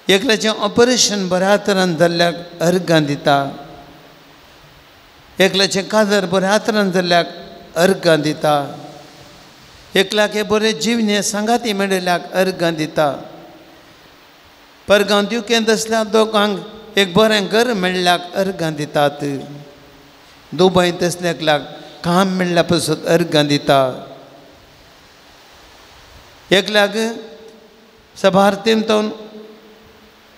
एकल्याचें ऑपरेशन बऱ्या तरान जाल्ल्याक अर्गां दिता. एकल्याचें काजर बऱ्या तरान जाल्ल्याक अर्गां दिता. एकल्याक हे बरें जिवने सांगाती मेळिल्ल्याक अर्गां दिता. परगांव दिवकेंत आसल्या दोगांक एक बरें घर मेळ्ळ्याक अर्गां दितात. दुबयंत आसल्या एकल्याक काम मेळ्ळ्या पासून अर्गां दिता. एकल्याक सभार तेमतून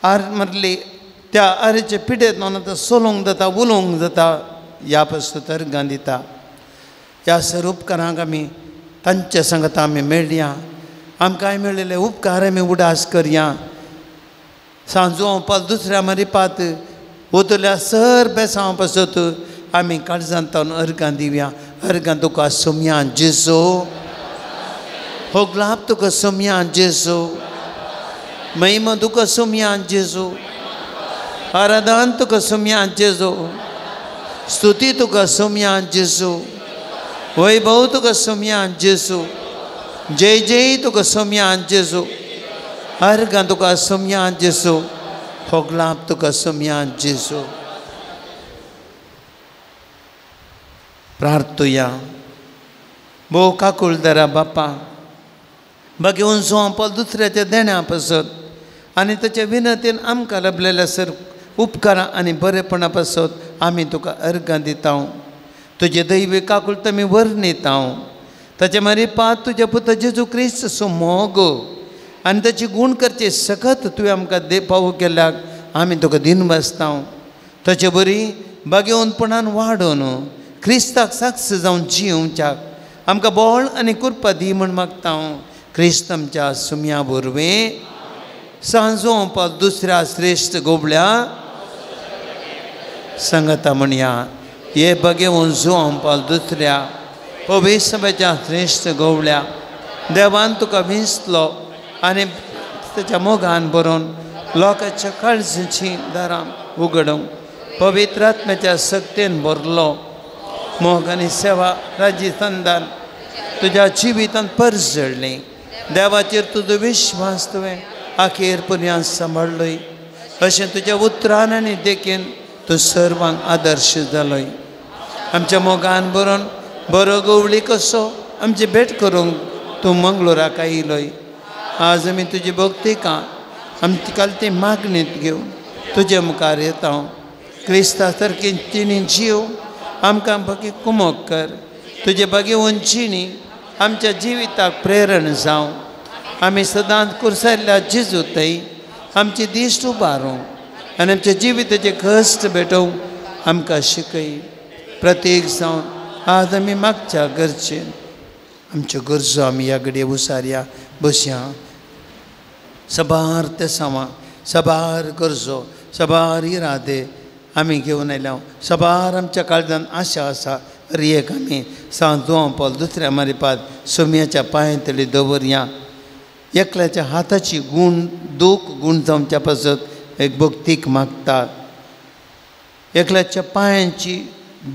आर मारली त्या आरेचे पिडेत न्हू आतां सोलोवंक जाता उलोवंक जाता ह्या पासून अर्गां दिता. ह्या सर उपकारांक आमी तांच्या सांगता आमी मेळया. आमकांय मेळिल्ले उपकार आमी उडास करया. सांजो पाल दुसऱ्या मारिपात वतल्या सर बेसांव पासत आमी काळजांत तावन अर्गां दिवया. अर्गां तुका सोमया जेजू हो ग्लाब तुका सोमया जेजू महिमा तुका सोमया जेजू आराधन तुका सोमया जेजू स्तुती तुका सोमया जेजू वैभव तुका सोमया जेजू जय जय तुका सोमया जेजू अर्गां तुका सोमया जेजू हो ग्लाब तुका सोमया जेजू. प्रार्थुया. भोव काकुळदरा बापा बागेवन सोंपल दुसऱ्याच्या देण्या पासत आनी ताच्या विनंतीन आमकां लाभलेल्या सर उपकारां आनी बरेपणा पासत आमी तुका अर्गां दिता. तुजे दैवी काकुळत आमी वर्णिता. ताचे मारी पात तुज्या पुता जेजू क्रिस्त सो मोग आनी ताची गूण करचे सकत तुवें आमकां दे पावो केल्याक आमी तुका दिन बसता. ताचे बरी बागेवनपणान वाडोवन क्रिस्ताक साक्ष जावन जियोवच्याक आमकां बळ आनी कृपा दी म्हूण मागता. क्रिस्त आमच्या सुमया वरवीं सांजो पाल दुसऱ्या श्रेश्ठ गोबल्या सांगता म्हणया. हे बगेवन जुवांपाल दुसऱ्या पवित्रच्या श्रेश्ठ गोवल्या देवान तुका विंचलो आनी ताच्या मोगान बरोवन लोकांच्या काळजाचीं दारां उगडूंक पवित्र आत्म्याच्या सक्तेन भरलो. मोग आनी सेवा राजी संदान तुज्या जिवितांत परजळ्ळी. देवाचेर तुजो विश्वास तुवें अखेर पर्यंत सांबाळ्ळोय. अशें तुज्या उतरान आनी देखीन तूं सर्वांक आदर्श जालोय. आमच्या मोगान बरोवन बरो गवळी कसो आमची भेट करूंक तूं मंगळुराक आयलोय. आज आमी तुजी भक्तिका आमची काल ती मागणीत घेवन तुजे मुखार येता. क्रिस्ता सारकी तिणी जीव आमकां बागी कुमोक कर. तुजे बागी उंचिणी आमच्या जिविताक प्रेरण जावं. आमी सदांच कुर्सायल्ल्या जेजू थंय आमची दिश्ट उबारूंक आनी आमच्या जिविताचे कश्ट भेटोवंक आमकां शिकय. प्रत्येक जावन आज आमी मागच्या गरजेन आमच्यो गरजो आमी ह्या घडये उसारया बसया. सबार तेसांवां सबार गरजो सबार इरादे आमी घेवन आयल्या. सबार आमच्या काळजान आशा आसा. एक आमी सांत जुआंव पावल दुसऱ्या मारिपाद सोम्याच्या पांयांतली दवरया. एकल्याच्या हाताची गूण दूख गूण जावच्या पासत एक भक्तीक मागतात. एकल्याच्या पांयांची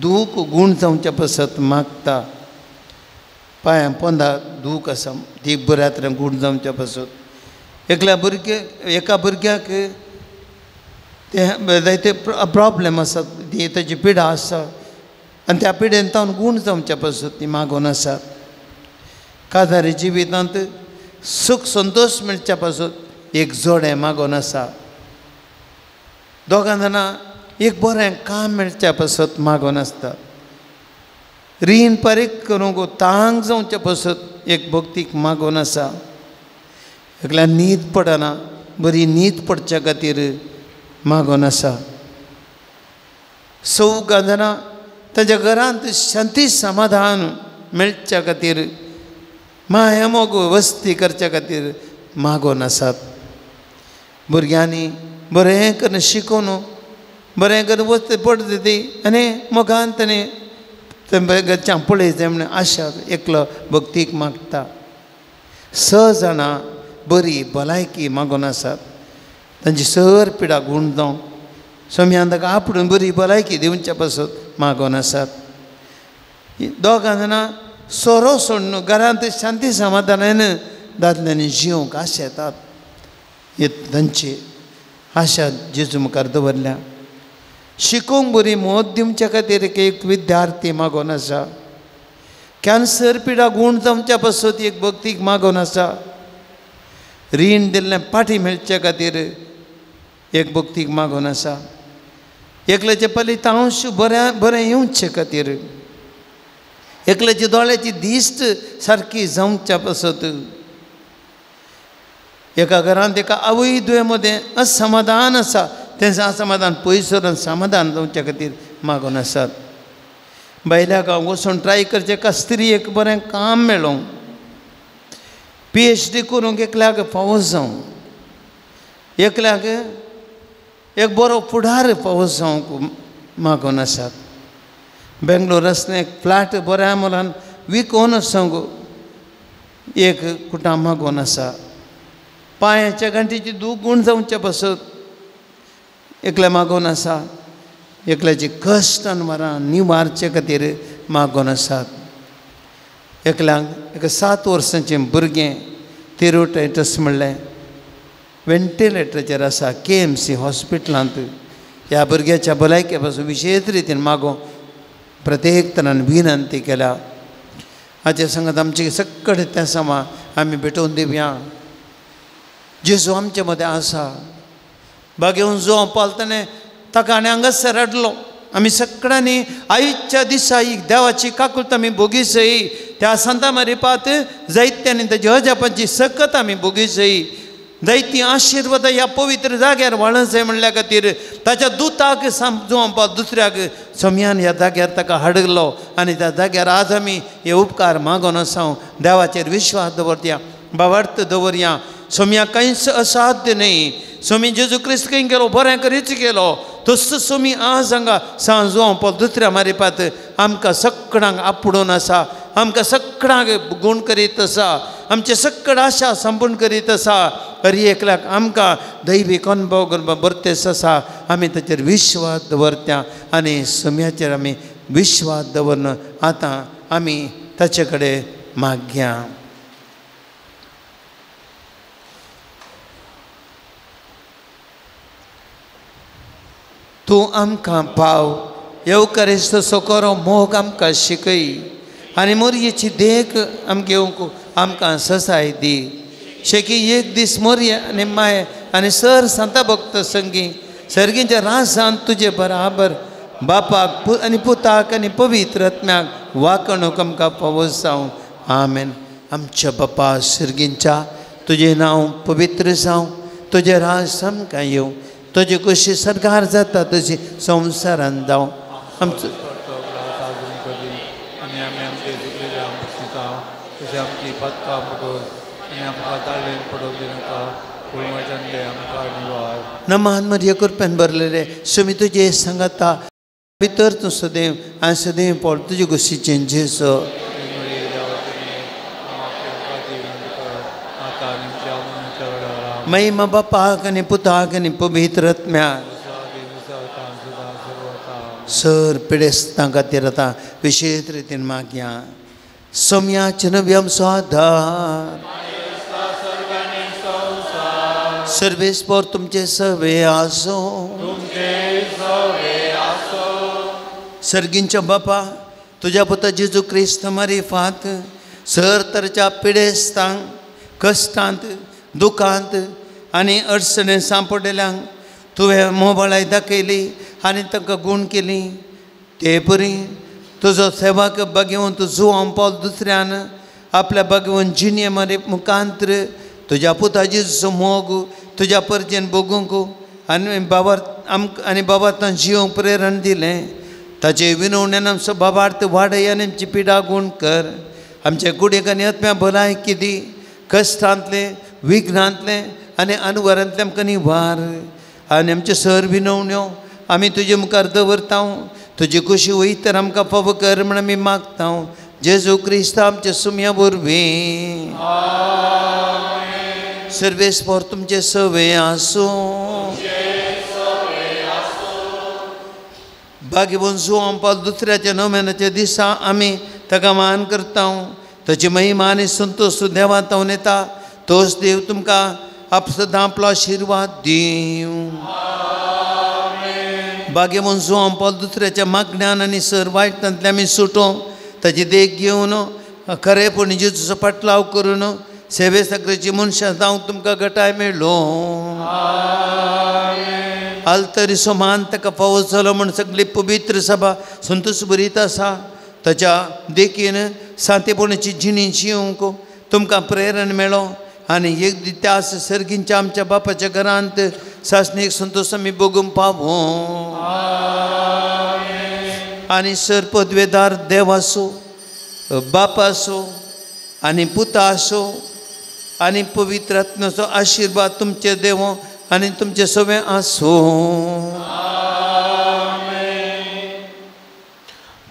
दूख गूण जावच्या पासत मागता. पांयां पोंदा दूख आसा ती बऱ्या तरेन गूण जावच्या पासत. एकल्या भुरगे एका भुरग्याक ते जायते प्रॉब्लेम आसा, ती ताजी पिडा आसा आनी त्या पिडेन तावन गूण जावच्या पासत ती मागून आसात. काजारी जिवितांत सूख संतोश मेळच्या पासत एक जोडें मागून आसा. दोगां जाणां एक बरें काम मेळच्या पासत मागून आसता. रीण पारीक करूंक तांक जावच्या पासत एक भक्तीक मागून आसा. एकल्या न्हीद पडना, बरी न्हीद पडच्या खातीर मागून आसा. चौगां जाणां ताच्या घरांत शांती समाधान मेळच्या खातीर माया मोग वस्ती करच्या खातीर मागून आसात. भुरग्यांनी बरें करून शिकोवन बरें करून वस्ती पडटा ती आनी मोगान ताणें घरच्यां पळयता म्हण आशा एकलो भक्तीक मागता. 6 जाणां बरी भलायकी मागून आसात. तांची सर पिडा गूण जावं सोम्यान ताका आपडून बरी भलायकी दिवच्या पासत मागून आसात. दोगां जाणां सोरो सोडून घरांत शांती समाधानान दादल्यांनी जिवंक आशा येतात. हे तांची आशा जेजू मुखार दवरल्या. शिकूंक बरी मोत दिवच्या खातीर एक विद्यार्थी मागून आसा. कॅन्सर पिडा गूण जावच्या पासत एक भक्तीक मागून आसा. रीण दिल्लें पाठी मेळच्या खातीर एक भक्तीक मागून आसा. एकल्याचे फलितांश बऱ्या बरें येवचे खातीर, एकल्याची दोळ्याची दिश्ट सारकी जावच्या पासत, एका घरांत एका आवय दुये मदें असमाधान आसा तें असमाधान पयस व्हरून समाधान जावच्या खातीर मागून आसात. बायल्या गांव वचून ट्राय करचें एका स्त्रियेक बरें काम मेळोंक, PhD करूंक एकल्याक फावो जावं, एकल्याक एक बरो फुडार फावो जावंक मागून आसात. बेंगलोर आसलें एक फ्लॅट बऱ्या मोलान विकोन वचोंक एक कुटां मागून आसा. पांयाच्या गांठीची दूख गूण जावच्या पासत एकल्या मागून आसा. एकल्याची कश्ट अनवरां निवारचे खातीर मागून आसात. एकल्याक एका 7 वर्सांचें भुरगें थिरोटायटस म्हणलें वेंटिलेटराचेर आसा KMC हॉस्पिटलांत. ह्या भुरग्याच्या भलायके पासून विशेश रितीन मागोवंक प्रत्येक तरान विनंती केल्या. हाचे संगत आमची सगळे त्या समा आमी भेटोवन दिवया. जेजू आमचे मदें आसा. बागेवन जो पालतने ताका आनी हांगासर हाडलो. आमी सगळ्यांनी आयच्या दिसा एक देवाची काकूत आमी भोगीसई. त्या सांता मारिपात जायत्यांनी ताची अजापाची सकत आमी भोगीसई. जायती आशिर्वाद ह्या पवित्र जाग्यार वाळसय म्हणल्या खातीर ताच्या दुताक जुआंपा दुसऱ्याक सम्यान ह्या जाग्यार ताका हाडलो आनी त्या जाग्यार आज आमी हे उपकार मागून आसा. देवाचेर विश्वास दवरया, भावार्थ दवरया. सोम्या कांयच असाध्य न्हय. सोमी जेजू क्रिस्त खंय गेलो बरें करीच गेलो तसो सोमी आज हांगा सांज जुआंव दुसऱ्या मारिपात आमकां सगळ्यांक आपडून आसा. आमकां सगळ्यांक गुण करीत आसा, आमचे सगळ्या आशा संपूर्ण करीत आसा. हर एकल्याक आमकां दैवीक अनुभव करपाक बरतेस आसा. आमी ताचेर विश्वास दवरता आनी सम्याचेर आमी विश्वास दवरन आतां आमी ताचे कडेन मागया. तूं आमकां पाव येवकारिस्त सोकोरो मोग आमकां शिकय आनी मोरयेची देख आमकां घेवंक आमकां ससाय दी. शेकी एक दीस मोरये आनी माय आनी सर सांता भक्त संगी सर्गीच्या रासान तुजे बराबर बापाक आनी पुताक आनी पवित्र आत्म्याक वाकणूक आमकां पावस जावं. आमेन. आमच्या बापा सर्गींच्या तुजें नांव पवित्र जावं, तुजें रास आमकां येवं, तुजी कशी सरकार जाता तशी संवसारान जावं. आमचो नमान मरिया कृपेन भरलेले सुमी तुजे सांगता भितर तूं सदैव आनी सदैव पळ तुजे गोशीचें जेजू. महिमा बापाक आनी पुताक आनी पवित्र आत्म्याक. सर पिडेस्तां खातीर आतां विशेश रितीन मागया. सोम्याचे नवी आमचो आदार सर्वेस्पोर तुमचे सवे आसो. सर्गींच्या बापा तुज्या पुता जेजू क्रिस्त मारिफात सर तरच्या पिडेस्तांक कश्टांत दुखांत आनी अडचणेन सांपडलेल्यांक तुवें मोबाळाय दाखयली आनी तांकां गूण केली. ते परी तुजो सेवाक बागेवन तूं जुवां पावल दुसऱ्यान आपल्या बागेवन जिणे मारी मुखांत्र तुज्या पुताची मोग तुज्या परजेन भोगूंक आनी बाबार आमकां आनी बाबा जिवंक प्रेरण दिलें. ताचे विनवण्यान आमचो बाबार्थ वाडय आनी आमची पिडा गूण कर. आमच्या कुडीक आनी आत्म्या भलायकी दी. कश्टांतलें विघ्नांतलें आनी अनवरांतलें आमकां निवार आनी आमच्यो सर विनवण्यो आमी तुजे मुखार दवरता. तुजी खुशी वयत तर आमकां फावो कर म्हण आमी मागता. जेजू क्रिस्त आमच्या सुम्या वरवीं. सर्वेस्पोर तुमचे सवे आसूं. भाग्यवंत जुवां पावल दुसऱ्याच्या नव्याच्या दिसा आमी ताका मान करता. ताची महिमा आनी संतोश देवांत येता. तोच देव तुमकां आप सदां आपलो आशिर्वाद दिवं. भाग्यवंत जुवां पावल दुसऱ्याच्या मागण्यान आनी सर वायटांतल्यान आमी सुटों. ताची देख घेवन खरेपणी जेजूचो पाटलाव करून सेवे साकरेची मनशां जावंक तुमकां गटाय मेळ्ळो. आल्तरी समान ताका फावो जालो म्हण सगळी पवित्र सभा संतोश बरीत आसा. ताच्या देखीन सांतेपणाची जिणी जिवंक तुमकां प्रेरण मेळो आनी एक दीस त्या सर्गींच्या आमच्या बापाच्या घरांत सासणीक संतोश आमी भोगूंक पावो. आनी सर पदवेदार देव आसूं, बाप आसूं आनी पुता आसूं आनी पवित्र आत्म्याचो आशिर्वाद तुमचे देव आनी तुमचे सगळें आसूं.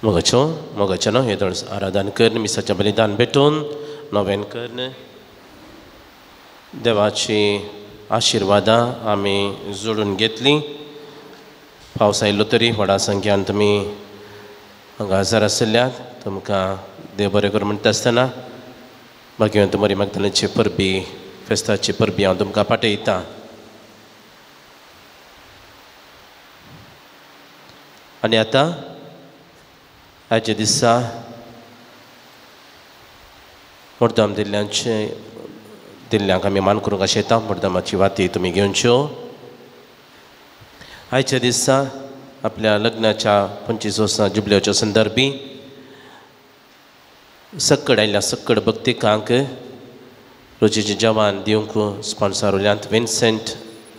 मोगाचो मोगाचें न्हू हे दोन आराधन करून मिसाचें बलिदान भेटून नवेन करून देवाची आशिर्वादां आमी जोडून घेतली. पावस आयलो तरी व्हडा संख्यान तुमी हांगा हजर आशिल्ल्यात. तुमकां देव बरें करूं म्हणटा आसतना बाकी तुमरी मागतल्याची परबी फेस्ताची परबी हांव तुमकां पाठयतां. आनी आतां आयच्या दिसा मुर्दाम दिल्ल्यांचे दिल्ल्यांक आमी मान करूंक आशेता. मुर्दामाची वाती तुमी घेवच्यो. आयच्या दिसा आपल्या लग्नाच्या 25 वर्सां जुबलेच्या संदर्भी सक्कड आयिल्ल्या सक्कड भक्तिकांक रोजीचें जेवण दिवंक स्पॉन्सर उल्यांत विन्सेंट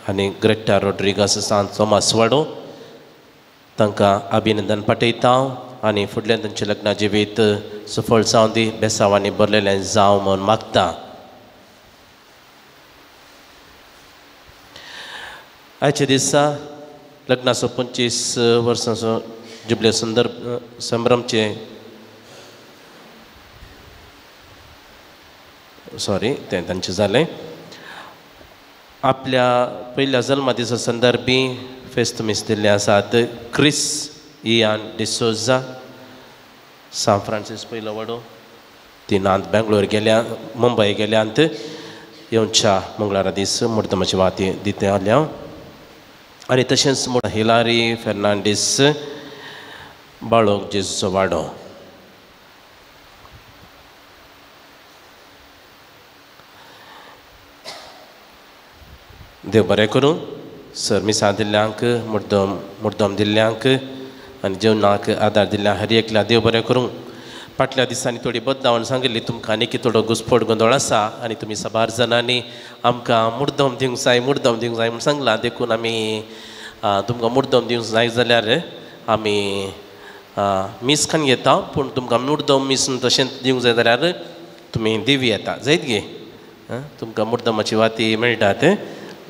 आनी ग्रेटा रोड्रिगास सांत थोमास वाडो तांकां अभिनंदन पाठयता आनी फुडल्यान तांचें लग्न जिवीत सफळ जावं दी, बेसांवांनी भरलेलें जावं म्हूण मागता. आयच्या दिसा लग्नाचो 25 वर्सांचो जुबले संदर्भ संभ्रमचे सॉरी तें तांचें जालें. आपल्या पयल्या जल्मा दिसा संदर्भी फेस्त मीस दिल्लें आसात क्रिस इयान डिसोजा, सांत फ्रांसीस पयलो वाडो, ती नांत बेंगलोर गेल्या, मुंबय गेल्यांत. येवच्या मंगळारा दीस मुर्दमाची वाती दिते आल्या. आनी तशेंच हिलारी फेर्नांडीस, बाळोक जेजूचो वाडो. देव बरें करूं. सर मिसां दिल्ल्यांक, मुर्दम मुर्दम दिल्ल्यांक आनी जेवणाक आदार दिल्ल्या हर एकल्या देव बरें करूं. फाटल्या दिसांनी थोडी बदलावण सांगिल्ली तुमकां आनी थोडो घुसफोट गोंदळ आसा आनी तुमी साबार जाणांनी आमकां मुर्दम दिवंक जाय, मुर्दम दिवंक जाय म्हूण सांगलां. देखून आमी तुमकां मुर्दम दिवंक जाय जाल्यार आमी मीस खान घेता, पूण तुमकां मुर्दम मीस तशेंच दिवंक जाय जाल्यार तुमी दिवी येता जायत गे. तुमकां मुर्दमाची वाती मेळटात,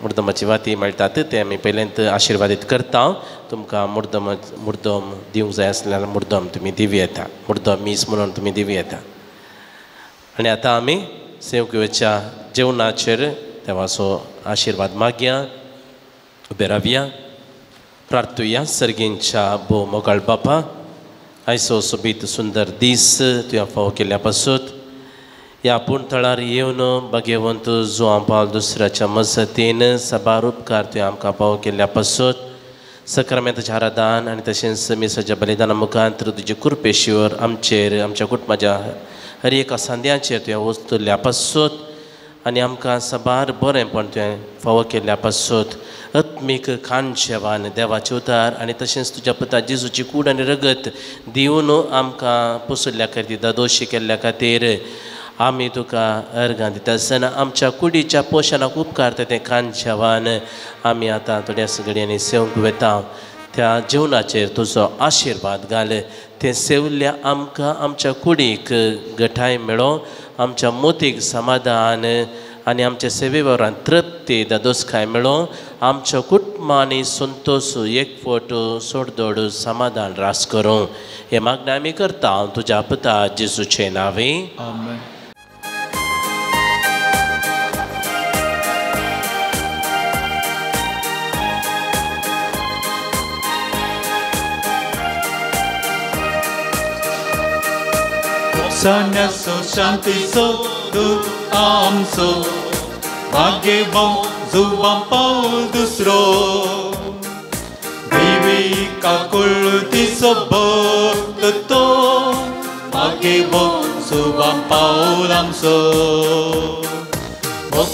मुर्दमाची वाती मेळटात, ते आमी पयल्यांत आशिर्वादीत करता. तुमकां मुर्दम मुर्दम दिवंक जाय आसल्यार मुर्दम तुमी दिवी येता, मुर्दम मीस म्हणून तुमी दिवी येता. आनी आतां आमी सेवकेच्या जेवणाचेर देवाचो आशिर्वाद मागया. उबे रावया, प्रार्थुया. सर्गींच्या भोव मोगाळ बापा, आयचो सोबीत सुंदर दीस तुवें फावो केल्या पासून ह्या पूण थळार येवन भाग्यवंत जुवां पावल दुसऱ्याच्या मजतीन साबार उपकार तुवें आमकां पावो केल्ल्या पासून सक्रामेंताच्या आराधन आनी तशेंच मिसाच्या बलिदाना मुखार तुजे कृपेशीवर आमचेर, आमच्या कुटुंबाच्या हर एका सांद्याचेर तुवें वचतल्या पासून आनी आमकां साबार बरेंपण तुवें फावो केल्ल्या पासून आत्मीक खानशेवान देवाचे उतार आनी तशेंच तुज्या पुता जेजूची कूड आनी रगत दिवन आमकां पोसुल्ल्या खातीर, दादोशी केल्ल्या खातीर आमी तुका अर्गां दिता आसतना आमच्या कुडीच्या पोशणाक उपकारता तें खानशेवान आमी आतां थोड्या सगळ्यांनी सेवंक वेता. त्या जेवणाचेर तुजो आशिर्वाद घाल. तें सेवल्ल्या आमकां आमच्या कुडीक गठाय मेळो, आमच्या मोतीक समाधान आनी आमच्या सेवे वरान तृप्ती दादोसकाय मेळो, आमच्या कुटुंबांनी संतोश एकवट सोडदोड समाधान रास करूं. हे मागणें आमी करता तुज्या पुता जेजूचे नांवे. आमेन. सन्यासो शांतीचो दूत आमचो, भाग्यवंत जुवां पावल दुसरो, देवी काकुळतीचो भक्त तो, भाग्यवंत जुवां पावल आमचो.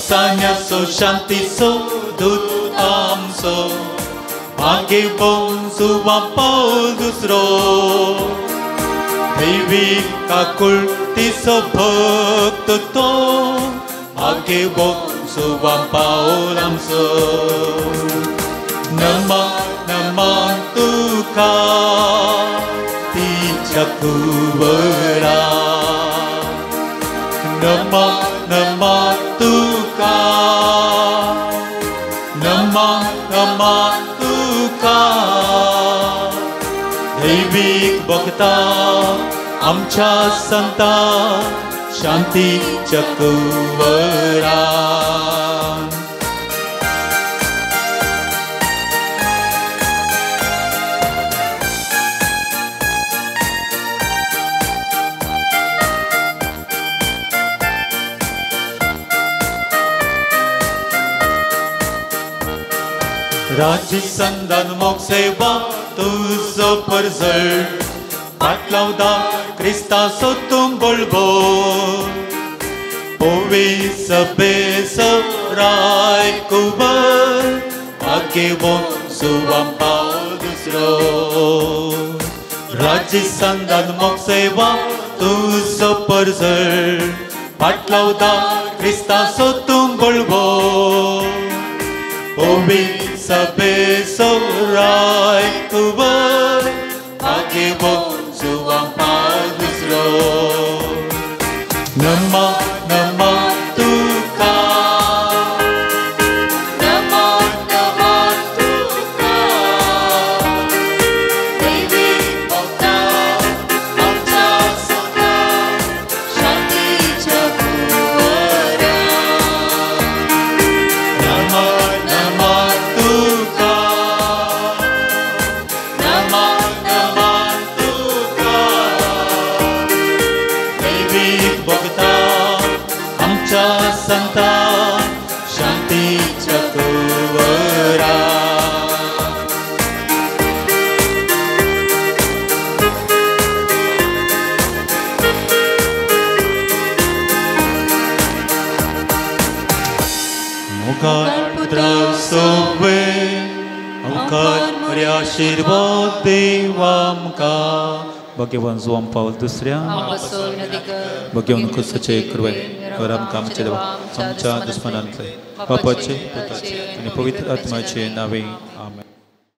सन्यासो शांतीचो दूत आमचो, भाग्यवंत जुवां पावल दुसरो, देवी काकुळतीचो भक्त तो, भाग्यवंत जुवां पावल आमचो. नमा नमा तुका तिच्या कुंवरा, नमा नमा तुका, नमा नमा तुका, दैवीक भक्ता आमच्या संता शांतीच्या कुंवरा. राजी संदान मोग सेवा तुजो परजळ, पाटलावदा क्रिस्ताचो तूं बळबो, पोवी सभेचो राय कुंवर, भाग्यवंत जुवां पावल दुसरो. राजी संदान मोग सेवा तुजो परजळ, पाटलावदा क्रिस्ताचो तूं बळबो, पोवी सभेचो राय कुंवर, भाग्यवंत जुवां पावल दुसरो. नमा नमा तुका, नमा नमा तुका, देवी भक्ता आमच्या संता शांतीच्या कुंवरा. आमच्या कुंवरा. मुखार पुत्रा सोवे मुखार मरे आशिर्वाद देवा आमकां. भाग्यवान जुवान पावल दुसऱ्या भाग्यवान क्रिस्ताचे कृपे कर आमकां आमच्या देवा आमच्या दुस्मनांतले बापाचे पुताचे आनी पवित्र आत्म्याचे नावे.